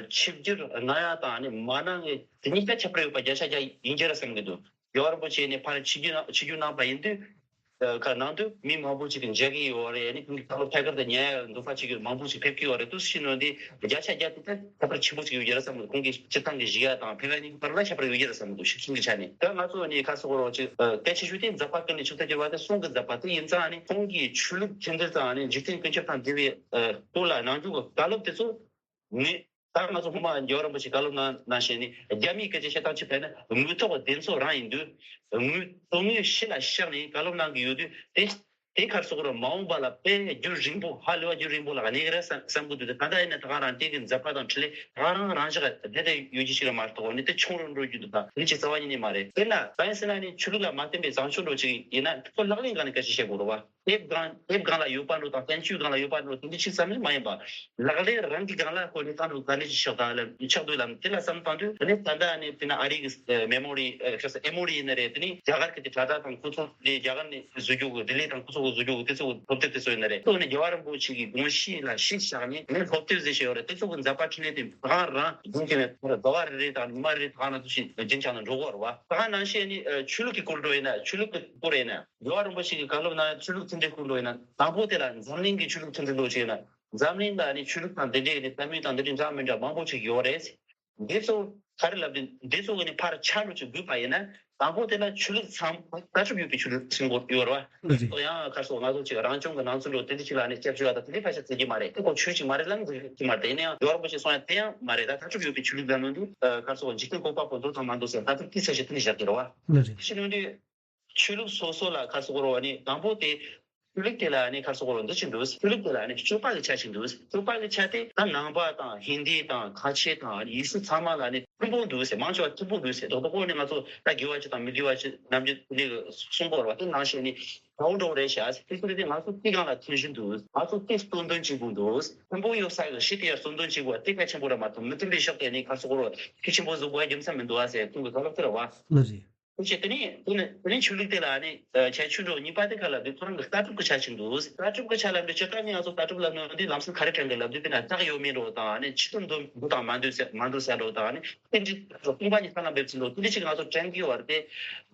ཆིབས་བསྒྱུར་གནང་ཡ་དང་ནི་མ་གནང་ཡ་དེ་གཉིས་ཀ་ཁྱད་པར་ཡོད་པ་བརྒྱ་ཆ་བརྒྱ་ཡིན་རྒྱུ་རེད་བསམ་གྱི་འདུག་རྒྱལ་བ་རིན་པོ་ཆེ་ནི་ཕར་ཆིབས་བསྒྱུར་གནང་ཆིབས་བསྒྱུར་གནང་པ་ཡིན་དུས། ཁ་ནང་དུ་མི་མང་པོ་ཞིག་གིས་མཇལ་གྱི་ཡོད་རེད། ནི་ཁོང་གི་ཁ་ལོ་ཐད་ཀར་དུ་ཉན་ཡ་འདོད་པ་ཞིག་གི་མང་པོ་ཞིག་ཕེབས་ཀྱི་ཡོད་རེད། དུས་ཕྱིན་ནོ་འདི་བརྒྱ་ཆ་བརྒྱ་དེ་ཁྱད་པར་ཆེན་པོ་ཞིག་ཡོད་རྒྱུ་རེད་བསམ་གྱི་འདུག་ཁོང་གི་སྤྱིར་བཏང་གི་གཞི་ཡ་དང་ཕན་ཡོན་གཉིས་བར་ལ་ཁྱད་པར་ཡོད་རྒྱུ་རེད་བསམ་གྱི་འདུག་ཤུགས་ཆེན་གྱི་ཆ་ནས། ད་ང་ཚོ་ནི་ཁ་སོ་གོ་རོ་ཅིག་གལ་ཆེ་ཤོས་དེ་མཛད་པ་ཀུན་ལས་ཕྱུག་ཏུ་གྱུར་པ་དེ་གསུང་གི་མཛད་པ་དེ་ཡིན་ཙང་ནི་ཁོང་གི་ཆོས་ལུགས་མཐུན་སྒྲིལ་དང་ནི་འཇིག་རྟེན་ཀུན་ཁྱབ་དང་འབྲེལ་བའི་སྐོར་ལ་གནང་རྒྱུ་གི་བཀའ་སློབ་དེ་ཚོ་ངས། ད་ང་ཚོ་སྔོན་མ་རྒྱལ་བ་རིན་པོ་ཆེ་བཀའ་སློབ་གནང་ནང་བཞིན་ནི་རྒྱ་མིའི་སྐད་ཆ་བཤད་སྟངས་གཅིག་བྱས་ན་དངོས་ཐོག་བདེན་འཚོལ་རང་ཡིན་དུས། དངོས་དོན་དངོས་གཞི་ལ་བཞག་ནས་བཀའ་སློབ་གནང་གི་ཡོད་དུས་དེ་དེ་ག་རེ་ཟེར་དགོས་རེད། མ་འོངས་པ་ལ་དཔེ་རྒྱུན་རིང་པོ་ཧ་ལས་པ་རྒྱུན་རིང་པོ་ལ་གནས་ཀྱི་རེད་བསམ་བསམ་གྱི་འདུག་དེ་གང་ལྟར་ཡིན་ན་ད་ག་རང་དེ་གི་མཛད་པ་དང་འཕྲིན་ལས་ད་ག་རང་རང་བཞག་བསྡད་བསྡད་ཡོད་ཀྱི་ཞིག་རེད་མ་གཏོགས་ནི་དེ་ཆུང་རུ་འགྲོ་རྒྱུ་འདུག་ད་དེ་ཅིག་རྩ་བ་ཉིད་ནས་མ་རེད། དཔེར་ན་གང་ཡིན་ཟེར་ན་ནི་ཆོས་ལུགས་ལ་མ་བརྟེན་པའི་བཟང་སྤྱོད་འགྲོ་ཅིག་ཡིན་ན་ཁོ་ལག་ལེན་སྒང་ནས་སྐད་ཆ་བཤད་དགོས་རེད་བ། དེབ་སྒང་དེབ་སྒང་ལ་ཡོད་པ་འགྲོ་དང་བསྟན་བཅོས་སྒང་ལ་ཡོད་པ་འགྲོ་དེ་འདྲ་ཞིག་ཙམ་ཞིག་མ་ཡིན་པ། ལག་ལེན་རང་གི་སྒང་ལ་ཁོ་ནི་བཏང་འགྲོ་ག་འདྲ་ཞིག་ཆགས་དང་ལ་ཆགས་འདུག་ལ་དེ་ལ་བསམ་བཏང་དུས་དེ་ནི་ད་ལྟ་ནི་དེ་ན་ཨ་རི་གི་མེ་མོ་རི་ཁ་ས་ཨེ་མོ་རི་ཡིན་ན་རེད། དེ་ནི་རྒྱ་གར་གི་དེ་དྲ་གྲགས་དང་ཁོ་ཚོ་དེ་རྒྱ་གར་ནས་བཟོ་རྒྱུ་གི་ལྡི་ལི་དང་ཁོ་ཚོ་གི་བཟོ་རྒྱུ་གི་དེ་ཚོ་གི་སློབ་དེབ་དེ་ཚོ་ཡིན་ན་རེད། ཁོ་ནི་རྒྱལ་བ་རིན་པོ་ཆེ་གི་དགོངས་གཞི་ལ་གཞི་བཞག་ནས་དེ་ནི་སློབ་དེབ་ཟེར་ཞིག་ཡོད་རེད། དེ་ཚོ་གི་མཛད་པ་འཕྲིན་ལས་དེ་རང་རང་དགོངས་ཀྱི་ནས་ཟླ་བ་རེ་རེ་དང་ཉི་མ་རེ་རེ་ད་ག་ནང་དུ་ཞིག་རྒྱུན་ཆགས་ནས་འགྲོ་གི་ཡོད་རེད་བ། ད་ག་ནང་བཞིན་ནི་ཆོས་ལུགས་ཀྱི་སྐོར་འགྲོ་ཡིན་ན་ཆོས་ལུགས་ཀྱི་སྐོར་ཡིན་ན། རྒྱལ་བ་རིན་པོ་ཆེ་གི་བཀའ་སློབ་ནང་ཆོས་ལུགས་མཐུན་སྒྲིལ་སྐོར་འགྲོ་ཡིན་ན་དང་པོ་དེ་ལ་འཛམ་གླིང་གི་ཆོས་ལུགས་མཐུན་སྒྲིལ་འགྲོ་ཅིག་ཡིན་ན་འཛམ་གླིང་ལ་ནི་ཆོས་ལུགས་དང་འདི་འདྲའི་ནི་ལྟ་མུས་དང་འདི་འདྲའི་འདྲ་མི་འདྲ་མང་པོ་ཅིག་ཡོད་རེད། འདི་ཚོ་ག་རེ་ལབ་དུས་འདི་ཚོ་གི་ནི་ཕར་ཆ་འགྲོ་ཅིག་དགོས་པ་ཡིན་ན་དང་པོ་དེ་ལ་ཆོས་ལུགས་ཚང་ལྟ་གྲུབ་ཡོད་པའི་ཆོས་ལུགས་ཆེན་པོ་ཡོད་རེད་བ། ལགས་རེད། ཡང་ཁ་སོ་ང་ཚོ་ཅིག་རང་སྐྱོང་གི་ནང་ཚུད་འགྲོ་དེ་འདྲ་ཅིག་ལ་ནི་སྐྱབས་བཅོལ་བ་དང་དེ་འདྲའི་ཕལ་ཆེར་བརྩི་གི་མ་རེད། ཁོ་ཆོས་ཅིག་མ་རེད་ལབ་ནི་ཅིག་མ་རེད། དེ་ཡིན་ན་ཡང་རྒྱལ་བ་རིན་པོ་ཆེ་གསུང་ཡ་དེ་ཡང་མ་རེད། ད་ལྟ་གྲུབ་ཡོད་པའི་ཆོས་ལུགས་ལ་ནོར་འདུག་ཁ་སོ་འཇིག་རྟེན་བཀོད་པ་པོ་འདོད་དང་མ་འདོད་ཟེར་ད་ལྟ་དེ་ཚད་ཞིག་དེ་ནས་བཞག་གི་རེད་བ། ལགས་རེད། ཤི་ནོ་འདི་ཆོས་ལུགས་སོ་སོ་ལ་ཁ་སོ་གོ་རོ་བ་ནི་དང་པོ་དེ་ཆོས་ལུགས་དེ་ལ་ནི་ཁ་སོ་གོ་རོ་འདི་ཅི་འདུག་ཆོས་ལུགས་དེ་ལ་ནི་སྤྱོད་པ་གི་ཆ་ཞིག་འདུག་སྤྱོད་པ་གི་ཆ་དེ་ད་ནང་པ་དང་ཧིན་དི་དང་ཁ་ཆེ་དང་ཡེ་ཤུ་ཚང་མ་ལ་ནི་མཐུན་པོ་འདུག་ཟེར། མང་ཆེ་བ་མཐུན་པོ་འདུག་ཟེར། རྡོག་རྡོག་པོ་ནི་ང་ཚོ་ད་དགེ་བ་ཅིག་དང་མི་དགེ་བ་ཅིག་ནམ་རྒྱུན་དེ་ནས་གསུང་གོ་རོ་བ་དེ་ནང་བཞིན་ནི། གང་འགྲོ་རེད་ཤག་དེ་ཚོ་དེ་ང་ཚོ་དེ་གང་ལ་མཐུན་གཞི་འདུག་ང་ཚོ་དེ་སྟོན་དོན་གཅིག་པུ་འདུག་མཐུན་པོ་ཡོད་ས་གི་ཤི་དེ་ཡར་སྟོན་དོན་གཅིག་པུ་དེ་གལ་ཆེན་པོ་ར་མ་གཏོགས་མི་མཐུན་པའི་ཕྱོགས་དེ་ནི་ཁ་སོ་གོ་རོ་གལ་ཆེན་པོ་བཟོ་དགོས་རྒྱུ་མཚན་མི་འདུག་ཨ་ཟེར་ཁོང་གི་ཐོག་ལ་ཁུར་བ། ལགས་རེད། ཁོང་ཆེ་དེ་ནི་དེ་ནི་དེ་ནི་ཆོས་ལུགས་དེ་ལ་ནི་ཁྱད་ཆོས་འགྲོ་གཉིས་པ་དེ་ག་ལ་དེ་ཁོ་རང་གི་ལྟ་གྲུབ་ཀྱི་ཆ་ཞིག་འདུག་ལྟ་གྲུབ་ཀྱི་ཆ་ལ་འདི་ཇི་ལྟར་ནི་ང་ཚོ་ལྟ་གྲུབ་ལ་ནོར་འདི་ལམ་སང་ག་རེ་དྲན་གི་ལབ་དུས་དེ་ན་རྟགས་ཡོད་མེད་འགྲོ་དང་ནི་ཆོས་དོན་འདུག་དང་མ་འདུག་ཟེར་མ་འདུག་ཟེར་འགྲོ་དང་ནི། དེ་འདྲའི་སྟོང་པ་ཉིད་ལྟར་ལ་འབེབས་ཚུལ་ལོ་དེ་འདྲ་ཞིག་ང་ཚོ་དྲན་གྱི་ཡོད་རེད་དེ།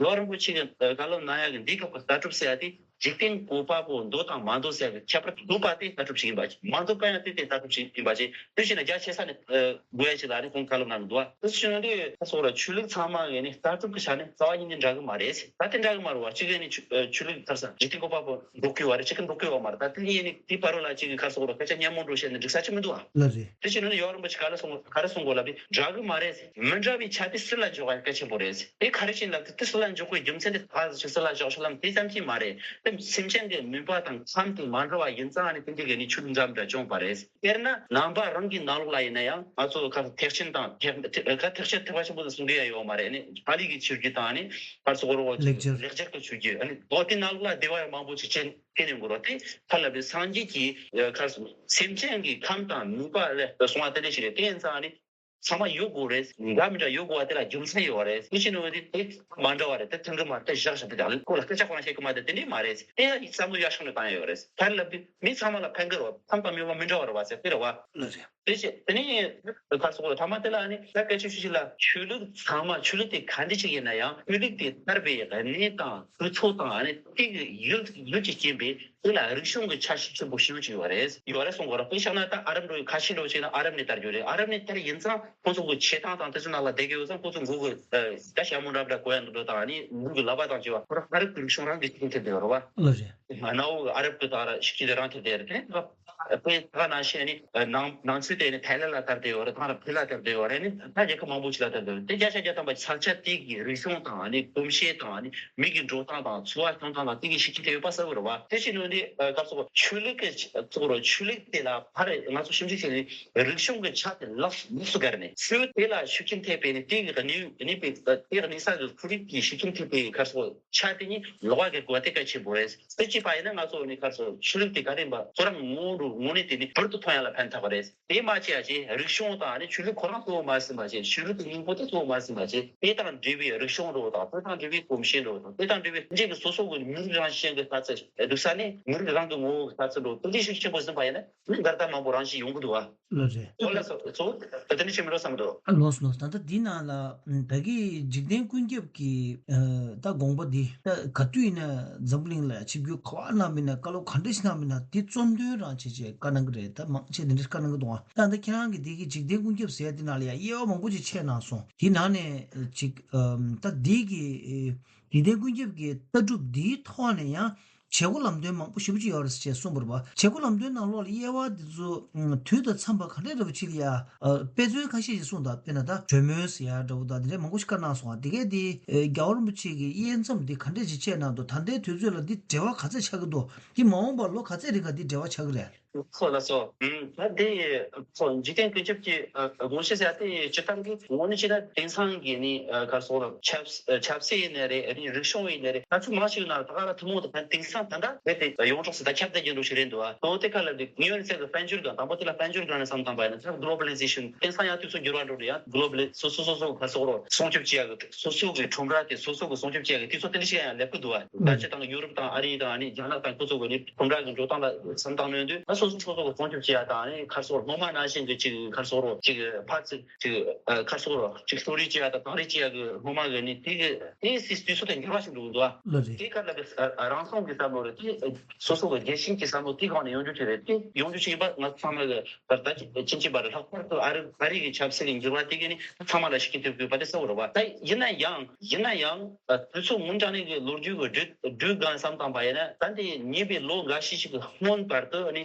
རྒྱལ་བ་རིན་པོ་ཆེ་གི་བཀའ་སློབ་གནང་ཡག་གི་འདི་སྐབས་ཀྱི་ལྟ་གྲུབ་ཟེར་ཡ་དེ་འཇིག་རྟེན་བཀོད་པ་པོ་འདོད་དང་མ་འདོད་ཟེར་ཡ་གི་ཁྱད་པར་འདུག་པ་དེ་ལྟ་གྲུབ་ཞིག་ཡིན་པ་ཅིག་མ་འདོད་པ་ཡང་དེ་དེ་ལྟ་གྲུབ་ཞིག་ཡིན་པ་ཅིག་དེ་བཞིན་རྒྱ་ཆེ་ས་ནས་དགོས་ཡ་ཞིག་ལ་ནི་ཁོང་བཀའ་སློབ་གནང་གི་འདུག་བ། དེ་བཞིན་དུ་ཁ་སོགས་ལ་ཆོས་ལུགས་ཚང་མ་གི་ནི་ལྟ་གྲུབ་ཀྱི་ཆ་ནས་རྩ་བ་ཉིད་ནས་འདྲ་གི་མ་རེད། ད་དེ་འདྲ་གི་མ་རེད་བ། གཅིག་གི་ནི་ཆོས་ལུགས་ཐར་ས་འཇིག་རྟེན་བཀོད་པ་པོ་འགྲོ་གི་ཡོད་རེད། གཅིག་གི་འགྲོ་གི་ཡོད་མ་རེད། ད་དེ་ཡིན་ནི་དེ་བར་རོ་ལ་གཅིག་གི་ཁ་སོགས་ལ་སྐད་ཆ་སྙན་མོ་འགྲོ་བཤད་ནས་འགྲིག་ས་ཅིག་མི་འདུག་ཨ། ལགས་རེད། དེ་བཞིན་དུ་ནི་ཡོ་རོབ་པ་ཅིག་ག་རེ་གསུང་ག་རེ་གསུང་དགོས་ལབ་དུས་འདྲ་གི་མ་རེད། མི་འདྲ་བའི་ཆ་དེ་སུ་ལ་འཇོག་པ་གལ་ཆེན་པོ་རེད། དེ་ག་རེ་བྱས་ལབ་དུས་དེ་སུ་ལ་འཇོག་པའི་རྒྱུ་མཚན་དེ་ག་ཟེར་སུ་ལ་འཇོག་ཤོག་ལམ་དེ་ཙམ་གྱིས་མ་རེད། དེ་སེམས་ཅན་གྱི་མོས་པ་དང་ཁམས་དེ་མ་འདྲ་བ་ཡིན་ཙང་ནི་དེ་འདྲའི་གི་ནི་ཆོས་ལུགས་འདྲ་མི་འདྲ་བྱུང་བ་རེད། དཔེར་ན་ནང་པ་རང་གི་ནང་ལོགས་ལ་ཡིན་ན་ཡང་ང་ཚོ་ཁ་ཐེག་ཆེན་དང་ཐེག་ཁ་ཐེག་ཆེན་ཐེག་པ་ཆེན་པོ་དང་གསུང་གི་ཡ་ཡོད་མ་རེད། ནི་པཱ་ལི་གི་ཆོས་བརྒྱུད་དང་ནི་ཕར་ཚུར་གོ་རོ་ལེགས་སྦྱར་ལེགས་སྦྱར་གྱི་ཆོས་བརྒྱུད་ཨ་ནི་ལོག་དེ་ནང་ལོགས་ལ་སྡེ་བ་ཡང་མང་པོ་ཅིག་ཅན་དེ་ནས་འགོ་རོ་དེ་ཁ་ལ་བའི་སངས་རྒྱས་ཀྱི་ཁ་སེམས་ཅན་གྱི་ཁམས་དང་ནུས་པ་ལ་གསུང་བ་དེ་འདྲ་ཞིག་རེད། དེ་ཡིན་ཙང་ནི། ཚང་མ་ཡོད་དགོས་རེད། འདྲ་མི་འདྲ་ཡོད་དགོས་པ་དེ་ལ་རྒྱུ་མཚན་ཡོད་རེད། དེ་བཞིན་དུ་དེ་དེ་མ་འདྲ་བ་རེད། དེ་མཐུན་གི་མ་རེད། དེ་བཞག་བཞག་དེ་ལ་ཁོ་ལ་སྐད་ཆ་གང་བཤད་གི་མ་དེ་དེ་འདྲས་མ་རེད། དེ་ཡང་བསམ་བློ་ཡག་ཤོས་ནས་བཏང་ཡ་ཡོད་རེད། ད་ལབ་དུས་མི་ཚང་མ་ལ་ཕན་གི་རེད་བ། ཕན་པ་མེད་པ་མི་འདྲ་བ་རེད་བ་ཟེར་དེ་རེད་བ། ལགས་རེད། དེ་བཞིན་དེ་ནས་ཁ་སོགས་ཐ་མ་དེ་ལ་ནི་ད་སྐད་ཆ་ཤོད་ཤོད་ཅིག་ལ་ཆོས་ལུགས་ཚང་མ་ཆོས་ལུགས་དེ་ག་འདྲ་ཅིག་ཡིན་ན་ཡང་ཆོས་ལུགས་དེ་དར་བའི་གནས་དང་དུས་ཚོད་དང་ནི་དེ་གི་ཡུལ་ཡུལ་གྱི་རྐྱེན་པས། དེ་ལ་རིག་གཞུང་གི་ཆ་ཤས་ཆེན་པོ་ཞེ་པོ་ཅིག་ཡོད་རེད། ཡོད་རེད་གསུང་གི་རེད། དཔེ་བཞག་ན་ད་ཨ་རབ་འགྲོ་ཡི་ཁ་ཆེ་འགྲོ་བྱས་ན་ཨ་རབ་ནས་དར་རྒྱུ་རེད། ཨ་རབ་ནས་དར་ཡིན་ཙང་ཁོ་ཚོ་གི་བྱེད་སྟངས་དང་དེ་ཚོ་ནང་ལ་བསྡད་ཀྱི་ཡོད་ཙང་ཁོ་ཚོ་མགོ་གི་ད་ཞྭ་མོ་འདྲ་འདྲ་གོ་ཡ་འདུག་འགྲོ་དང་ནི་མགོ་གི་ལག་པ་དང་བཅས་པ་ཁོ་རང་ཨ་རབ་ཀྱི་རིག་གཞུང་རང་གི་ཆིག་ཐེབས་དེ་ཡོད་རེད་བ། ལགས་རེད། གནའ་བོ་གི་ཨ་རབ་ཀྱི་ད་ར་ཤིག་ཅིག་དེ་རང་ཐེབས་དེ་རེད། དེ་ནས་ དཔེ་ད་ག་ནང་བཞིན་ནི་ནང་ནང་ཆོས་དེ་ནི་ཐའི་ལན་ལ་དར་བསྡད་ཡོད་རེད། ཐང་ར་ཕི་ལ་དར་བསྡད་ཡོད་རེད། ནི་ད་རྒྱལ་ཁབ་མང་པོ་ཞིག་ལ་དར་བསྡད་ཡོད་རེད། དེ་བརྒྱ་ཆ་བརྒྱ་ཐམ་པ་ས་ཆ་དེ་གི་རིག་གཞུང་དང་ནི་གོམས་གཤིས་དང་ནི་མི་གི་འགྲོ་སྟངས་དང་འཚོ་བ་སྐྱོང་སྟངས་དང་དེ་གི་ཤུགས་རྐྱེན་ཐེབས་ཡོད་པ་གསལ་པོ་རེད་བ། དེ་བཞིན་ནི་ནི་ག་ཚོད་ཆོས་ལུགས་ཀྱི་ཚོགས་རོགས་ཆོས་ལུགས་དེ་ལ་ཕར་ང་ཚོ་ཞིབ་འཇུག་བྱས་ནས་རིག་གཞུང་གི་ཆ་དེ་ལག་ལུགས་སུ་བཀར་ནས་ཆོས་དེ་ལ་ཤུགས་རྐྱེན་ཐེབས་པའི་ནི་དེ་གི་གནས་གནས་པའི་དེ་གི་གནས་ས་གི་ཁོར་ཡུག་གི་ཤུགས་རྐྱེན་ཐེབས་པའི་ག་ཚོད་ཆ་དེ་ནི་ལོགས་ཀ་གི་གོ་བ་དེ་གལ་ཆེན་པོ་རེད། དེ་གཅིག་པ་ཡིན་ན་ང་ཚོ་ནི་ག་ཚོད་ཆོས་ལུགས་དེ་ག་རེ་ཡིན་པ་ཁོ་རང་ངོ་བོ་ངོ་ནས་དེ་ནི་བུར་དུ་ཐོན་ཡ་ལ་ཕན་ཐོགས་པ་རེད། དེ་མ་བྱས་ཡ་ཅིག་རིག་གཞུང་དང་ནི་ཆོས་ལུགས་ཁོ་རང་གཙོ་བོ་མ་ཟིན་པ་ཅིག་ཆོས་ལུགས་ཀྱི་སྙིང་པོ་དེ་གཙོ་བོ་མ་ཟིན་པ་ཅིག་དེ་དང་འབྲེལ་བའི་རིག་གཞུང་འགྲོ་དང་དེ་དང་འབྲེལ་བའི་གོམས་གཤིས་འགྲོ་དང་དེ་དང་འབྲེལ་བའི་འཇིག་གི་སོ་སོ་གི་མི་རིགས་རང་བཞིན་གྱི་ལྟ་ཚུལ་འདུག་ས་ནི་མི་རིགས་རང་གི་ངོ་བོ་གི་ལྟ་ཚུལ་འགྲོ་དེ་འདྲའི་ཤུགས་ཆེན་པོ་ཟིན་པ་ཡིན་ན་མི་འགལ་ཟླ་མང་པོ་རང་བཞིན་ཡོང་གི་འདུག་བ། ལགས་རེད། འོ་ལགས་སོ་སོ་དེ་འདྲ་ཞིག་མི་འགྲོ་བསམ་འདུག་ཨ་ལོས་ལོས། ད་ལྟ་འདི་ནང་ལ་ད་གི་འཇིག་རྟེན་ཀུན་ཁྱབ་ཀྱི་ད་དགོངས་པ་འདི་ད་ག་དུས་ཡིན་ན་འཛམ་བུ་གླིང་ལ་ཆིབས་བསྒྱུར་ག་བ་གནང་མིན་ན་བཀའ་སློབ་ག་འདྲ་ཞིག་གནང་མིན་ན་དེ་གཙོ་འདོན་རང་བྱེད་ཅེས་བཀའ་གནང་གི་རེད། ད་མང་ཆེ་འདི་འདྲ་བཀའ་གནང་གི་འདུག་ཨ་ད་ད་ཁྱེད་རང་གི་འདི་གི་འཇིག་རྟེན་ཀུན་ཁྱབ་ཟེར་ཡ་འདི་ནང་ལ་ཡ་དབྱེ་བ་མང་པོ་ཅིག་ཕྱེ་གནང་སོང་། དེ་ནང་ནས་ཅིག་ད་འདི་གི་འཇིག་རྟེན་ཀུན་ཁྱབ་ཀྱི་ལྟ་གྲུབ་འདིའི་ཐོག་ནས་ཡང་བྱེད་སྒོ་ལམ་སྟོན་མང་པོ་ཞེ་པོ་ཅིག་ཡོད་རེད་ཅེས་གསུངས་པ་རེད་པ། བྱེད་སྒོ་ལམ་སྟོན་ནང་ལོགས་ལ་དབྱེ་བ་འདི་ཚོ་དུས་དང་འཚམས་པ་ག་འདྲ་འདྲ་པོ་ཅིག་ལ་ཡ་དཔེ་མཚོན་ཁ་ཤས་ཤིག་གསུངས་དང་། དཔེར་ན་ད་གྲོས་མོལ་ཟེར་ཡ་འདྲ་པོ་དང་དེ་འདྲའི་མང་པོ་ཞིག་བཀའ་གནང་སོང་བ། དེ་གས་དེ་རྒྱལ་བ་རིན་པོ་ཆེ་གི་དབྱེ་མཚམས་འདི་ག་འདྲས་ཅིག་བཅད་གནང་འདུག་ད་ལྟའི་དུས་ཚོད་ལ་འདི་འབྲེལ་བ་ག་ཚད་ཆགས་ཀྱི་འདུག་འདི་མ་འོངས་པར་ལོ་ག་ཚད་རིང་ག་འདི་འབྲེལ་བ་ཆགས་ཀྱི་རེད། ཁོ་ལ་སོ། ད་དེ་ཁོ་འཇིག་རྟེན་ཀུན་ཁྱབ་ཀྱི་དགོངས་གཞི་ཟེར་ཡ་དེ་སྤྱིར་བཏང་གི་དངོས་གནས་བྱས་ན་དེང་སང་གི་ནི་ག་རེ་ཟེར་དགོས་རེད། ཆབ་ཆབ་སྲིད་ཡིན་ནའི་རེད། རིག་གཞུང་ཡིན་ནའི་རེད། ང་ཚོ་མང་ཞིག་ན་ད་ག་ར་ཐུན་མོང་དུ་ཕན་དེང་སང་ད་ལྟ་རྦད་དེ་ཡོངས་གྲགས་སུ་ད་ཁྱབ་གདལ་གྱི་འགྲོ་ཞིག་རེད་འདུག་ཨ་དོ་དེ་ཁ་ལ་འདི་ངེས་ཡོད་ཚད་ཀྱི་དཔལ་འབྱོར་སྒང་དང་པོ་དེ་ལ་དཔལ་འབྱོར་སྒང་ནས་བསམ་བཏང་པ་ཡིན་ན་ད་གློ་བྷ་ལི་ཟེ་ཤན་དེང་སང་ཡང་དུས་ཚོད་འགྱུར་བ་འགྲོ་འདྲ་ཡང་གློ་བྷ་ལི་སོ་སོ་སོ་སོ་ག་རེ་ཟེར་དགོས་རེད། སྲུང་སྐྱོབ་བྱེད་ཡ་གི་སོ་སོ་གི་ཁྲོམ་ར་དེ་སོ་སོ་གི་སྲུང་སྐྱོབ་བྱེད་ཡ་གི་དུས་ཚོད་དེ་འདྲ་ཞིག་ཡང་ཡང་སླེབས་ཀྱི་འདུག་ཨ། ད་སྤྱིར་བཏང་ཡུ་རོབ་དང་ཨ་རི་དང་ཨ་ནི་རྒྱ་ནག་དང་ཁོ་ཚོ་གི་ནི་ཁྲོམ་ར་གི་འགྲོ་སྟངས་ལ་བསམ་བཏང་ནོན་དུས་ད་སོ་སོ་སོ་སོ་གི་སྲུང་སྐྱོབ་བྱེད་ཡ་དང་ཨ་ནི་ག་རེ་ཟེར་དགོས་རེད། སློབ་མ་ནང་བཞིན་གི་ཅིག་ག་རེ་ཟེར་དགོས་རེད། ཅིག་ཕར་ཚུར་ཅིག་ཨ་ག་རེ་ཟེར་དགོས་རེད། ཅིག་གསོ་རིག་བྱེད་ཡ་དང་གངས་རི་བྱེད་ཡ་གི་སློབ་མ་གི་ནི་དེ་གི་དེ་སྲིད་དུས་ཚོད་དེ་འགྱུར་བ་ཞིག་འགྲོ་གི་འདུག་ཨ། ལགས་རེད། དེ་ག་ལ་གི་རང་སྲུང་གི་བསམ་བློ་རེད། དེ་སོ་སོ་གི་རྒྱལ་ཞེན་གྱི་བསམ་བློ་དེ་སྒང་ནས་ཡོང་རྒྱུ་ཅིག་རེད། དེ་ཡོང་རྒྱུ་ཅིག་ཡིན་པ་ང་ཚང་མ་གི་ད་ལྟ་ཕྱིན་ཅི་པ་རེད། ལྷག་པར་དུ་ཨ་རི་ཨ་རི་གི་ཆབ་སྲིད་ཀྱི་འགྱུར་བ་དེ་གི་ནི་ཚང་མ་ལ་ཤུགས་རྐྱེན་ཐེབས་དགོས་པ་དེ་གསལ་པོ་རེད་བ། ད་ཡིན་ན་ཡང་ཡིན་ན་ཡང་དུས་ཚོད་སྔོན་དྲགས་ནས་གི་ལོ་རྒྱུས་ཀྱི་འགྲོས་འགྲོས་སྒང་བསམ་བཏང་པ་ཡིན་ན་ད་འདི་ཉེ་བའི་ལོ་འགའ་ཤས་ཤིག་གི་སྔོན་བར་དུ་ནི་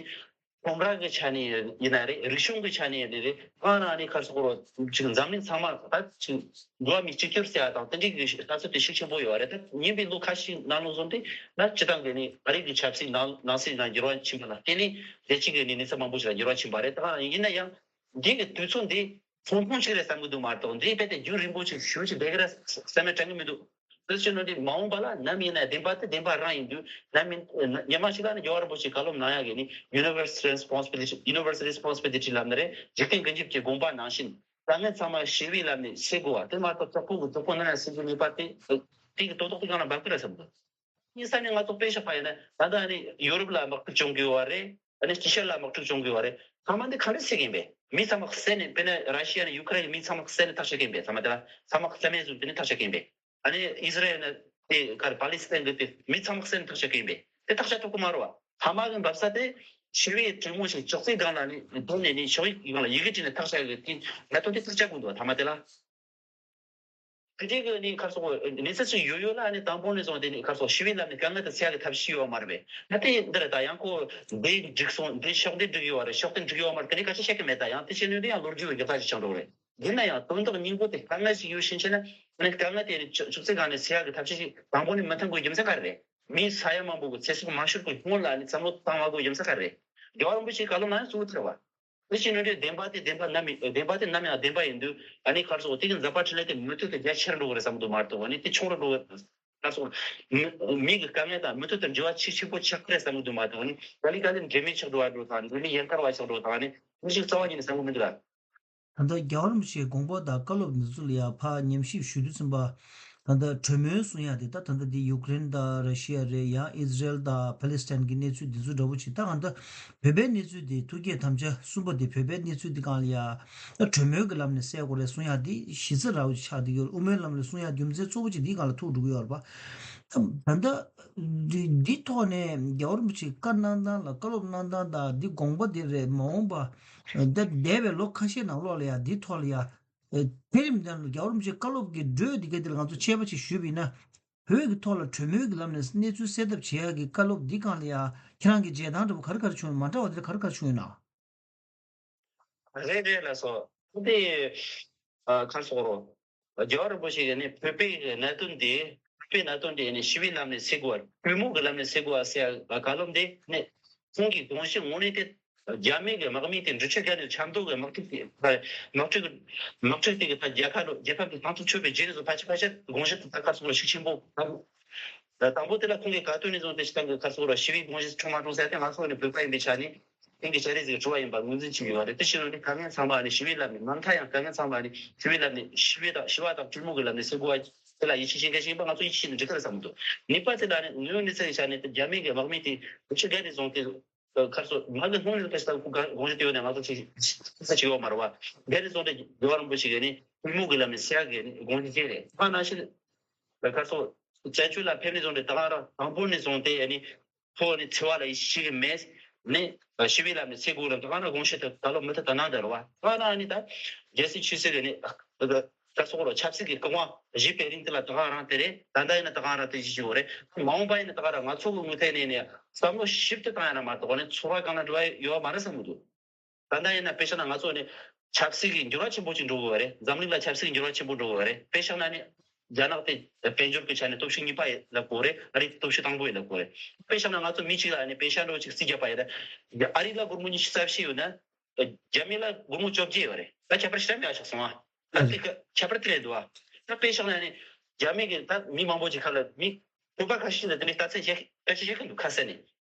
ཁྲོམ་ར་གི་ཆ་ནས་ཡིན་ན་རེད། རིག་གཞུང་གི་ཆ་ནས་ཡིན་ན་རེད། གང་ན་ནི་ག་རེ་ཟེར་དགོས་རེད། ཅིག་འཛམ་གླིང་ཚང་མ་ད་ཅིག་འགྲོ་བ་མི་གཅིག་གྱུར་ཟེར་ཡ་དང་དེ་འདྲའི་གི་ལྟ་ཚུལ་དེ་ཤུགས་ཆེན་པོ་ཡོད་རེད། ད་ཉེ་བའི་ལོ་ཁ་ཤས་ནང་ལོགས་སོང་དུས་ད་སྤྱིར་བཏང་གི་ནི་ཨ་རི་གི་ཆབ་སྲིད་ནང་ནང་སྲིད་ནང་འགྱུར་བ་ཕྱིན་པ་ལ་བརྟེན་ནས་རྒྱལ་སྤྱི་གི་ནི་གནས་ཚུལ་མང་པོ་ཞིག་ལ་འགྱུར་བ་ཕྱིན་པ་རེད། ད་ཡིན་ན་ཡང་འདི་གི་དུས་ཚོད་འདི་ཐུང་ཐུང་ཞིག་རེད་བསམ་གི་འདུག་མ་གཏོགས་འདི་རྦད་དེ་རྒྱུན་རིང་པོ་ཞིག་ཞེ་པོ་ཅིག་བསྡད་ཀྱི་རེད་བསམ་ནས་དྲན་གི་མི་འདུག་དེ་བཞིན་དུ་མ་འོངས་པ་ལ་ནམ་ཡིན་ན་བདེན་པ་དེ་བདེན་པ་རང་ཡིན་དུས་ནམ་ཡིན་ཉི་མ་ཞིག་ལ་ནི་རྒྱལ་བ་རིན་པོ་ཆེས་བཀའ་སློབ་གནང་ཡག་གི་ནི་universal responsibility universal responsibility ལབ་ནི་རེད། འཇིག་རྟེན་ཀུན་ཁྱབ་ཀྱི་དགོངས་པ་ནང་བཞིན་དཀའ་ངལ་ཚང་མ་ཞི་བའི་ལམ་ནས་སེལ་དགོས་པ་དེ་མ་གཏོགས་གྲོགས་པོ་གི་གྲོགས་པོ་ནང་ཡང་སེལ་རྒྱུ་མེད་པ་དེ་དེ་གི་དོ་ཐོག་དེ་གང་ལ་འབབ་ཀྱི་རེད་བསམ་གི་འདུག་གཉིས་ས་ནས་ང་ཚོ་དཔེ་བཞག་པ་ཡིན་ན་ད་ལྟ་ནི་ཡོ་རོབ་ལ་དམག་འཁྲུག་བྱུང་གི་ཡོད་པ་རེད། ཨ་ནི་ཅི་ཤ་ལ་དམག་འཁྲུག་བྱུང་དགོས་པ་རེད། ཚང་མ་འདི་ག་འདྲ་སེལ་གི་ཡིན་པས། མི་ཚང་མ་བསད་ནས་དཔེར་ན་ར་ཤི་ཡ་ནས་ཡུ་ཁ་རེན་གྱི་མི་ཚང་མ་བསད་ནས་ཐག་ཆོད་གི་ཡིན་པས། ཚང་མ་དེ་ལ་ཚང་མ་བསད་མེད་བཟོས་དེ་ནས་ཐག་ཆོད་གི་ཡིན་པས། ཨ་ནི་ཨི་སི་རེལ་ནས་དེ་གར་པ་ལི་སི་ཐན་གྱི་དེ་མི་ཚང་མ་བསད་ནས་ཐག་ཆོད་གི་ཡིན་པས། དེ་ཐག་ཆོད་ཐུབ་གི་མ་རེད་བ། ཕ་མ་གི་འབབ་ས་དེ་ཞི་བའི་གྲོས་མོལ་ཞིག་ཅོག་ཙེ་སྒང་ལ་ནི་འདུག་ནས་ནི་ཕྱོགས་ཡིག་སྒང་ལ་ཡི་གེ་བྲིས་ནས་ཐག་བཅད་གི་དེ་ལ་དོན་དེ་ཐག་བཅད་དགོས་འདུག་བ། ཐ་མ་དེ་ལ། དེ་འདྲའི་གི་ནི་ཁ་སོགས་གནས་ཚུལ་ཞིག་ཡོད་ཡོད་ལ་ནི་དང་པོ་ནས་བཟུང་དེ་ནི་ཁ་སོགས་ཞི་བའི་ལམ་ནས་དཀའ་ངལ་དེ་སེལ་ཡག་གི་ཐབས་ཤེས་ཡོད་མ་རེད་པས། ད་དེ་འདི་རེད། ད་ཡང་ཁོ་འདི་འགྲིག་སོང་། འདི་ཕྱོགས་འདི་འགྲིག་ཡོད་རེད། ཕྱོགས་དེ་འགྲིག་ཡོད་མ་རེད། དེ་ནི་སྐད་ཆ་བཤད་གི་མེད། ད་ཡང་དེ་བཤད་ནས་དེ་ཡང་ལོ་རྒྱུས་ཀྱི་རྒྱབ་ལྟ་ཞིག་ཆགས་འགྲོ་གི་རེད། ཡིན་ན་ཡང་དོན་དག་སྙིང་པོ་དེ་དཀའ་ངལ་ཞིག་ཡོད་ཕྱིན་ཆད་ན་ནི་དཀའ་ངལ་དེ་ནི་ཅོག་ཙེ་སྒང་ནས་སེལ་ཡག་གི་ཐབས་ཤེས་ཤིག་དང་པོ་ནས་མི་འཐེན་དགོས་རྒྱུ་མཚན་ག་རེ་རེད། མི་ས་ཡ་མང་པོ་གི་ཚེ་སྲོག་མ་ཤོར་གི་སྔོན་ལ་ནི་བསམ་བློ་བཏང་མ་དགོས་རྒྱུ་མཚན་ག་རེ་རེད། རྒྱལ་བ་རིན་པོ་ཆེའི་བཀའ་སློབ་ནང་ཡང་གཙོ་བོ་དེ་རེད་བ། དེ་བཞིན་ནོ་འདྲའི་བདེན་པ་དེ་བདེན་པ་ནམ་ཡིན། བདེན་པ་དེ་ནམ་ཡང་བདེན་པ་ཡིན་དུས་ཨ་ནི་ག་རེ་ཟེར་དགོས། དེ་གི་འཛད་པ་འཕྲིན་ལས་དེ་མུ་མཐུད་དུ་རྒྱ་ཆེར་འགྲོ་གི་རེད་བསམ་འདུག་མ་གཏོགས་ཨ་ནི་དེ་ཆུང་རུ་འགྲོ་གི་རེད་བསམ། ག་རེ་ཟེར་དགོས། མི་མི་གི་དཀའ་ངལ་དང་མུ་མཐུད་དུ་འབྲེལ་བ་ཆེ་ཆེ་པོ་ཆགས་ཀྱི་རེད་བསམ་གི་འདུག་མ་གཏོགས་ཨ་ནི་ག་ལེ་ག་ལེ་འབྲེལ་མེད་ཆགས་འགྲོ་བ་འགྲོ་དང་འབྲེལ་མེད་ཡན་གར་བ་ཆགས་འགྲོ་དང་ཨ་ནི་དེ་ཞིག་རྩ་བ་ཉིད་ནས་བསམ་གི་མི་འདུག་ལ། ད་ལྟ་རྒྱལ་བ་རིན་པོ་ཆེའི་དགོངས་པ་དང་བཀའ་སློབ་འདི་ཚོ་ལ་ཡང་ཕར་ཉམས་ཞིབ་ཞུ་དུས་ཙམ་པ། ད་ལྟ་གྲོས་མོལ་གསུང་ཡག་དེ་ད་ད་ལྟ་འདི་ཡུཀ་རེན་དང་ར་ཤི་ཡ་རེད། ཡང་ཨི་ཛི་རལ་དང་ཕ་ལེ་སི་ཐན་གྱི་གནས་ཚུལ་འདི་ཚོ་འདྲ་པོ་ཅིག་ད་གང་ལྟར་བོད་པའི་གནས་ཚུལ་འདི་ཐུགས་བསྐྱེད་དམ་བཅའ་གསུམ་པ་འདི་བོད་པའི་གནས་ཚུལ་འདི་སྒང་ལ་ཡ་ད་གྲོས་མོལ་གྱི་ལམ་ནས་སེལ་དགོས་རེད་གསུང་ཡག་འདི་གཞི་རྩ་འདྲ་པོ་ཅིག་ཆགས་བསྡད་ཡོད་རེད། དབུ་མའི་ལམ་ལ་གསུང་ཡག་རྒྱུ་མཚན་གཙོ་བོ་ཅིག་འདིའི་སྒང་ལ་ཐུག་འགྲོ་གི་ཡོད་རེད་པ། ད་ད་ལྟ་འདི་འདི་ཐོག་ནས་རྒྱལ་བ་རིན་པོ་ཆེའི་བཀའ་གནང་སྟངས་ལ་བཀའ་སློབ་གནང་སྟངས་དང་འདི་དགོངས་པ་འདི་རེད། མ་འོངས་པ་ད་འདས་པའི་ལོ་ཁ་ཤས་ནང་ལོགས་ལ་ཡ་འདི་ཐོག་ལ་ཡ་དེ་རིང་འདི་རྒྱལ་བ་རིན་པོ་ཆེའི་བཀའ་སློབ་ཀྱི་འགྲོས་འདི་ག་འདི་ལ་ང་ཚོ་དཔྱད་པ་ཅིག་ཞུས་པ་ཡིན་ན། བོད་ཀྱི་ཐོག་ལ་གྲོས་མོལ་གྱི་ལམ་ནས་གནས་ཚུལ་གསལ་ཐབས་བྱེད་ཡག་གི་བཀའ་སློབ་འདི་སྒང་ལ་ཡང་ཁྱེད་རང་གི་མཇལ་སྟངས་འདྲ་པོ་ག་རེ་ག་རེ་བྱུང་ཡོད། མ་འདྲ་བ་དེ་ག་རེ་ག་རེ་བྱུང་ཡོད་ན། རེད་རེད་ལགས་སོ། དེ་ཨ་ག་རེ་ཟེར་དགོས་རེད། རྒྱལ་བ་རིན་པོ་ཆེ་གིས་ནི་བོད་པའི་གནད་དོན་དེ་བོད་པའི་གནད་དོན་དེ་ནི་ཞི་བའི་ལམ་ནས་སེལ་དགོས་པ། གྲོས་མོལ་གྱི་ལམ་ནས་སེལ་དགོས་པ་ཟེར་ཡག་བཀའ་སློབ་འདི་ནི་ཁོང་གི་དགོངས་གཞི་དངོས་གནས་དེ། རྒྱ་མི་གི་དམག་མི་དེ་འབྲི་ཆུ་རྒྱལ་ནས་ཆབ་མདོ་གི་དམག་འཁྲུག་དེ་དམག་འཁྲུག་དམག་འཁྲུག་དེ་གི་ད་རྒྱལ་ཁབ་རྒྱལ་ཁབ་ཀྱི་དམག་འཁྲུག་ཆོད་པའི་རྗེས་ནས་བཟུང་ཕལ་ཆེར་ཕལ་ཆེར་དགོངས་གཞི་དེ་ད་ག་རེ་ཟེར་དགོས་རེད། ཤུགས་ཆེན་པོ་དང་། དང་པོ་དེ་ལ་ཁོང་གིས་ག་དུས་ནས་བཟུང་སྟེ་སྤྱི་བཏང་གི་ག་རེ་ཟེར་དགོས་རེད། ཞི་བའི་དགོངས་གཞི་འཁྲུག་མ་འཁྲུག་ཟེར་ཏེ་ང་ཚོ་ནི་བོད་པ་ཡིན་པའི་ཆ་ནས་དེང་གི་བྱ་རིགས་ཟིག་གྲུ་བ་ཡིན་པ་ངོས་འཛིན་བྱེད་ཀྱི་ཡོད་རེད། དེ་བཞིན་ནི་དཀའ་ངལ་ཚང་མ་ནི་ཞི་བའི་ལམ་ནས་མ་མཐའ་ཡང་དཀའ་ངལ་ཚང་མ་ནི་ཞི་བའི་ལམ་ནས་ཞི་བའི་དང་ཞི་བ་དང་གྲོས་མོལ་གྱི་ལམ་ནས་སེལ་དགོས་པ་དེ་ལ་ཡིད་ཆེས་བྱེད་མཁན་ཞིག་ཡིན་པ་ང་ཚོ་ཡིད་ཆེས་བྱས་ནས་འགྲིག་གི་རེད་བསམ་གྱི་འདུག་གཉིས་པ་དེ་ལ་ནི་དངོས་ཡོད་གནས་ཚུལ་གྱི་ཆ་ནས་དེ་རྒྱ་མི་གི་དམག་མི་དེ་འབྲི་ཆུ་རྒལ་ནས་བཟུང་སྟེ་ག་རེ་ཟེར་དགོས་རེད། མ་གི་སྔོན་ལ་དཔེ་ཆ་དགོངས་གཞི་དེ་ཡོད་ནས་ང་ཚོ་ཅིག་ཅིག་ཡོད་མ་རེད་བ། རྒལ་ནས་བཟུང་སྟེ་རྒྱལ་བ་རིན་པོ་ཆེ་གིས་ནི་གྲོས་མོལ་གྱི་ལམ་ནས་སེལ་ཡག་གི་ནི་དགོངས་གཞི་བཞེས་རེད། ད་ནང་བཞིན་ག་རེ་ཟེར་དགོས་རེད། བཙན་བྱོལ་ལ་ཕེབས་ནས་བཟུང་སྟེ་ད་ག་རང་དང་པོ་ནས་བཟུང་སྟེ་ཨ་ནི་ཐོག་ནས་འཚེ་བ་ལ་ཡིད་ཆེས་ཀྱི་མེད། ནི་ཞི་བའི་ལམ་ནས་སེལ་དགོས་རེད། ད་ག་རང་དགོངས་གཞི་དེ་ད་ལོ་མུ་མཐུད་ད་གནང་བསྡད་རེད་བ། ད་ག་རང་ཨ་ནི་ད་རྒྱལ་སྲིད་ཆོས་སྲིད་ཀྱི་ནི་ག་རེ་ཟེར་དགོས་རེད། ཆབ་སྲིད་ཀྱི་རྐང་པ་བཞི་པའི་རིང་དེ་ལ་ད་ག་རང་དེ་རེད། ད་ལྟ་ཡིན་ན་ད་ག་རང་དེ་བཞིན་ཡོད་རེད། མ་འོངས་པ་ཡིན་ན་ད་ག་རང་ང་ཚོ་གི་ངོས་ཐད་ནས་ནི་བསམ་བློ་ཞིབ་ཏུ་བཏང་ཡ་ན་མ་གཏོགས་ནི་ཚོར་བ་གང་ལ་འགྲོ་བ་ཡོད་པ་མ་རེད་བསམ་གྱི་འདུག་ད་ལྟ་ཡིན་ན་དཔེ་བཞག་ན་ང་ཚོ་ནི་ཆབ་སྲིད་ཀྱི་འགྱུར་བ་ཆེན་པོ་ཅིག་འགྲོ་གི་ཡོད་རེད། འཛམ་གླིང་ལ་ཆབ་སྲིད་ཀྱི་འགྱུར་བ་ཆེན་པོ་འགྲོ་གི་ཡོད་རེད། དཔེ་བཞག་ན་ནི་རྒྱ་ནག་དེ་དཔལ་འབྱོར་གྱི་ཆ་ནས་སྟོབས་ཤུགས་གཉིས་པ་ཡིན་ལབ་དགོས་རེད། ཨ་རི་སྟོབས་ཤུགས་དང་པོ་ཡིན་ལབ་དགོས་རེད། དཔེ་བཞག་ན་ང་ཚོ་མི་གཅིག་ལ་ནི་པེ་ཤ་འདྲ་བོ་ཅིག་རྩིས་རྒྱག་པ་ཡིན་ན། ཨ་རི་ལ་སྒོར་མོ་ཉི་ཤུ་རྩ་བཞི་ཡོད་ན། རྒྱ་མི་ལ་སྒོར་མོ་བཅོ་བརྒྱད་ཡོད་རེད། ད་ཁྱད་པར་ཞེ་དྲག་མེད་པ་ཞིག་སོང་ཨ། ད་དེ་ག་ཁྱད་པར་དེ་རེད་འདུག་ཨ། ད་དཔེ་བཞག་ན་ནི་རྒྱ་མི་གི་ད་མི་མང་པོ་ཅིག་ཁ་ལ་མི་བོད་པ་ཁ་ཤས་ལ་དེ་འདྲའི་རྟགས་མཚན་བྱེད་བཀའ་ཆད་བྱེད་ཀྱི་འདུག་ཁ་གསལ་ནས།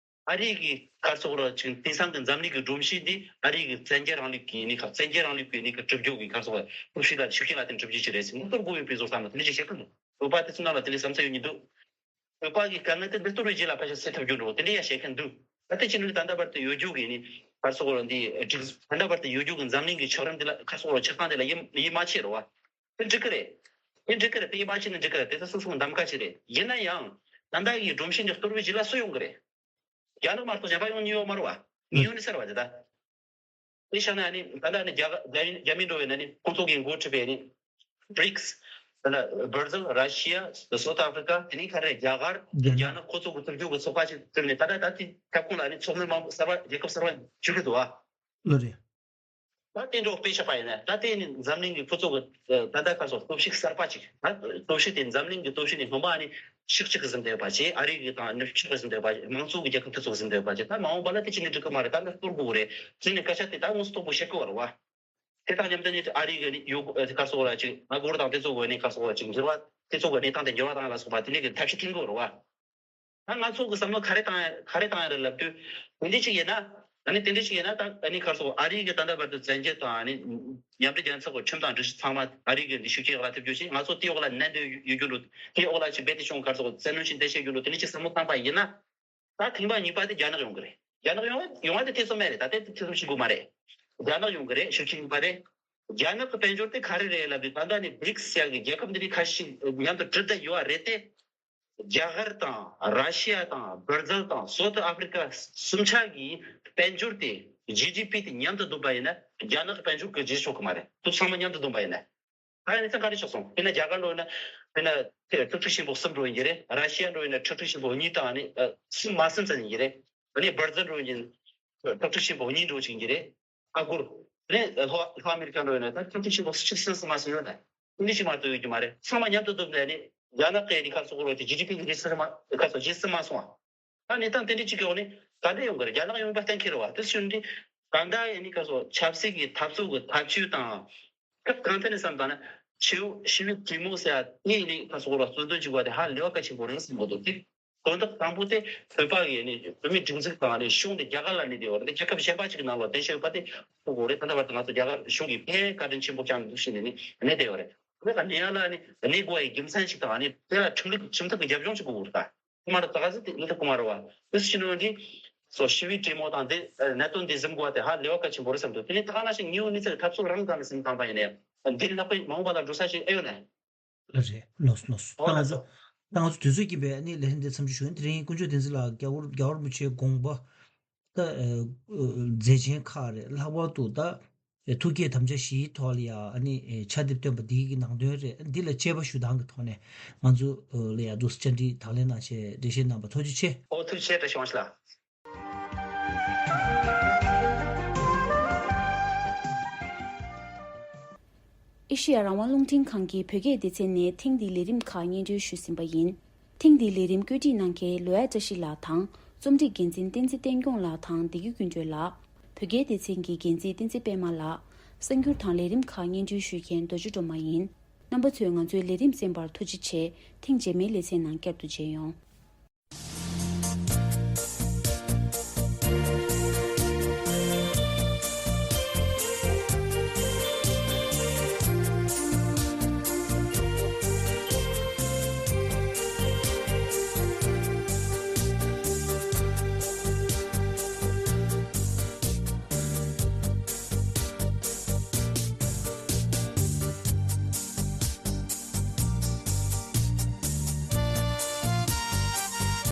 ཨ་རི་གི་ག་རེ་ཟེར་དགོས་རེད། ཅིག་དེང་སང་གི་འཛམ་གླིང་གི་སྒྲོམ་གཞི་འདི་ཨ་རི་གི་བཙན་རྒྱལ་རིང་ལུགས་ཀྱི་ནི་ཁ་བཙན་རྒྱལ་རིང་ལུགས་ཀྱི་ནི་ཁ་སྒྲུབ་རྒྱུ་གི་ག་རེ་ཟེར་དགོས་རེད། སྟོབས་ཤུགས་ལ་ཤུགས་རྐྱེན་ལ་བརྟེན་གྲུབ་རྒྱུ་ཅིག་རེད་ཟེར། མི་གཏོར་དགོས་ཡོད་པའི་བཟོ་ལྟ་མ་དེ་འདྲ་ཅིག་བཤད་ཀྱི་འདུག་བོད་པ་དེ་ཚོ་ནང་ལ་དེ་འདྲའི་བསམ་ཚུལ་ཡོད་མི་འདུག་བོད་པ་གི་དཀའ་ངལ་དེ་འདི་གཏོར་བའི་རྗེས་ལ་ཕལ་ཆེར་སེལ་ཐུབ་རྒྱུ་འགྲོ་དེ་འདྲ་ཡང་བཤད་མཁན་འདུག་ད་ལྟ་ཕྱི་ནང་ད་ལྟ་བར་དུ་ཡོད་རྒྱུ་གི་ནི་ག་རེ་ཟེར་དགོས་རེད། འདི་སྒྲིག་ད་ལྟ་བར་དུ་ཡོད་རྒྱུ་གི་འཛམ་གླིང་གི་ཆགས་རིམ་དེ་ལ་ག་རེ་ཟེར་དགོས་རེད། ཆགས་སྟངས་དེ་ལ་ཡིད་ཡིད་མ་ཆེས་རེད་བ། དེ་འགྲིག་གི་རེད། དེ་འགྲིག་གི་རེད། དེ་ཡིད་མ་ཆེས་ནི་འགྲིག་གི་རེད། དེ་ཚོ་སོ་སོའི་གདམ་ག་ཅིག་རེད། ཡིན་ན་ཡང་ད་ལྟ་གི་སྒྲོམ་གཞི་འདི་གཏོར་བའི་རྗེས་ལ་སུ་ཡོང་གི་རེད། རྒྱ་ནག་མ་གཏོགས་གཞན་པ་ཡོང་ནི་ཡོད་མ་རེད་བ། ངས་ཡོང་ནི་ཟེར་བ་དེ་ད། དེ་བཞག་ན་ནི་ད་ལྟ་ནི་རྒྱ་རྒྱ་རྒྱ་མི་འགྲོ་བའི་ན་ནི་ཁོང་ཚོ་གིས་འགོ་ཁྲིད་པའི་ནི་བྷི་རིག་སི། ད་ལྟ་སྦར་ཟིལ། ར་ཤི་ཡ། སོ་ཐ་ཨ་ཕི་རི་ཀ། དེ་ནི་ག་རེ་རྒྱ་གར། རྒྱ་ནག་རྒྱ་ནག་ཁོ་ཚོ་གི་སྲིད་གཞུང་གི་ཚོགས་པ་ཞིག་བཙུགས་ནས་ད་ལྟ་ད་ལྟའི་ཁྱབ་ཁོངས་ལ་ནི་ཚོགས་མི་མང་པོ་གསར་པ་རྒྱལ་ཁབ་གསར་པ་བཅུ་དགུ་འདུག་བ། ལོ་རེད། ད་དེ་འདྲ་དཔེ་ཆ་པ་ཡིན་ན་ད་ལྟའི་ནི་འཛམ་གླིང་གི་ཁོ་ཚོ་གི་ད་ལྟ་ག་རེ་ཟེར་སྟོབས་ཤུགས་གསར་པ་ཅིག་ད་སྟོབས་ཤུགས་དེ་འཛམ་གླིང་གི་སྟོབས་ཤུགས་ནི་སྔོན་མ་ནི་ཤུགས་གཅིག་གིས་ཟིན་བསྡད་པ་ཅིག་ཨ་རི་གི་དང་ནུབ་ཕྱོགས་གིས་ཟིན་བསྡད་པ་ཅིག་མང་གཙོ་གི་རྒྱལ་ཁབ་དེ་ཚོ་གིས་ཟིན་བསྡད་པ་ཅིག་ད་མ་འོངས་པ་ལ་དེ་ཅི་ནས་འགྲིག་གི་མ་རེད། ད་ནི་གཏོར་དགོས་རེད་ཟེར་ནས་སྐད་ཆ་དེ་ད་དངོས་སུ་སྟོང་པོ་བཤད་ཀྱི་ཡོད་རེད་བ། དེ་དང་མཉམ་དུ་ནི་ཨ་རི་གི་ནི་ཡོ་ག་རེ་ཟེར་དགོས་རེད། ཅིག་ཨ་སྒོར་དང་དེ་ཚོ་གི་ནི་ག་རེ་ཟེར་དགོས་རེད། ཅིག་འགྱུར་བ་དེ་ཚོ་གི་གནས་སྟངས་དེ་འགྱུར་བ་བཏང་ལ་སོགས་པ་དེ་འདྲའི་གི་ཐབས་ཤེས་བསྟེན་གྱི་ཡོད་རེད་བ། ད་ང་ཚོ་གི་བསམ་བློ་ག་རེ་བཏང་ཡ་ག་རེ་བཏང་ཡ་རེད་ལབ་དུས། དེ་འདྲ་ཅིག་ཡིན་ན། ཨ་ནི་དེ་འདྲ་ཅིག་ཡིན་ན་ད་ཨ་ནི་ག་རེ་ཟེར་ཨ་རི་གི་ད་ལྟ་བར་དུ་བཙན་རྒྱལ་དང་ཨ་ནི་མཉམ་འབྲེལ་རྒྱལ་ཚོགས་ཀྱི་ཁྲིམས་དང་སྒྲིག་གཞི་ཚང་མ་ཨ་རི་གི་འདི་ཤུགས་རྐྱེན་འོག་ལ་ཐེབས་རྒྱུ་ཞིག་ང་ཚོ་དེའི་འོག་ལ་མནན་སྡོད་ཡོད་རྒྱུ་འགྲོ། དེའི་འོག་ལ་ཅིག་རྦད་དེ་བྱུང་ག་རེ་ཟེར་བཙན་གནོན་ཅིག་འདི་བྱེད་རྒྱུ་འགྲོ། དེ་འདྲ་ཅིག་བསམ་བློ་བཏང་པ་ཡིན་ན། ད་ཐེངས་མ་གཉིས་པ་དེ་རྒྱ་ནག་ཡོང་གི་རེད། རྒྱ་ནག་ཡོང་ཡོང་བ་དེ་ཐེ་ཚོམ་མེད་རེད། ད་ལྟའི་དེ་ཐེ་ཚོམ་བྱེད་དགོས་མ་རེད། རྒྱ་ནག་ཡོང་གི་རེད། ཤུགས་རྐྱེན་གཉིས་པ་རེད། རྒྱ་ནག་གི་དཔལ་འབྱོར་དེ་ག་རེ་རེད་ལབ་དུས་ད་ལྟ་ནི་བྷི་རིག་སི་ཟེར་ཡག་གི་རྒྱལ་ཁབ་འདི་འདྲའི་ཁ་ཤས་མཉམ་དུ་གྲུབ་བསྡད་ཡོད་པ་རེད་དེ། རྒྱ་གར་དང་ར་ཤི་ཡ་དང་སྦར་ཟིལ་དང་སོ་ཐ་ཨ་ཕི་རི་ཀ་གསུམ་ཆ་གི་དཔལ་འབྱོར་དེ་ཇི་ཌི་པི་དེ་མཉམ་དུ་བསྡོམས་པ་ཡིན་ན་རྒྱ་ནག་གི་དཔལ་འབྱོར་གི་རྗེས་ཕྱོགས་ཀྱི་མ་རེད། དེ་ཚང་མ་མཉམ་དུ་བསྡོམས་པ་ཡིན་ན། ད་ཡང་ནི་ཚང་ག་རེ་ཆགས་སོང་། དཔེར་ན་རྒྱ་གར་འགྲོ་ཡིན་ན་དཔེར་ན་ཁྲག་ཁྲིག་ཆེན་པོ་གསུམ་འགྲོ་ཡིན་གྱི་རེད། ར་ཤི་ཡ་འགྲོ་ཡིན་ན་ཁྲག་ཁྲིག་ཆེན་པོ་གཉིས་དང་ནི་གསུམ་མ་ཟིན་ཙམ་ཡིན་གྱི་རེད། ཨ་ནི་སྦར་ཟིལ་འགྲོ་ཡིན་ཁྲག་ཁྲིག་ཆེན་པོ་གཉིས་འགྲོ་བྱེད་ཀྱི་རེད། ཨ་སྒོར། ཨ་ནི་ལྷོ་ལྷོ་ཨ་མེ་རི་ཀ་འགྲོ་ཡིན་ན་ད་ཁྲག་ཁྲིག་ཆེན་པོ་གཅིག་ཟིན་ཙམ་མ་ཟིན་ཡོད་ད། ཨ་ནི་ཞིག་མ་གཏོགས་ཡོད་རྒྱུ་མ་རེད། ཚང་མ་མཉམ་དུ་བསྡོམས་ནས་ནི་རྒྱ་ནག་གི་ནི་ག་རེ་ཟེར་དགོས་རེད། དེ་ཇི་ཌི་པི་གི་རྗེས་ཟིན་མ་ག་རེ་ཟེར་རྗེས་ཟིན་མ་སོང་བ། ད་གནས་སྟངས་དེ་འདྲ་ཅིག་གི་འོག་ནས་ག་འདྲ་ཡོང་གི་རེད། རྒྱ་ནག་ཡོང་པ་གཏན་འཁེལ་རེད་བ། དེ་བཞིན་དུ་ད་ལྟ་ཡིན་ནི་ག་རེ་ཟེར་ཆབ་སྲིད་ཀྱི་འཐབ་རྩོད་ཀྱི་འཐབ་ཇུས་དང་། སྐབས་གང་ཐད་ནས་བསམ་བཏང་ན་ཆེའུ་ཞི་བའི་གྲོས་མོལ་ཟེར་ཡ་དེ་ཡིན་ནི་ག་རེ་ཟེར་དགོས་རེད། གཙོ་འདོན་བྱེད་དགོས་པ་དེ་ཧ་ལས་པ་གལ་ཆེན་པོ་རེད་བསམ་གྱི་འདུག་དེ་དོན་དག་དང་པོ་དེ་བོད་པ་གི་ནི་བོད་མིའི་སྒྲིག་འཛུགས་དང་ནི་གཞུང་དེ་རྒྱ་གར་ལ་གནས་བསྡད་ཡོད་རེད། དེ་རྒྱལ་ཁབ་གཞན་པ་ཅིག་གི་ནང་ལ་བསྡད་བཞིན་ཡོད་པ་དེ་ཧ་གོ་དགོས་རེད། ད་ལྟ་བར་དུ་ང་ཚོ་རྒྱ་གར་གཞུང་གིས་ཕར་བཀའ་དྲིན་ཆེན་པོ་བསྐྱངས་འདུག་ཞེས་ནས་ནི་གནས་བསྡད་ཡོད་རེད། དེ་ག་ནས་ཡ་ལ་ནི་གནས་དགོས་པའི་རྒྱུ་མཚན་ཞིག་དང་ནི་དེ་ལ་ཁྲིམས་ལུགས་ཁྲིམས་ཐག་གི་རྒྱབ་ལྗོངས་ཅིག་དགོས་ཀྱི་རེད་ད། དེ་མ་གཏོགས་ད་ག་ཟེ་དེ་ནི་ད་གོ་མ་རེད་བ། དེ་སུ་ཞིག་ནོ་འདི་སོ་ཞི་བའི་གྲོས་མོལ་དང་དེ་གནད་དོན་འདི་ཟིན་དགོས་པ་དེ་ཧ་ལས་པ་གལ་ཆེན་པོ་རེད་བསམ་འདུག་དེ་ནི་ད་ག་ནང་བཞིན་དངོས་ཡོད་གནས་ཚུལ་འཐབ་རྩོད་རང་སྒང་ནས་ཟིན་བཏང་པ་ཡིན་ནའི་འདི་ལྷག་པའི་མ་འོངས་པ་ལ་འགྲོ་ས་ཞིག་ཨེ་ཡོད་ནས། ལགས་རེད། ལགས་སོ་ལགས་སོ། ད་ང་ཚོ་ད་ང་ཚོ་དུས་ཚོད་ཀྱིས་འབད་ནི་ལས་རིམ་འདི་མཚམས་འཇོག་ཞུ་ཡིན། དེ་རིང་དཀོན་མཆོག་བསྟན་འཛིན་ལགས་རྒྱལ་བ་རྒྱལ་བ་རིན་པོ་ཆེའི་དགོངས་པ་ད་མཛད་ཆེན་ཁག་རེད། ལྷག་པར་དུ་ད་ ཐུགས་བསྐྱེད་དམ་བཅའ་བཞིའི་ཐོག་ལ་ཡ་ཨ་ནི་ཕྱག་དེབ་བཏོན་པ་འདིའི་གི་ནང་དོན་རེད། འདི་ལ་དཔྱད་པ་ཞུ་སྟངས་ཀྱི་ཐོག་ནས་ང་ཚོ་ལ་ཡ་འདུག་སེ་བཅར་འདྲི་དང་ལེན་གནང་བྱས་འགྲེལ་བཤད་གནང་བ་ཐུགས་རྗེ་ཆེ། ཨོ་ཐུགས་རྗེ་ཆེ་བཀྲ་ཤིས་དབང་ཕྱུག་ལགས། ཨེ་ཤེ་ཡ་རང་དབང་རླུང་འཕྲིན་ཁང་གི་བོད་སྐད་སྡེ་ཚན་ནས་ཐེངས་འདིའི་ལས་རིམ་ཁག་སྙན་སྒྲོན་ཞུས་ཟིན་པ་ཡིན། ཐེངས་འདིའི་ལས་རིམ་བཀོད་སྒྲིག་གནང་མཁན་ལོ་ཡ་བཀྲ་ཤིས་ལགས་དང་རྩོམ་སྒྲིག་འགན་འཛིན་བསྟན་འཛིན་བསྟན་སྐྱོང་ལགས་དང་བདེ་སྐྱིད་ཀུན་སྒྲོན་ལགས། བོད་སྐད་སྡེ་ཚན་གྱི་འགན་འཛིན་བསྟན་འཛིན་པད་མ་ལགས། གསར་འགྱུར་དང་ལས་རིམ་ཁག་སྙན་སྒྲོན་ཞུ་མཁན་རྡོ་རྗེ་སྒྲོལ་མ་ཡིན། རྣམ་པ་ཚོས་ང་ཚོའི་ལས་རིམ་གསན་པར་ཐུགས་རྗེ་ཆེ། ཐེངས་རྗེས་མའི་ལེ་ཚན་ནང་བསྐྱར་དུ་མཇལ་ཡོང་།